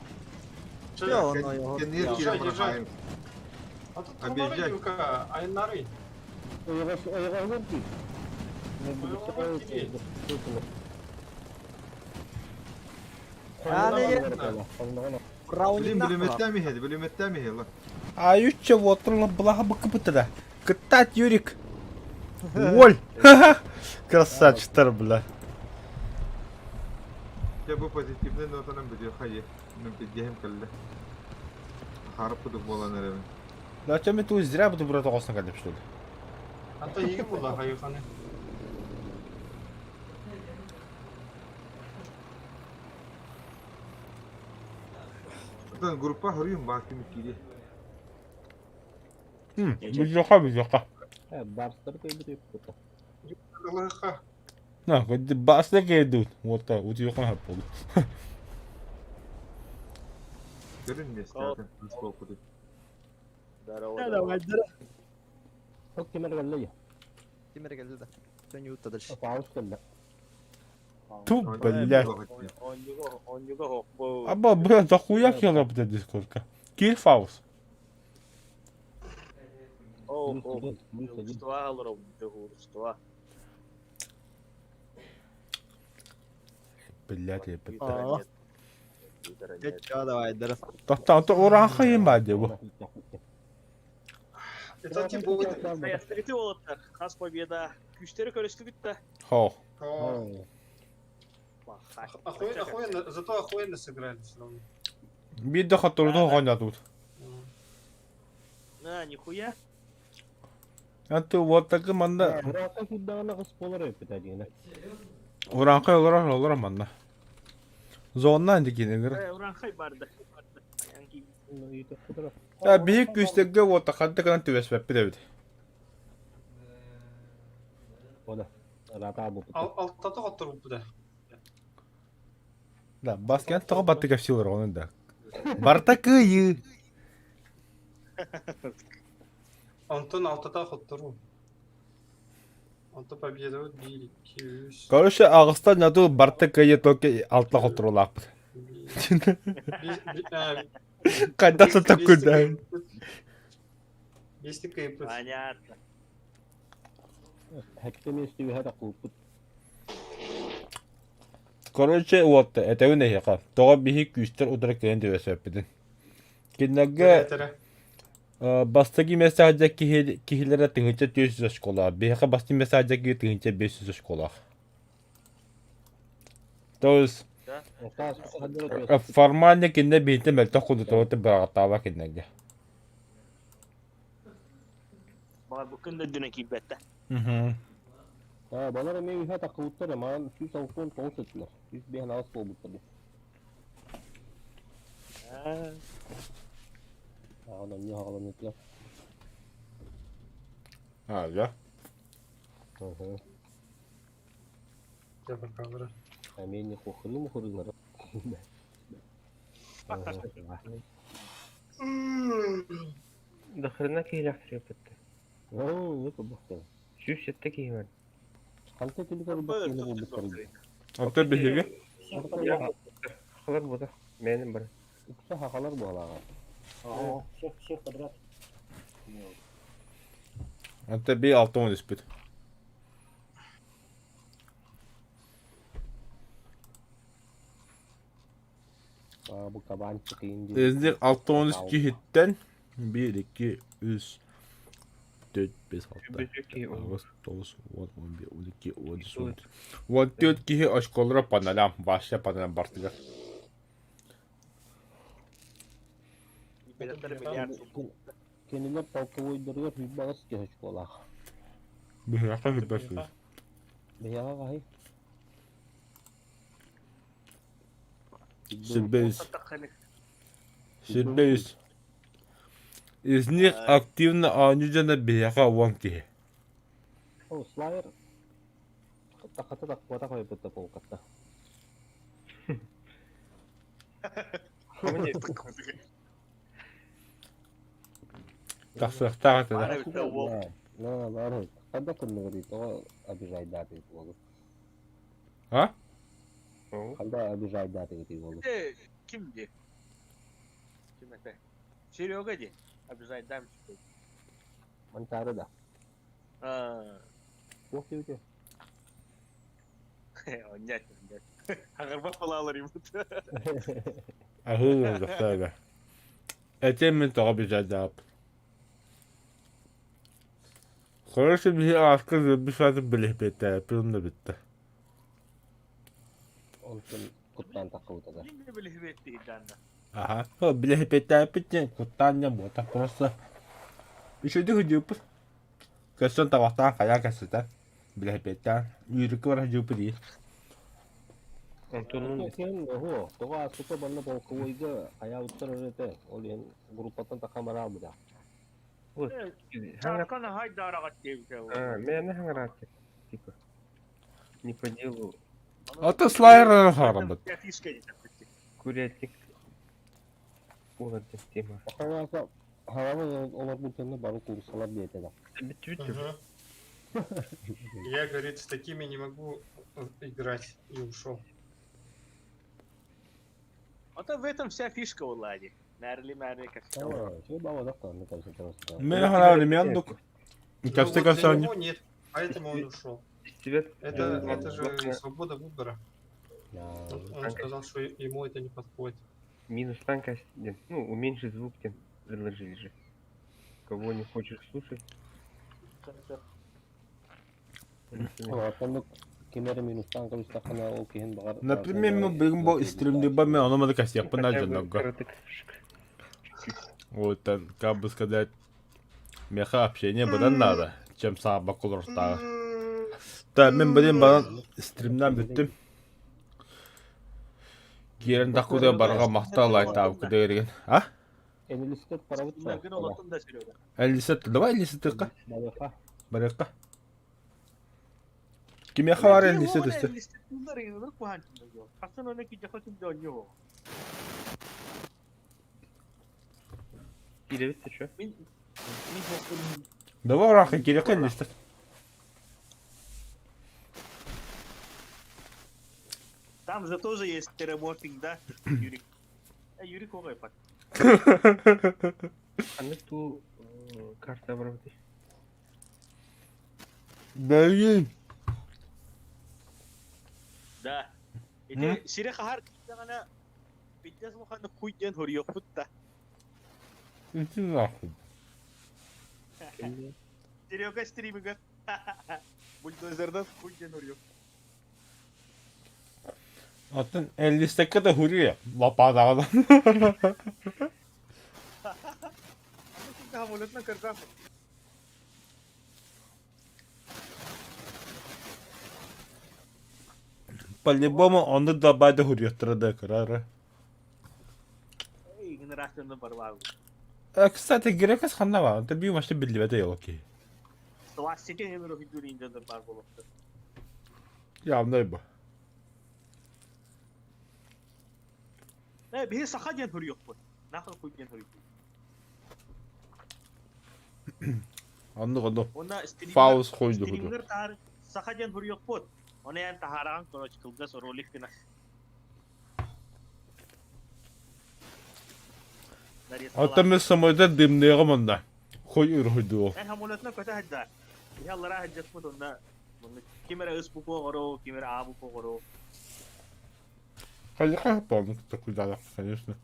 Все, оно его. Кенер Езжай, кире езжай. хайын. А тут Объезжай. Юрка, айнары. Ойга ойга ки. Блин, Брауни билеметтен ми хеди, билеметтен ми хеди. А юче вот блага быкы да. Кытат Юрик. Воль. Красавчиктар, бля. Я бу позитивный нотанан бүдү хайы. Мен пиддехим калла. Харып кудук болан эребин. Да чем мен зря буду burada olsun калып что ли. Ата иги була хайханы. Оттон группа хоруйум баа ким кири. Хм, бизока бизока. Барстар көйбүт өйбүт. Ылыха. На, баста кэйдут. Вот так, утуйхан хаппыл. Көрүн миэстэ болкуту. Здорово, Давай, здорово. Ток кимер кэллэ. Ким эрэ кэллэ да. Сен юутта дальше. Паус кэллэ. Ту, блядь. Онньуга, онньуга хоппу. Аба, бля, захуя хера, блядь, дискордка. Кир Фаус. О, о, дежурство алырым, дежурство. Блядь, я блядь. Аа. Компьютера нет. Чё давай, дара. Тохтоо, ураанхай юм баа дии бу. Это типа вот... Саястырыты олыттар. Хас победа. Күштері көрістігіт та. Хо. О, Охуенно, охуенно, зато охуенно сыграли все равно. Биир да хотторду хонятут. На, нихуя. А ты вот так манна Ураанхай курдаҕына қыс болар өппүт адьына. ураанхай олорор олорор манна. Зонна дикин ыгыр. Уранхай барды. А биһик күстэргэ уота ханта гынан түбэспэппит эбит. Ода. Рата бу. Алтата хоттор бу да. Да, баскен тоҕо баттык эфсилер онун да. Барта кыйы. Антон алтата хоттору. Онто победа 1, 2, 3. Короче, аҕыстан няту барта кыйы только алта хотторулаахпыт. Хайдах да таккуйдаһын. Бестик кыйыппыт. Понятно. Хэкте месте үһэ таккуппут. Короче, вот, этэбин эһиэхэ. Тоҕо биһи күүстэр утары кыайан түбэспэппитин. Кинилэргэ бастакы миэстэ сылдьар киһи киһилэрэ 1400 оскуолаах. Биһиэхэ бастакы миэстэ сылдьар киһи 1500 оскуолаах. То есть формально кинилэр биһиттэн мөлтөх курдук быраҕаттаабат кинилэргэ. Бар бу күн да дүнэ киирбэтте. Аа, балар эмиэ үһэ таккыбыттар, маан 169 этилэр. 105 аҕыс буолбуттар. Аа, онон эмиэ хаҕаланыытылар. А, да? Ага. Я пока Эмиэ не кухры мухрылар. До хрена киһилээх трепетте. Оо, не кубахтар. 107 киһи бар. Ханта түлүгэр баккыны булбуттар. Оттон биһиги? Халар бута. Менин бар. Укса хахалар буолааҕа. Всех, всех подряд. Оттон би алта түспүт. Аа, бу кабанчик инди. Эзник 613 киһиттэн 1, 2, 3, 4, 5, 6, 102 киһи. 8, 9, 10, 11, 12, 13, 14. 14 киһи очколоро паналям, вообще паналям бартыгар. Билеттер миллиард. Кинилэр полковойдарыгар хүлбаҕас киһи очколаах. Биһиэхэ хүлбэс. Биһиэхэ хаһый? Силбэс. Силбэс. Из них активно оонньуу дьоно биһиэхэ 10 киһи. О, Слайер тахата такпата хойбута полкатта. Тахсыахтаах этэ да. Бары бүтэ уол. На, бары. Ханда кынныгы тоҕо обижайдааты буолу. А? Ханда обижайдааты буолу. Ким ди? Ким это? Серега ди. Обижать дам чуть. Манчары да. А, Туох диэбитэ? Оннять, оннять. Агарба палалар ему. Аһыы да. Этим мин тоҕо обижайдаап. Короче, биһи ааска билэппит билэппит да бүтте. Онтон куттаан таххыбыта да. Ким билэппит данна. Аха. Билэппит диэн куттаан диэн буолта. Просто үчүгэй хүдьүүппүт. Көстөн табахтаан хайаа кэситэ. Билэппиттэн. Үүрүккэ баран хүдьүүппүт дии. Антонун Кен оһо, тоҕо ааспыта манна полковойга хайаабыттар эрэтэ. Ол иһин группаттан тахха бараабыта. Вот. Чаркан хайдарага диэбитэ. А, мээнэ хаҥарааччы. Типа. Не по делу. Ата слайер харабыт. Курятник. Олар деп тема. Хаҥааса хаҥаба олорбут дьонно бары куурусалар диэтэ да. Бүттүбүт. Я, говорит, с такими не могу играть и ушел. А то в этом вся фишка у Лади. Мәрли мәрли как Мен хаҥараабын эмиэ Ну, Кэпсэ вот для кэпсэ него нет, поэтому он ушел. Это же свобода выбора. Он сказал, что ему это не подходит. Минус танка, ну, уменьши звук тем предложили же. Кого не хочешь слушать. Например, мен бүгүн бу стримде мен ону маны кэпсиэхпин да дьоннорго. Вот, как бы сказать, меха общение быдан надо, чем саабак олорстааҕы. Та мен билин баран стримнан бүттүм. Киирэн такуда барга махтал айтаабы кыдыгырген. А? Элисет, давай Элисетка. Барыахха. Кимиэхэ баар Элисет өстө? Киирэбит да чё? Давай ыраахха киириэххэ Элисет. Там же тоже есть тераморфинг, да, Юрик? Юрик оҕой пат. Ханнык туу карта барабытый? Бэйи. Да. Ити сире хахар киирдэҕинэ бүттэ улаханнык хуй диэн хоруйуохпут да. Ити нахуй. Серега стримигэр бульдозердан хуй диэн хоруйуох. Оттон Элисеккэ да хуруйа лопаатаҕына. Самолетна көрбөх. По-любому оннук да баайда хуруйахтара да кыра Игнорацияны барбаабы. Кстати, грекас ханна баар? Онто биир машина биллибэтэ окей. Свастика нөмір хуйдуур индиандар баар буолуохтар. Явно бу. Э, биһи саха диэн хоруйуохпут. Нахуй хуй диэн хоруйдуу. Оннук оннук. Онна стример Фаус хуйду хуйду. стример таар саха диэн хоруйуохпут. Оны эн таһаараҕын короче кылгас ролик гына. Оттон мен самойда дымныаҕым онно. Хуй уруһуйдуо. Эн самолетна көтө сылдьар. Биһи аллараа сылдьыспыт онно ким эрэ ыс буква оҕоро, ким эрэ а буква оҕоро. Хайыха полный такой да, конечно.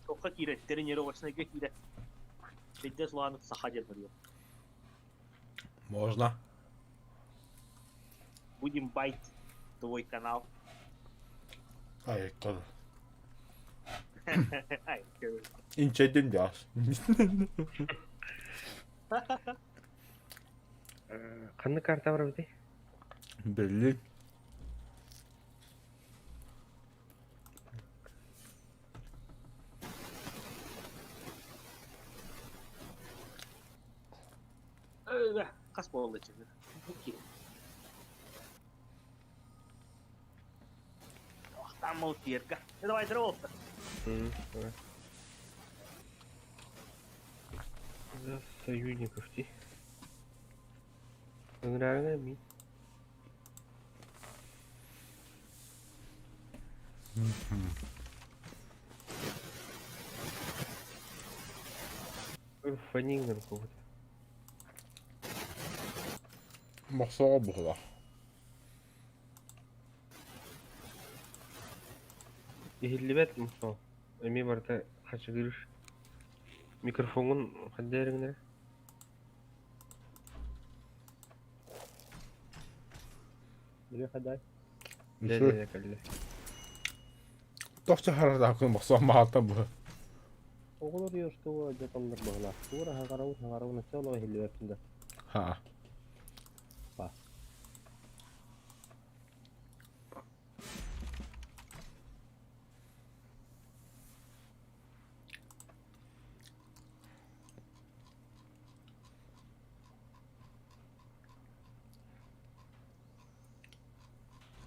Тоққа киирэр, тренировочныйга киирэр. Пиздец улааннык саха диэн хоруйуох. Можно. Будем байт твой канал. Ай, тоже. Ай, Инчэйдин дьаас. Ханнык карта барабытый? Берлин. Хас буолла чыгы. Там мол кирка. Давай дров. За союзников ти. Нравится ми. Фанигнер какого-то. Мохсоҕо буһула. Иһиллибэт мохсоҕо. Эмиэ барыта хачыгырыыр. Микрофоҥҥун хайда эрэ Дэ дэ кэллэ. Тохча харадаакын мохсоҕо маалтан буһа. Оҕолор ёштуга дьаталлар баҕалаах. Туора хаҥарабын хаҥарабын оччо олоҕо иһиллибэппин да. Ха. Ба.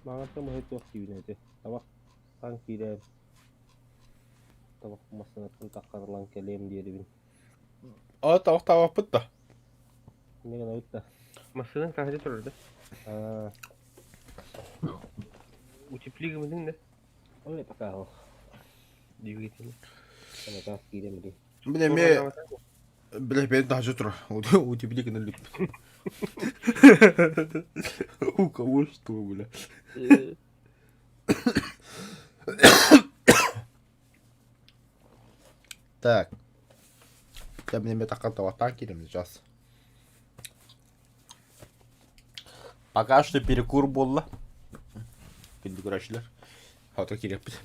Маҥантан быһый туох сиибин эти, табах таҥ киирэн, табах массыынаттан таххарылан кэлиэм диэрибин. А табах табахпыт да. Инньэ гынабыт да. Массыынан таһырдьа турар да? Аа, Утепли гыммытыҥ да? ол пока ол. Двигатель. Санатаах киирэн билин. Мин эмиэ бile бэйэн таһырдьа турар. Утепли гынан бүппүт. У кого что, бля. Так. Я мин эмиэ таххан табахтаан киирем сейчас. Пока что перекур буолла. Күндү көрөөччүлэр. Хото киириэхпит.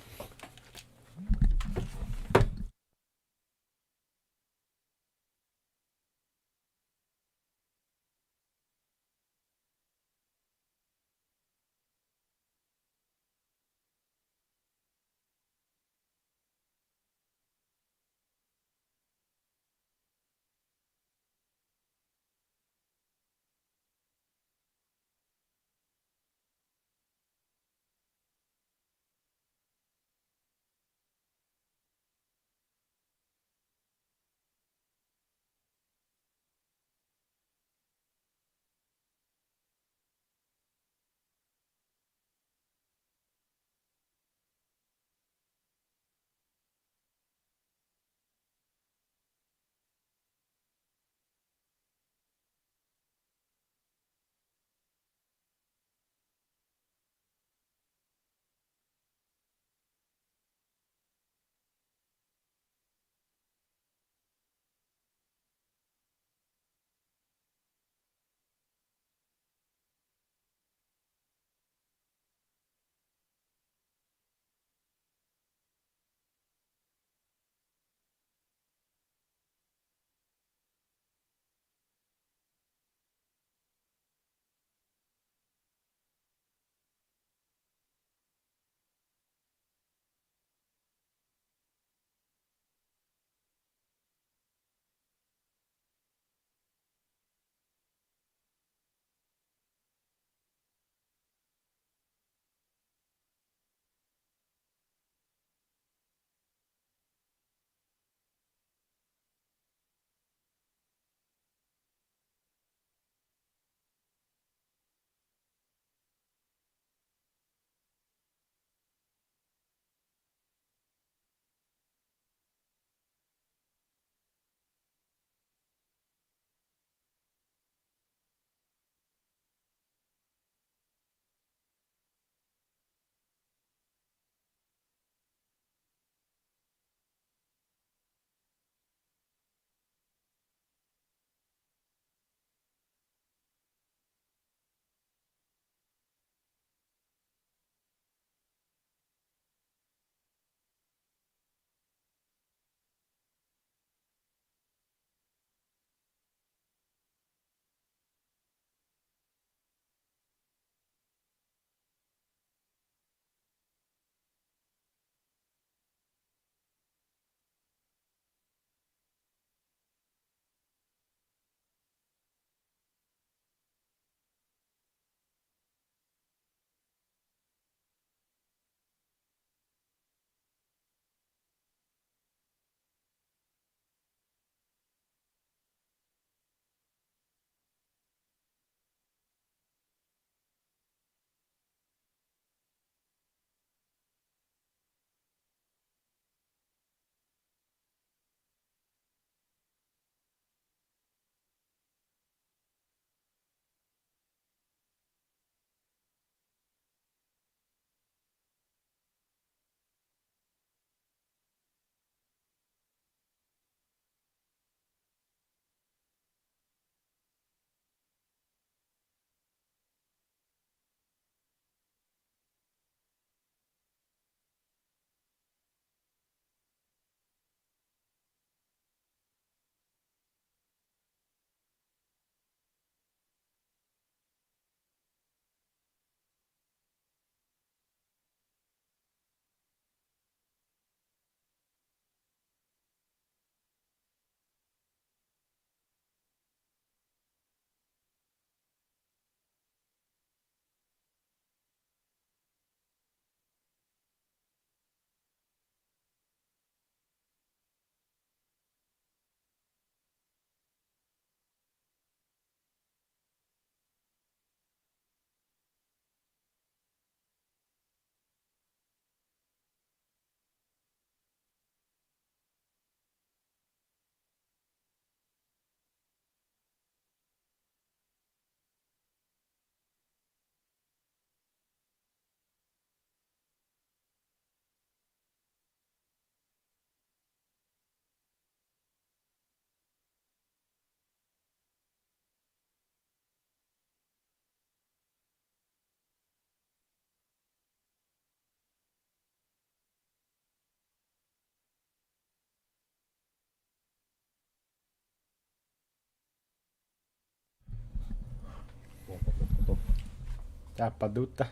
Таппадыта.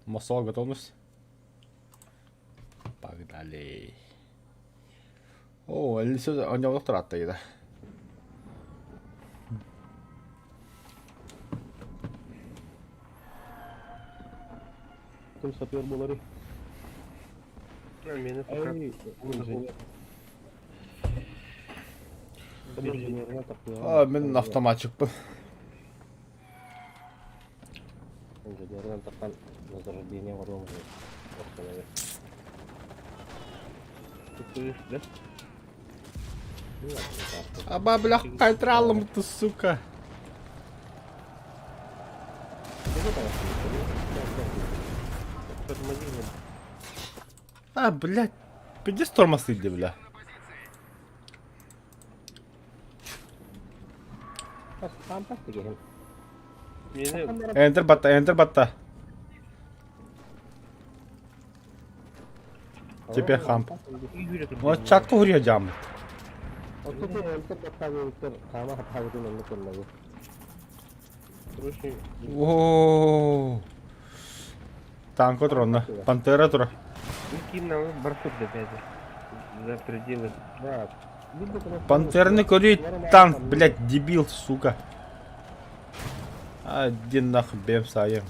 Мосол готовность. Погнали. О, Элиса оонньооботох тураатта Ким сапер буоларый? Мені пока Эй, инженер. Инженеринэн тахсыаҕа. А, мин автоматчикпын. Инженеринэн тахсан возрождение оҥоруом үһү. Восстанови. тупуешь, да? Аба, бля, кайтралым ты, сука. Тормози меня. А, блядь, пиздец тормоз иди, бля. Мені Enter батта, enter батта. Теперь хамп. Юрий тут. Вот чатка хурия жам. Короче, О. Танк отронна. Пантера тура. Никин нам барсук опять за пределы. Пантерны көрүй танк, блядь, дебил, сука. Один нахуй бэм сайым.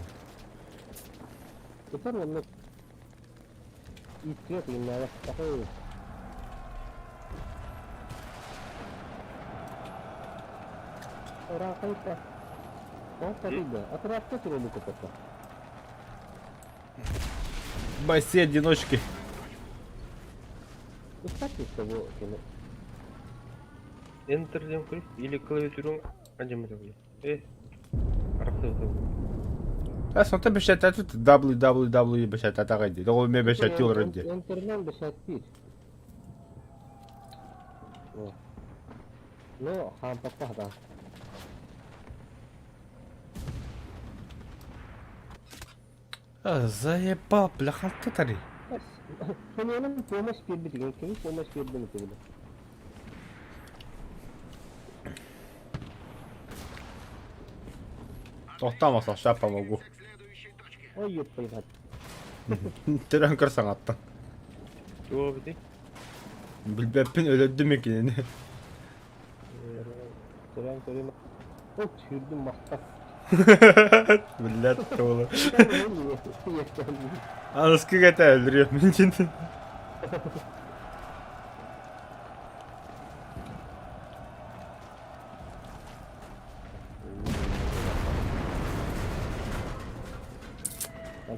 Бойцы одиночки. Enter дем или клавиатуру один Э, арахты А смотри, бешет, а тут www бешет, а так иди. Того мне бешет тил рынди. Интернет бешет Ну, хампаттах да. Заебал, бля, хантатари. Сонуонан помощь биэрбит кими помощь биэрбин этибиле. Тохтамаса, ща помогу. Ой, ёппайгат. Төрөн көрсөн аттан. Чего ты? Билбеппин өлөддүм экинени. Төрөн көрүм. О, сүүрдүм махта. Блядь, тола. Аныскы кете өлдүрүөм мин чинь.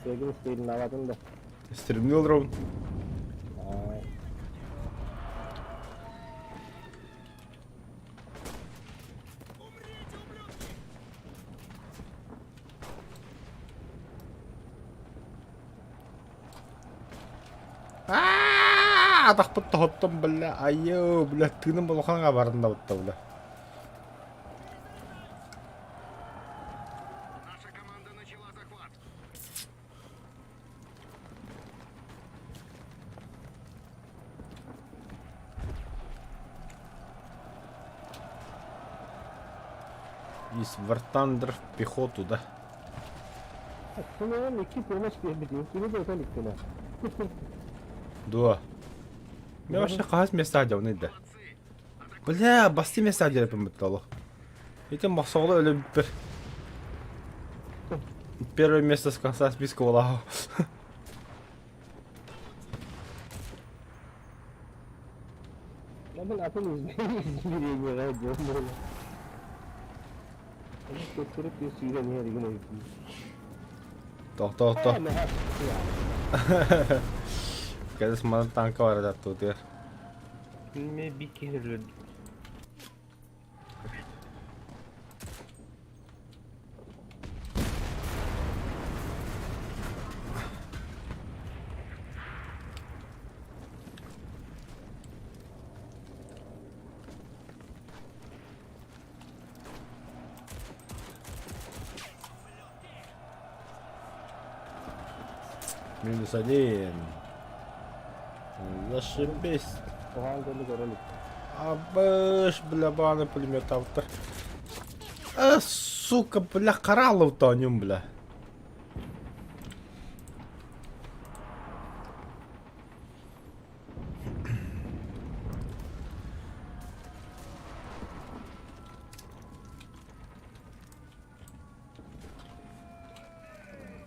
Антегин стилин алатын да. Стримни олоробун. Атахпыт тоһоттом бля, айыы, бля, тыыным улахаҥа барында бутта бля. Из War Thunder в пехоту, да? Сонуонан икки помощь биэрбит. Кими да өтөн иттина. Дуо. Мен вообще хаһыс место садьабын да. Бля, басты место садьабын бутталы. Ити мохсоҕоло өлөбүппэр. Первое место с конца списка буолаа. Мен атын измерение диэн Төттөрү сүүрэн иһэр гына Тохто, тохто. Кэлис манан танка бар тут. Мне бикини Минус один. Зашибись. Оһаан кэлли көрөлүк. Абыш, бля, бааны пулеметтаабыттар. А, сука, бля, харалов тооньум, бля.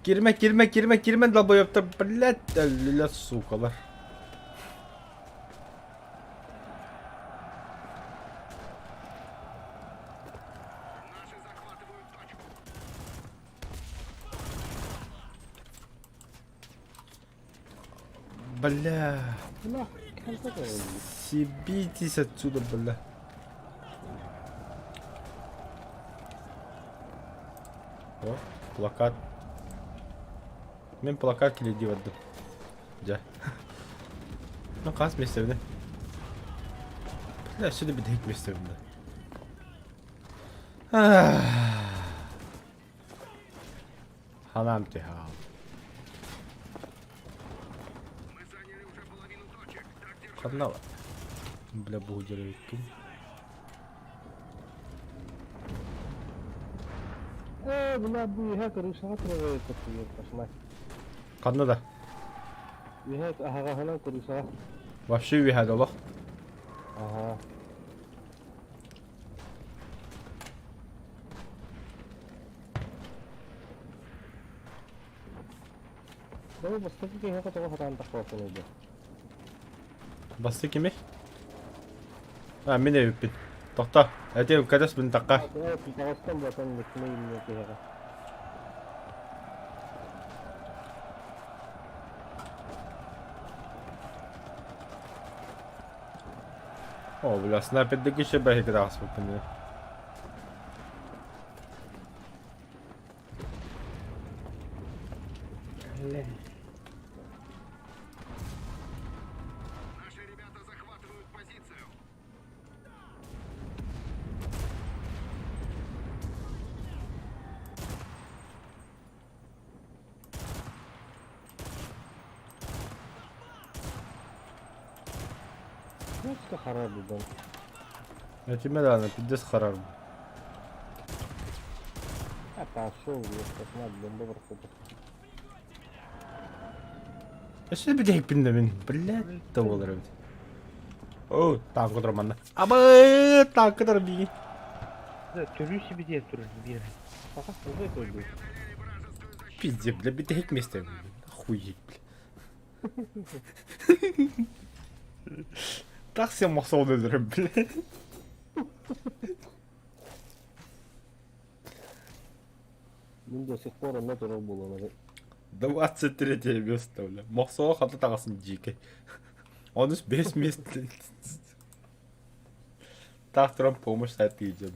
Кирмэ, кирмэ, кирмэ, кирмэ, долбоебтар, блядь, өллүлэр, сукалар. Бля. Съебитесь отсюда, бля. О, плакат. Мен плакат килиди бардым. Дьэ. Ну, хас миэстэбинэ? Бля, сюда бүтэһик миэстэбинэ. Ханаам түһэ Ханна бля бу дьарыйыккын. Э, бля, бу үһэ крышаҕа турар эбит пошла. Ханна да? Үһэ аһаҕаһынан крышаҕа. Вообще үһэ да олох. Ага. Бу бастакы киһиэхэ тоҕо сатаан тахсыбаппын өйдө. Басты кими? А, мин эбиппин. Тохто. Этим кэтэс мин тахха. Таҕыстан буотан бүттүмэ иннэ киһиэхэ. О, бля, снайпердики еще бэһиги таҕыспыппын. Просто харабыдан. Этиме даҕаны пиздец харар. А пошел, ёпта, надо бомба бросать. Өссө бүтэһикпин да мин. Блядь, да буолар эбит. О, танка турар манна. Абы, танка турар биги. Да, төрүү себе турар биир. Пока уже пойду. Пиздец, бля, бүтэһик месте. Охуеть, бля. Тахсыан мохсоҕун өлөрөр, бля. Мин до сих пор онно турар буолан 23 место, бля. Мохсоҕо хата таҕасын дьиикэй. Онус 5 место. Таах туран помощь сайт ыйдьым.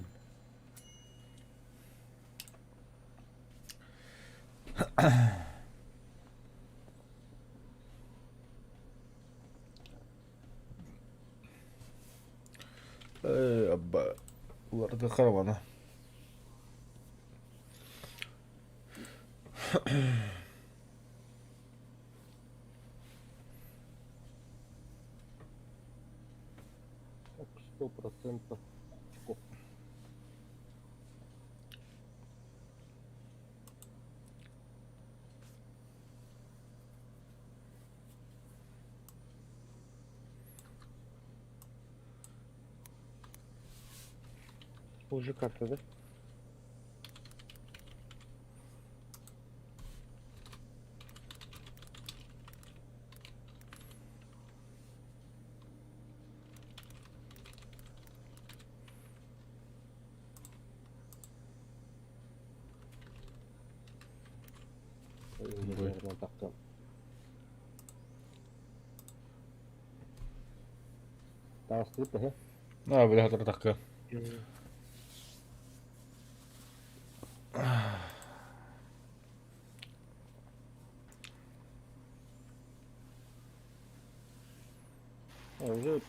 Э, абба. Уларда каравана. Так, 100% очков. Уже карта, да? Инженерынан тахсан. Таҕыстыбыт эһэ. А, бля, хатырдахка. А, уже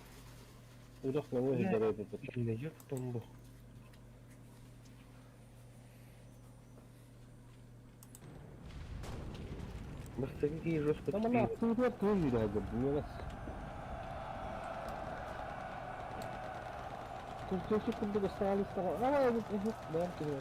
үрэх нөҥүө сылдьар эбиппит. Идет томбу. Бастакы киһи жестко Тамана аттыытыгар кыыл үүрэ сылдьар. Ньиэмэс. Куртуйсук курдук ыстаҕалыстаҕа аҕай эбит иһит баар киһи.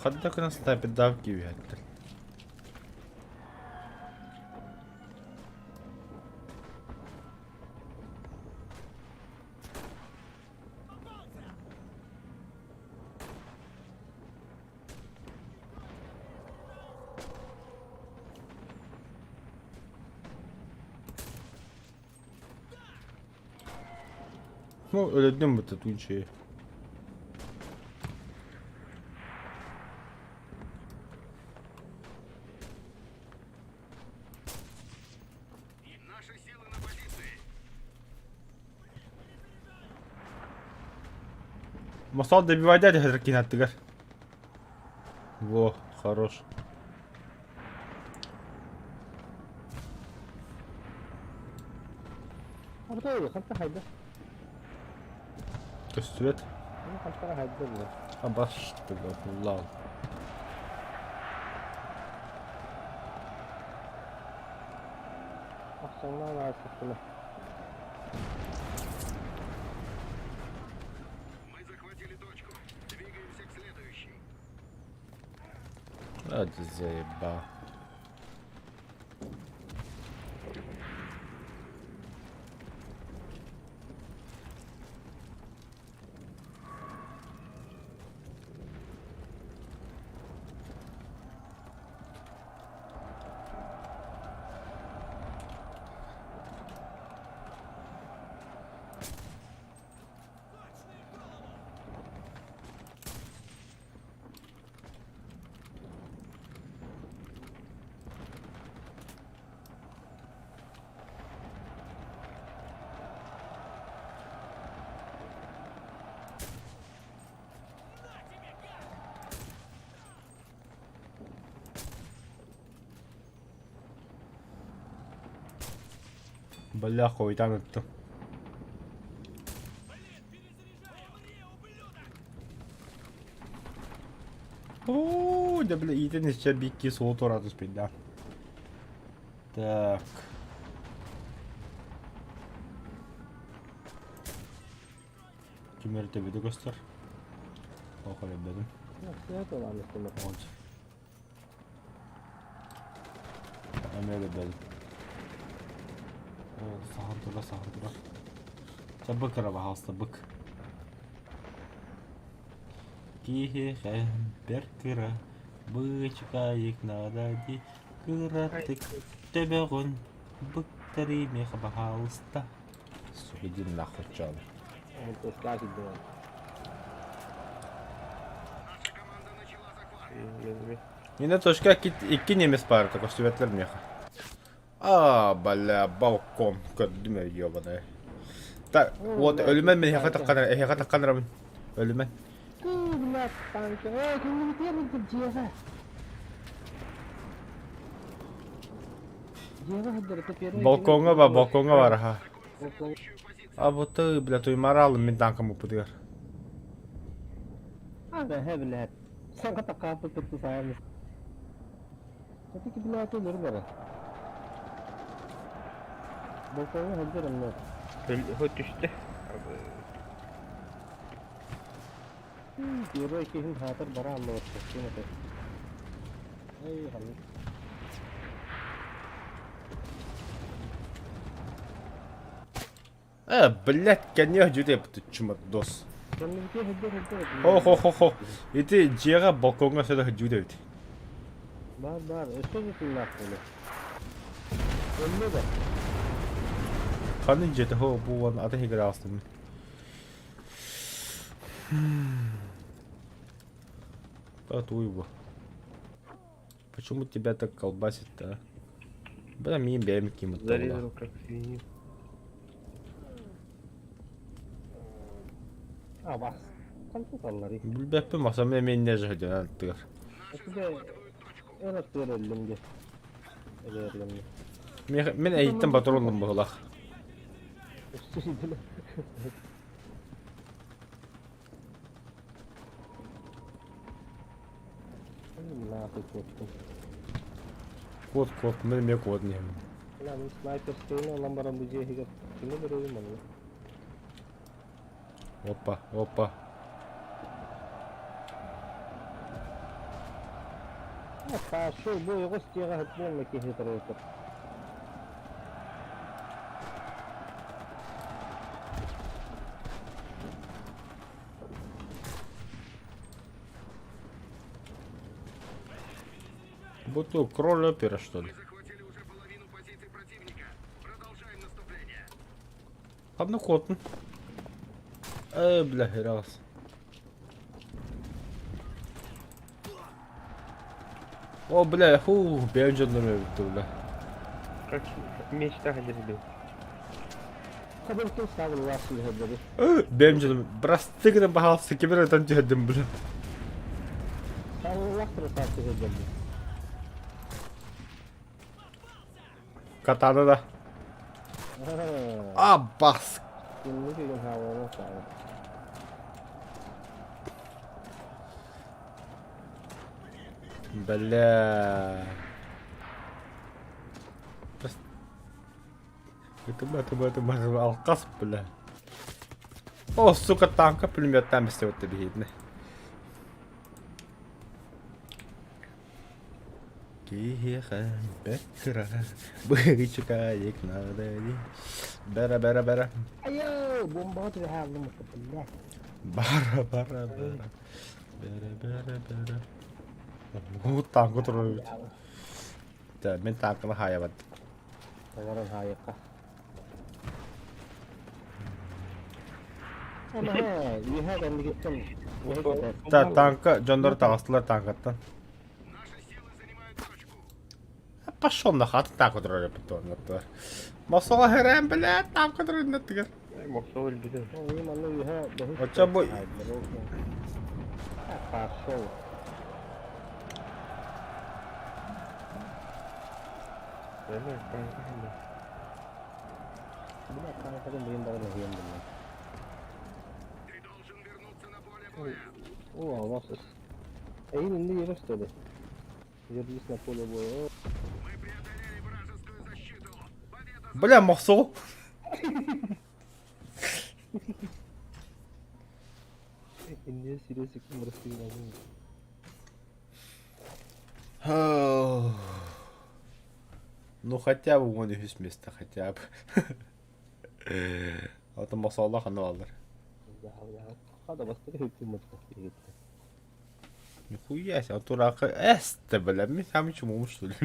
Хадда гына снайпердаах кииһэттэр. Ну, өлөрдүм бу татуучи. Масал добивайда дехер аттыгар. Во, хорош. Көстүбэт. Абаш Аллах. А, ты заебал. Бля, хуйтан ыттым. Оо, да бля, иитэн исчэ бикки суол туораатыс биллэ. Так. Ким эрэ төбөтө көстөр. Ох, өлөрбөтүм. Эмиэ өлөрбөтүм. Сахан тура, сахан тура. Чабык кыра, пожалуйста, бык. Киһиэхэ бэрт кыра быычыкайык наада дии кыратык төбөҕүн быктарыы миэхэ баһаалыста. Сука, иди нахуй, чал. Мина точка икки немец паарата көстүбэтлэр миэхэ. А, бля, балкон көрдүм ёбаный. Так, вот өлүмэн мен эһиэхэ тахханар, эһиэхэ тахханарабын. Өлүмэн. Балкоҥҥа ба, балкоҥҥа бар аха. А вот ты, бля, туймараалым мин танкам уппутугар. Түстэ. Э, блядь, кэнниэ дьүдэ чумат дос. Хо-хо-хо-хо. Ити дьиэҕэ балкоҥҥа сөдө дьүдэ эбит. Ханын дьиэтэ хо бу уон аты иһигэр аастым. Татуй бу. Почему тебя так колбасит-то, а? Бля, мин бэйэм ким Зарезал как свинью. Билбэппин махсам эмиэ жаһдьан аттыгар. Мин эйиттэн патрон быһылах. Нахуй куоттум. Куот куот, мин эмиэ куот иһэбин. Бля, мин снайперскайны ылан баран бу дьиэ иһигэр кими көрөбүн манна? Опа, опа. Пошел, бу оҕус дьиэҕэ буолла киһи тырыытыр. Будто кроль опера, что ли? Одну куоттун. Э, бля, раз. О, бля, фу, бэйэм дьоннорум эбит бля. Как мечта хадирду. Хабылтын сабыллаах сүлэһэрдэри. Бэйэм дьонум, просты гына баһаалса кимир ытан түһэрдим, бля. Сабыллаах тырысаах сүлэһэрдэри. Катана да. А, бас. Бля. Это, это, это, это, алкас, бля. О, сука, танка пулеметтан бистебетте биһиитинэ. Киһиэхэ бэрт кыра быычыкаайык наада дии. Бара бара бара. Айыы, бомбаҕа түбэһэ бля. Бара бара бара. Бара бара бара. Бу танка турар эбит. Та мен танканы хаайабат. Олорон хаайыкка. Үөһэ кэннигиттэн Та танка дьоннор таҕыстылар танкаттан. Пошел на хату танка турар эбит оннуттар. Мосоҕо хөрөөн билээ танка турар иннеттигэр. Мосоҕо өлбүтэ. Оччо бу Пошел. Бля, танкатын быйын бары нэһиэн билээ. О, у вас Эйин инде ешь, что ли? Вернись на поле боя. Бля, мохсоҕо. Инде серьезно ким расстрелял. Ну хотя бы он үһүс место хотя бы. Ото мосоллох аны алар. Нихуя себе, турака эсте, бля, мен сам чумум что ли?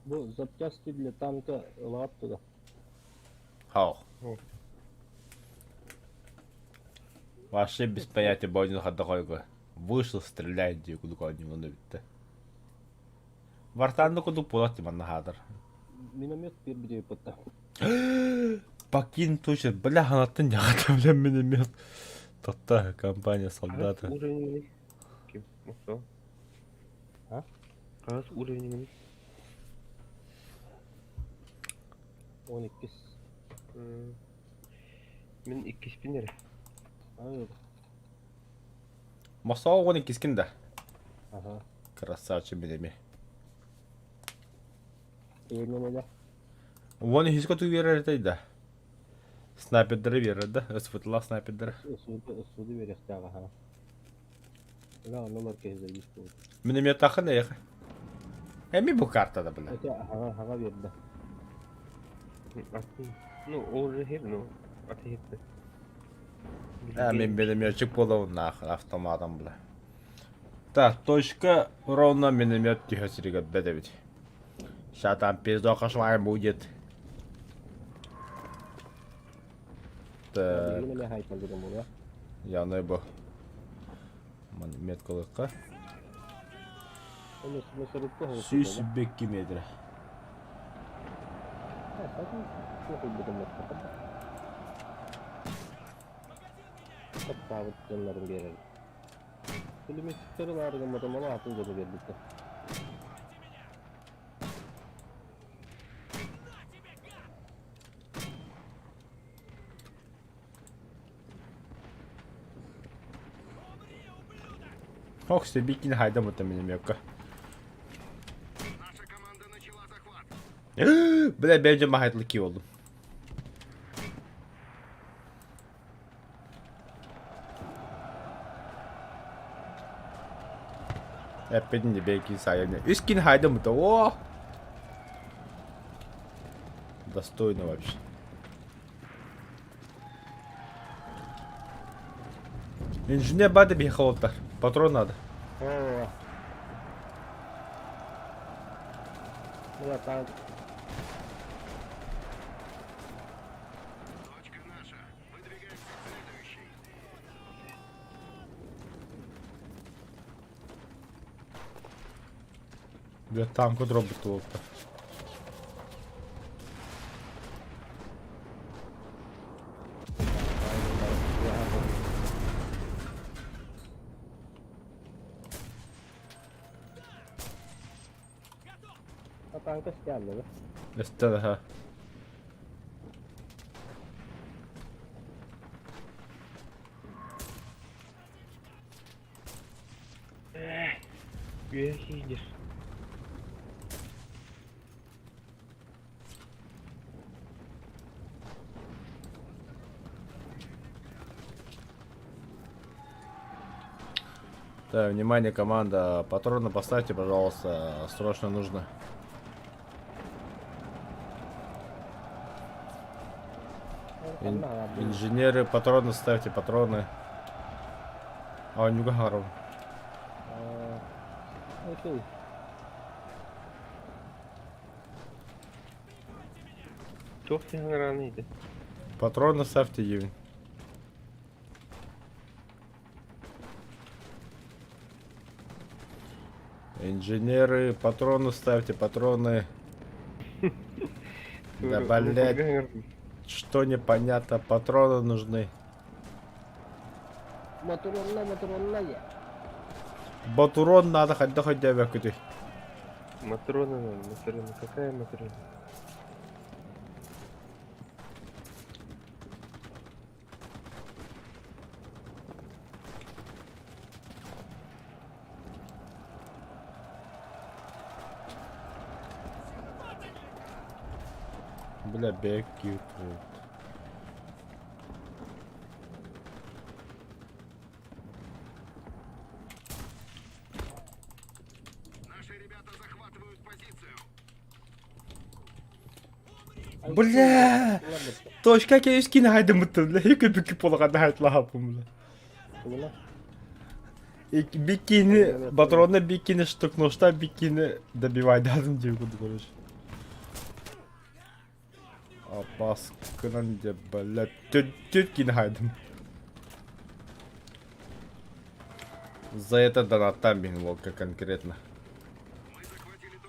Бу запчасти для танка ылаат туда. Хау. Вообще без понятия бойдун хадда Вышел, стреляет дии кудук оонньууну бүттэ. Вартаанны кудук буолар манна хаатар. Миномет биэрбит эбиппит Покинь туча, бля, ханаттан дьаҕата бля миномет. Тотта компания солдата. Уровень Ким? Мохсо. А? Хас уровень Он иккис. Мин иккиспин эрэ. Мохсоҕо уон иккискин да? Аха. Красавчик мин эмиэ. Иэннэнэлэ. Уон үһүскэ туу биэрэр этэй да? Снайпердары биэрэр да? СВТ-лаах снайпердары. Суду биэриэхтээх аха. Бля, оннулар киһи заебись буолбут. Мин эмиэ тахын эйэхэ. Эми бу картада бля. Это хаҕа хаҕа биэрдэ. Атын. Ну, ол же хер, ну, аты херді. А, мен минометчик буолабын нахуй автоматом бля. Так, точка ровно миномет түһэ сиригэр бэт эбит. Сейчас там пиздоха швай будет. Билигин эмиэ хайпалыырым буолуо. Яны бу. Меткалыкка. 102 метр. Таптаабыт дьоннорун биэрэр. Пулеметчиктары баар гыммытым, ону атын дьону биэрбиттэр. Ох, бикини хайда мута миномётка. Бля, бэйдьэ махайтлы ки болдум. Эппитин де бэйкин сайын. Үс кин хайда мута. О! Достойно вообще. Инженер бады бихолоттар. Патрон надо. О. Бля, танк. Бля, танк дробит уолта. А танка стягнули. Ага. Эх, идешь. Так, внимание, команда, патроны поставьте, пожалуйста, срочно нужно. Инженеры, патроны ставьте, патроны. А, не угаров. Окей. Туох раны иди. Патроны ставьте, Евин. Инженеры, патроны ставьте, патроны. Да, блядь. Что непонятно, патроны нужны. Моторолла, моторолла я. Батурон надо, хоть да хоть девять Матрона надо, Матрона. Какая Матрона? Бля, беги тут. Бля! Точка кеюскин хайдымыттым, бля, екі бүкі болғанда хайтлахапым, бля. Бикини, патроны бикини штук, ну что бикини добивай, да, девку, короче. Апаскынан деп, бля, төткин хайдым. За это донаттан бин волка конкретно.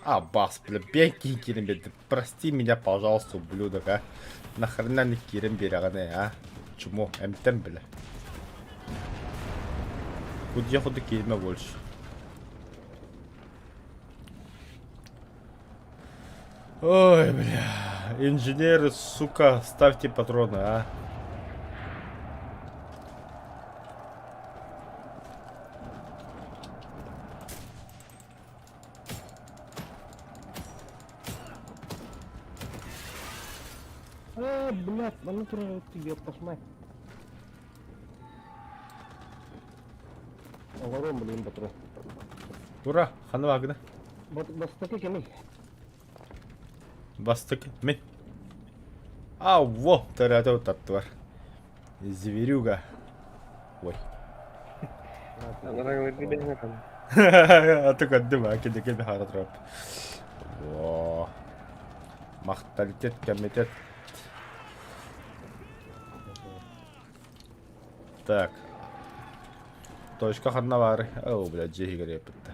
А, бас, бля, беги, кирим, прости меня, пожалуйста, ублюдок, а. Нахрена не кирим береганы, а? Чмо, МТМ, бля. Куда ходу кириме больше. Ой, бля. Инженеры, сука, ставьте патроны, а. А, блядь, манна турар ты ёпта мать. Оҕорон блин патрон. Ура, хана вагна. Бастакы кемий. Бастык, мен. А, во, төрөтө таттылар. Зверюга. Ой. А то каддым, а кеде кеде хара троп. Во. Махталитет комитет. Так. Точка ханна баарый? Оо, блядь, дьиэ иһигэр эппиттэр.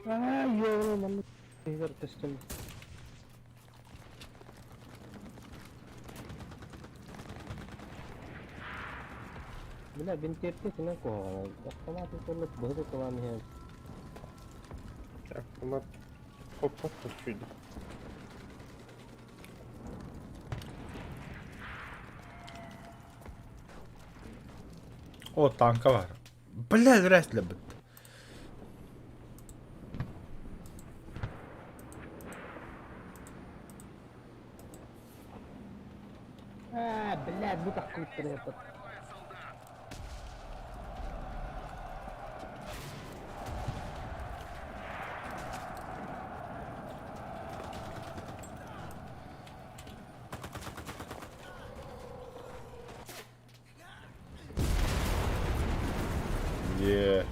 Аа, ёо, маннык иһигэр көстөн. Бля, бинтиэртэ итинэн куһаҕана. Автомат ытыллык быһыт ытылаан иһэн. Автомат хоп-хоп чуть. О, танка бар. Бля, вряд ли бит. Аа, блядь, бу тахсыбыттар этот. Е.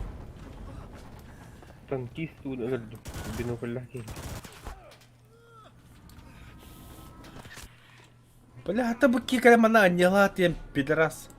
Танкист өлөрдүм. Бинокльлаах киһи. Бля, это быки мана аннела тем пидорас.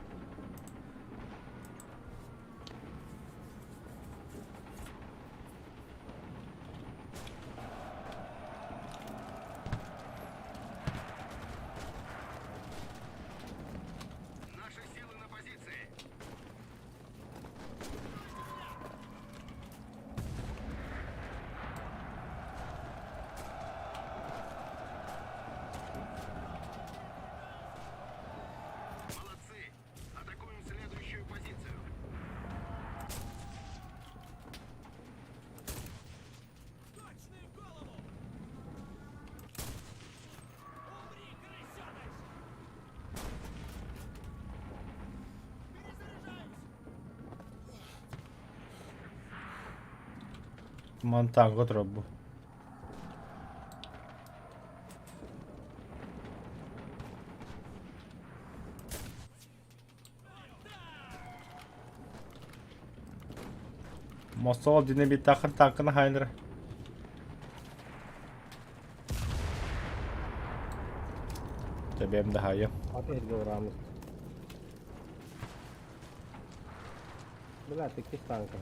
Ман танго тробу. Мосол динамит тахын танкына хайныр. Тебем да хайы. Аты эргэ ураамыт. Бля, иккис танка.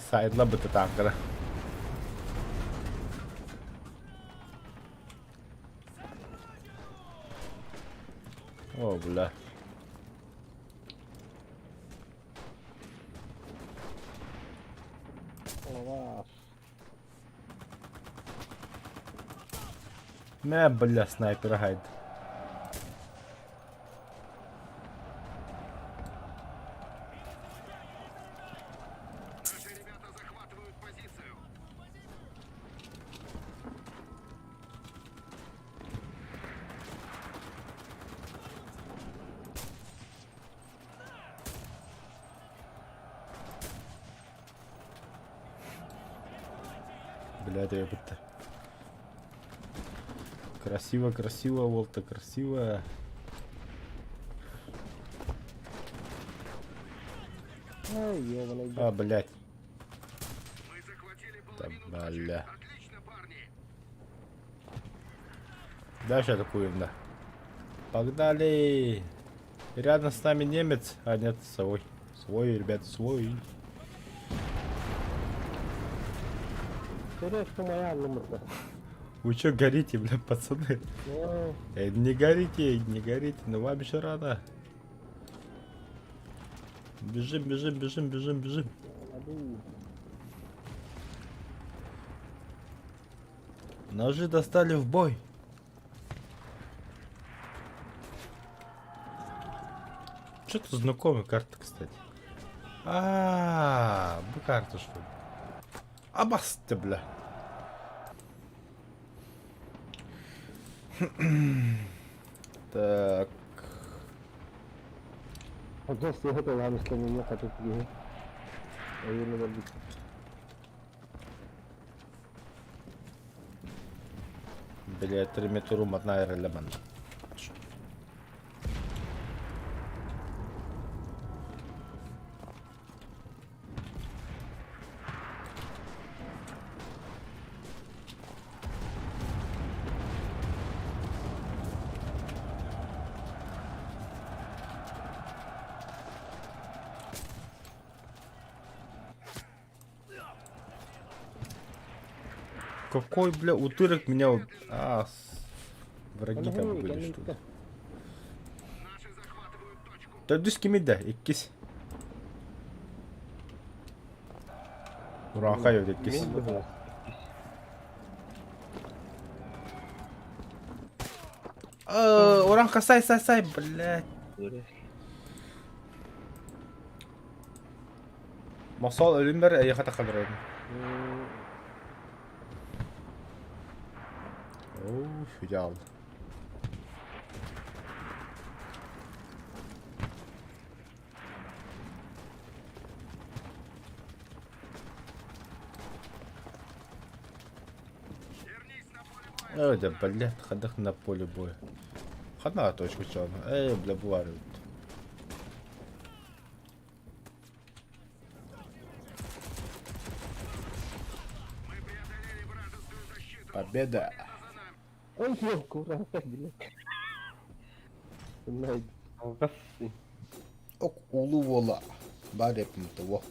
Сайдла быты танкына. О, бля. Олаас. Мә, бля, снайпер хайд. Бля, это Красиво, красиво, Волта, красиво. Ай, ёбаный. А, блядь. Да, бля. Дальше атакуем, да. Погнали! Рядом с нами немец. А, нет, свой. Свой, ребят, свой. Сережка моя номерка. Вы чё горите, бля, пацаны? Ну, Не горите, не горите, но вам еще рано. Бежим, бежим, бежим, бежим, бежим. аду. Ножи достали в бой. Что-то знакомая карта, кстати. А, бу карта что ли? Абасты, бля. Так. Онтон сыыһа тыллаан ыстаныыны хатыт киһи ойуун өлөрбүт. Билеттерими туруматна эрэллэмэн. Какой, бля, утырок меня... А, враги там были, что ли? Төрдүс кимий да? Иккис. Ураанхай иккис. Мен быһылаах. Ураанха сай сай сай, блядь. Мосол өлүмбэр эйиэхэ тахалырын. Оо, идеал. Ой, да, блядь, ходах на поле боя. Хана точку чё. Эй, бля, бывает. Победа. Ой, ёлка, ураанхай, блядь. Знаю. Алгас. Ок, улуу буола. Бар того.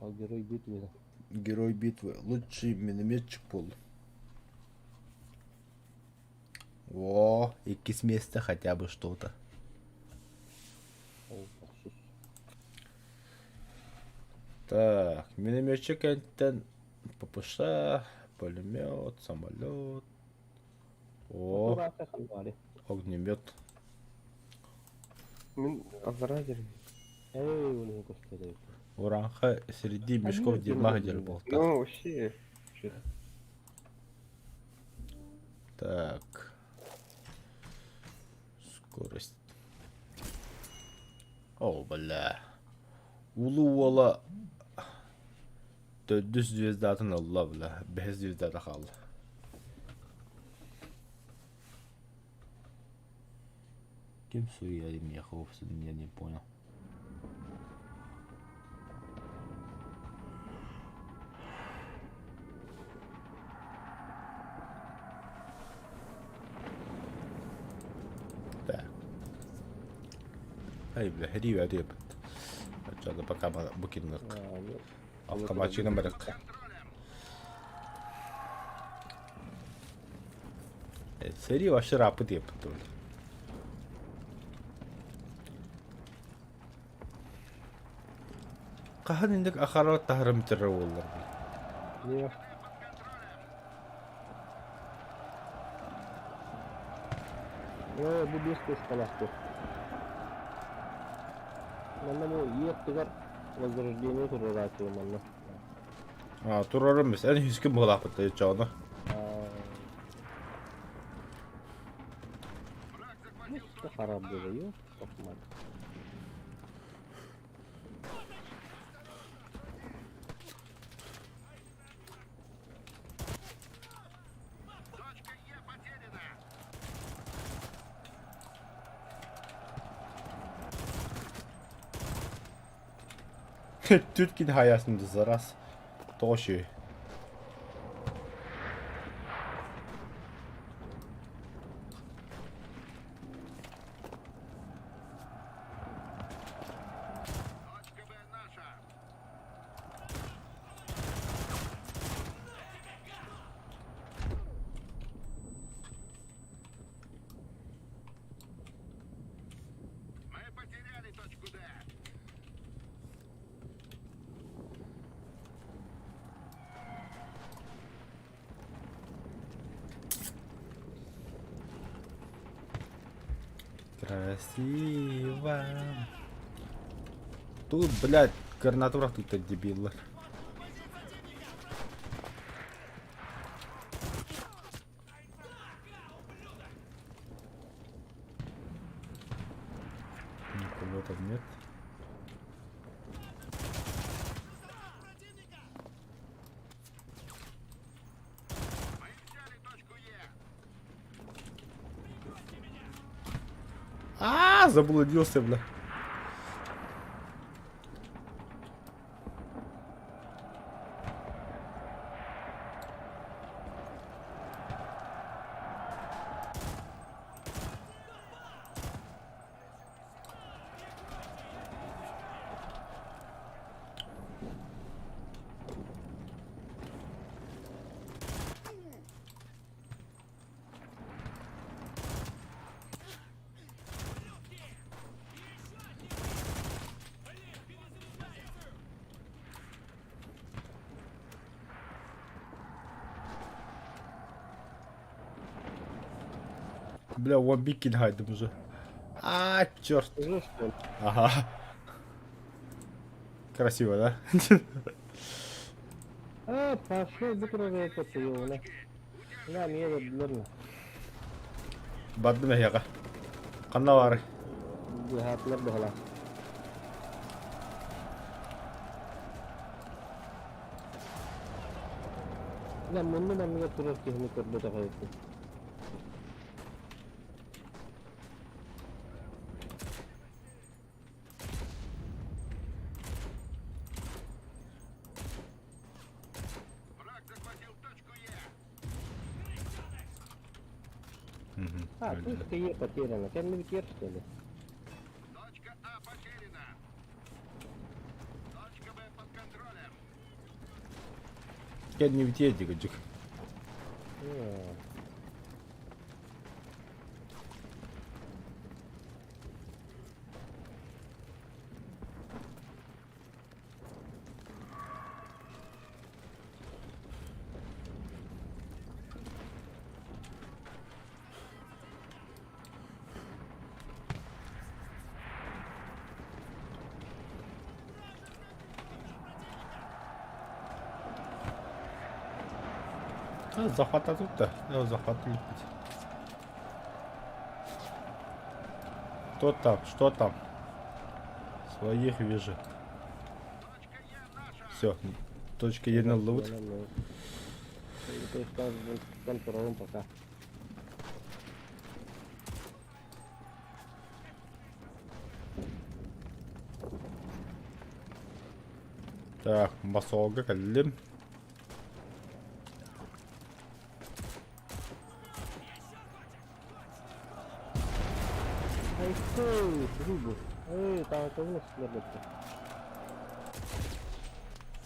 Ал герой битвы. Герой битвы. Лучший минометчик был. О, иккис место хотя бы что-то. Ол охсус. Так, минометчик энтен ППШ, пулемет, самолет. О, Ураанхай ханвари. огнемет. Мин аллараа дерим. Эй, оны көстөрөйт. Уранха среди мешков нет, дерьма нет, где нет. болта. Ну, вообще. Что-то. Так. Скорость. О, бля. Улуу уола төрдүс звездатын ылла, бля. Бэһис звездата хаалла. Ким суя мехов, я не понял. Так. Ай, бля, хриви аребет. Что-то пока букинных. Автоматчина барык. Сери вообще рапы деп тур. Хаһан инник ахара таһарым террор буоллар. Не. Оо, бу биэс куускалаах Манна бу иэт возрождение турараачы манна. А, турарым эс. Эн хүскүн буолааппыт чоно. Харап было, ёп, мать. Түткин хаясын зарас. Тоши. Красиво. Тут, блядь, гранату бырахтыктар дебиллар. Никого там нет. А, заблудился, бля. Бля, уон биир килл уже. А, черт. Уже что ли? Ага. Красиво, да? А, пошел бутырга это ёлна. На, мне билерме. Бардым эһиэхэ. Ханна баарый? Быһаатылар быһалаах. Да, муннун анныгар турар киһини көрбөтөх эбиппин. А, точка Е потеряна. Кәдімгі что ли? Кэннибитиэ дигидьик. Э, Захвата тут да. Захватили. Кто там? Что там? Своих вижу. Все, точка Е лут. То есть там туралым пока. Так, басолга кэллим. Ай, стой, рыбу. Эй, там это следует.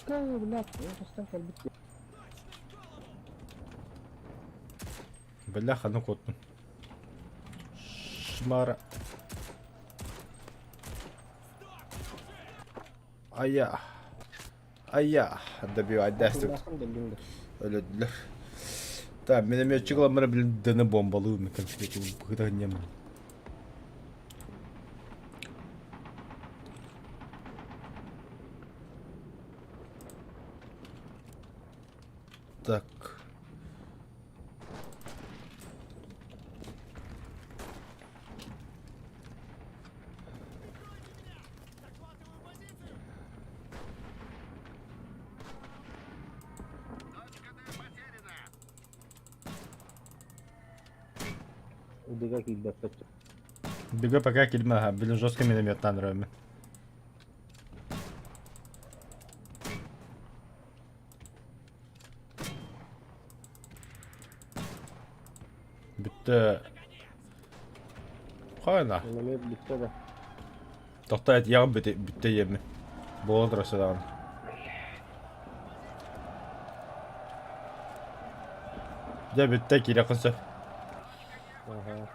Кай, блядь, я просто калбит. Бляха, ну куоттум. Шмара. Айа. Айа. Добивать Өлөдүлэр. Так, минометчик ламара блин дыны бомбалыы конфету быһыта нем. Так. Убегай киирбэппит. Бега пока килмэ, ага, блин, жесткий миномет нравится. Бүттэ. Хайна. Миномет бүттэ да. Тохтоо яг бүттэ бүттэ еми. Буола турар Дьэ бүттэ киириэххин сөп. Ага.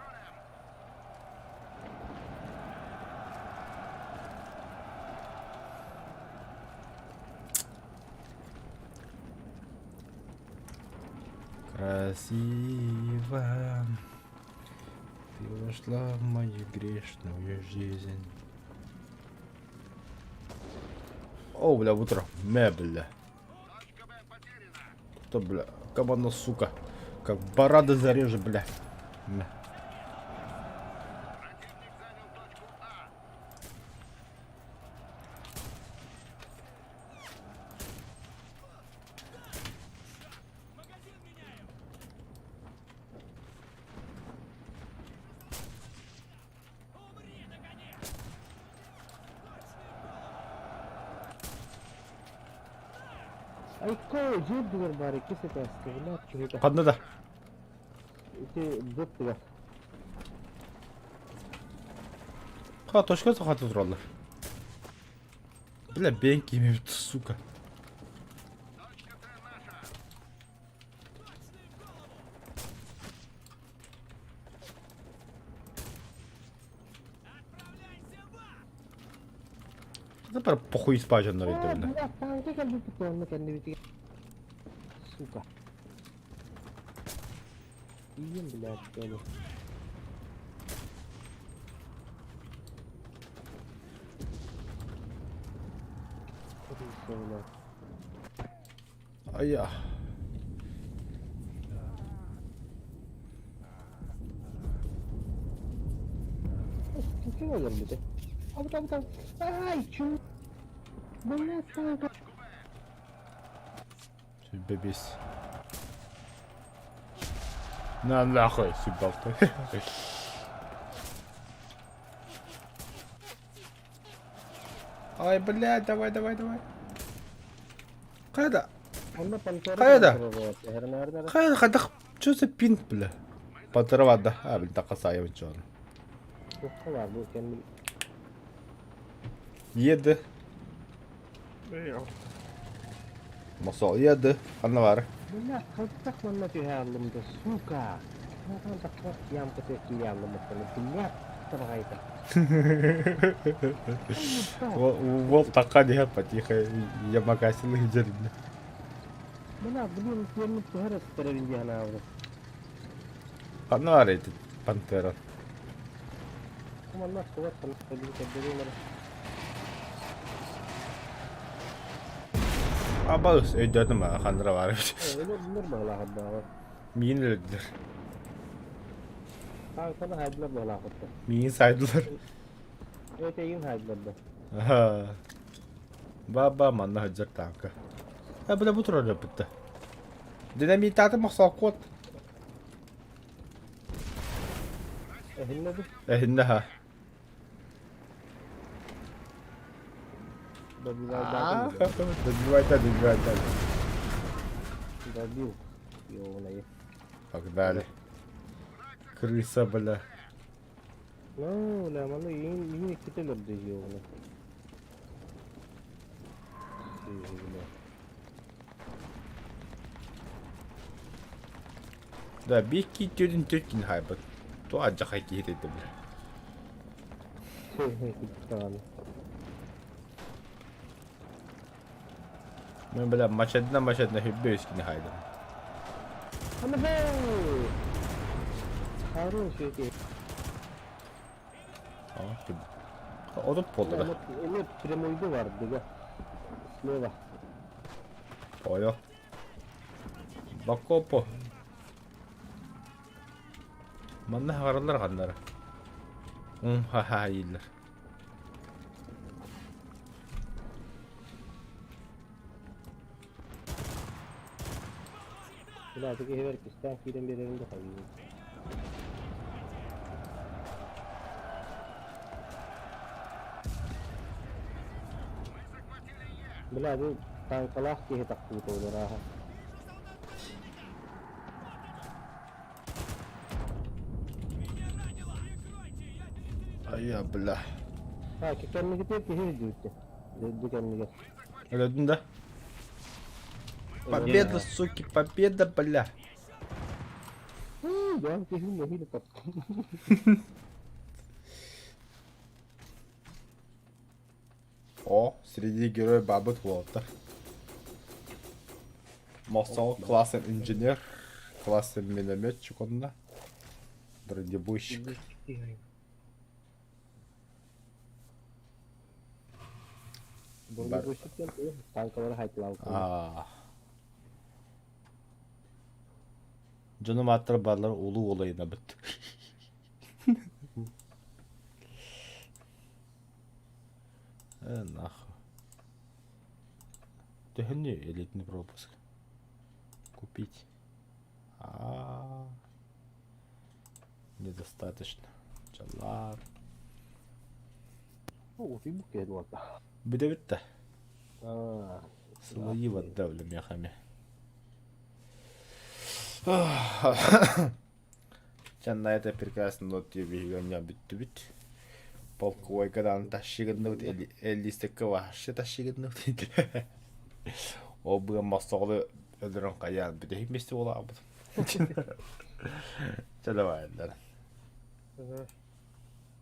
Красиво. Ты вошла в мою грешную жизнь. О, бля, утро. Мэ, бля. Кто, бля, кабана, сука. Как барада зарежу, бля. Мэ. Айко, дьиэ баар иккис этээскэ, блядь, киһитэ. Ханна да? Ити быт тыгар. Ха, точка сахата тураллар. Бля, бэйэҥ киимэбит, сука. Это похуй испажаннар өйдөбүнэ. Блядь, танка кэлбиппит онно кэннибитигэр. Сука. Иин, блядь, кэлэ. Крыса, блядь. Айа. Ким өлөрбүтэ? Абыт, абыт, абыт. Ай, чу. Блядь, танка. Бэбис. На нахуй, съебал ты. Ай, блядь, давай, давай, давай. Хайда? Онно пантера. Хайда? Хайда, хайда, что за пинг, бля? Пантера А, блин, так касаем, чё. Туохха бу кэнни Еды. Мосол еды. Ханна бар. Бля, хайдах манна түһэ да, сука. Натан тахсар ямка кияллым блядь, табагайта. Вол така не потихо ямакасилы жеринне. Бля, блин, киэммит түһэр эстеребин диэн аабы. Ханна бар эти пантера. Манна субат ханна кэбдерин Абалыс өйдөтүм хандра бар. Өлөр бағлаахаддааҕа. Миин өлдүлэр. Таанканы хайдылар бағлаахатта. Миин сайдылар. Өтейин хайдылар да. Аха. Баба манна хаджар танка. А бля бу турар битте. Динамитаты мохсол кот. Эһинне бу. Эһинне ха. Добивай Добивай да, добивай да. Добил. Ёбаный. Погнали. Крыса, бля. Ну, ля, маны иин иин икките өлөрдү ёбаный. Бля. Да, бикки түрін түркін хайбат. То аджахай киһитейді, бля. Даҕаны. Мен, бля, мачадына мачадына хүббе өскіне хайдым. Ана Хорош эти. А, Одуп болду да. Эме прямойду бар дига. Слева. Понял. Бакопо. Манна хагаралар ханнара. Ум ха-ха ииллер. Бля, тиги хевер кистен киирен биэрэрин да хайыы. Бля, бу танкалаах киһи тахсыбыт олорааха. Ая, бля. А, кэннигитэ киһи дүүттэ. Дөддү кэннигэр. Өлөдүн да? Победа, суки, победа, бля. Да, киһи нэһиилэ тап. О, среди героев бабыт Уолтер. Мосол классный инженер, классный минометчик онна. Бронебойщик. Бронебойщик диэн тугуй? Танкалары хайтылаабыттар. Аа. Дьонум ааттара бааллар улуу уолайынабыт. Э, нахуй. Төһөнү элитный пропуск? Купить. А, недостаточно. Чалар. Утуйбут киһи дуолта. Бүтэбит да. Аа. Свои отдавлю мехами. Чэ, на этой прекрасной ноте биһиги бүттүбүт. Полковойгадан тащыгынныбыт, эллистэккэ вообще тащыгынныбыт. Ол быан мостоҕолу өлөрөн хайаан бүтэһик миэстэ буолаабыт. Чэ, давай, да.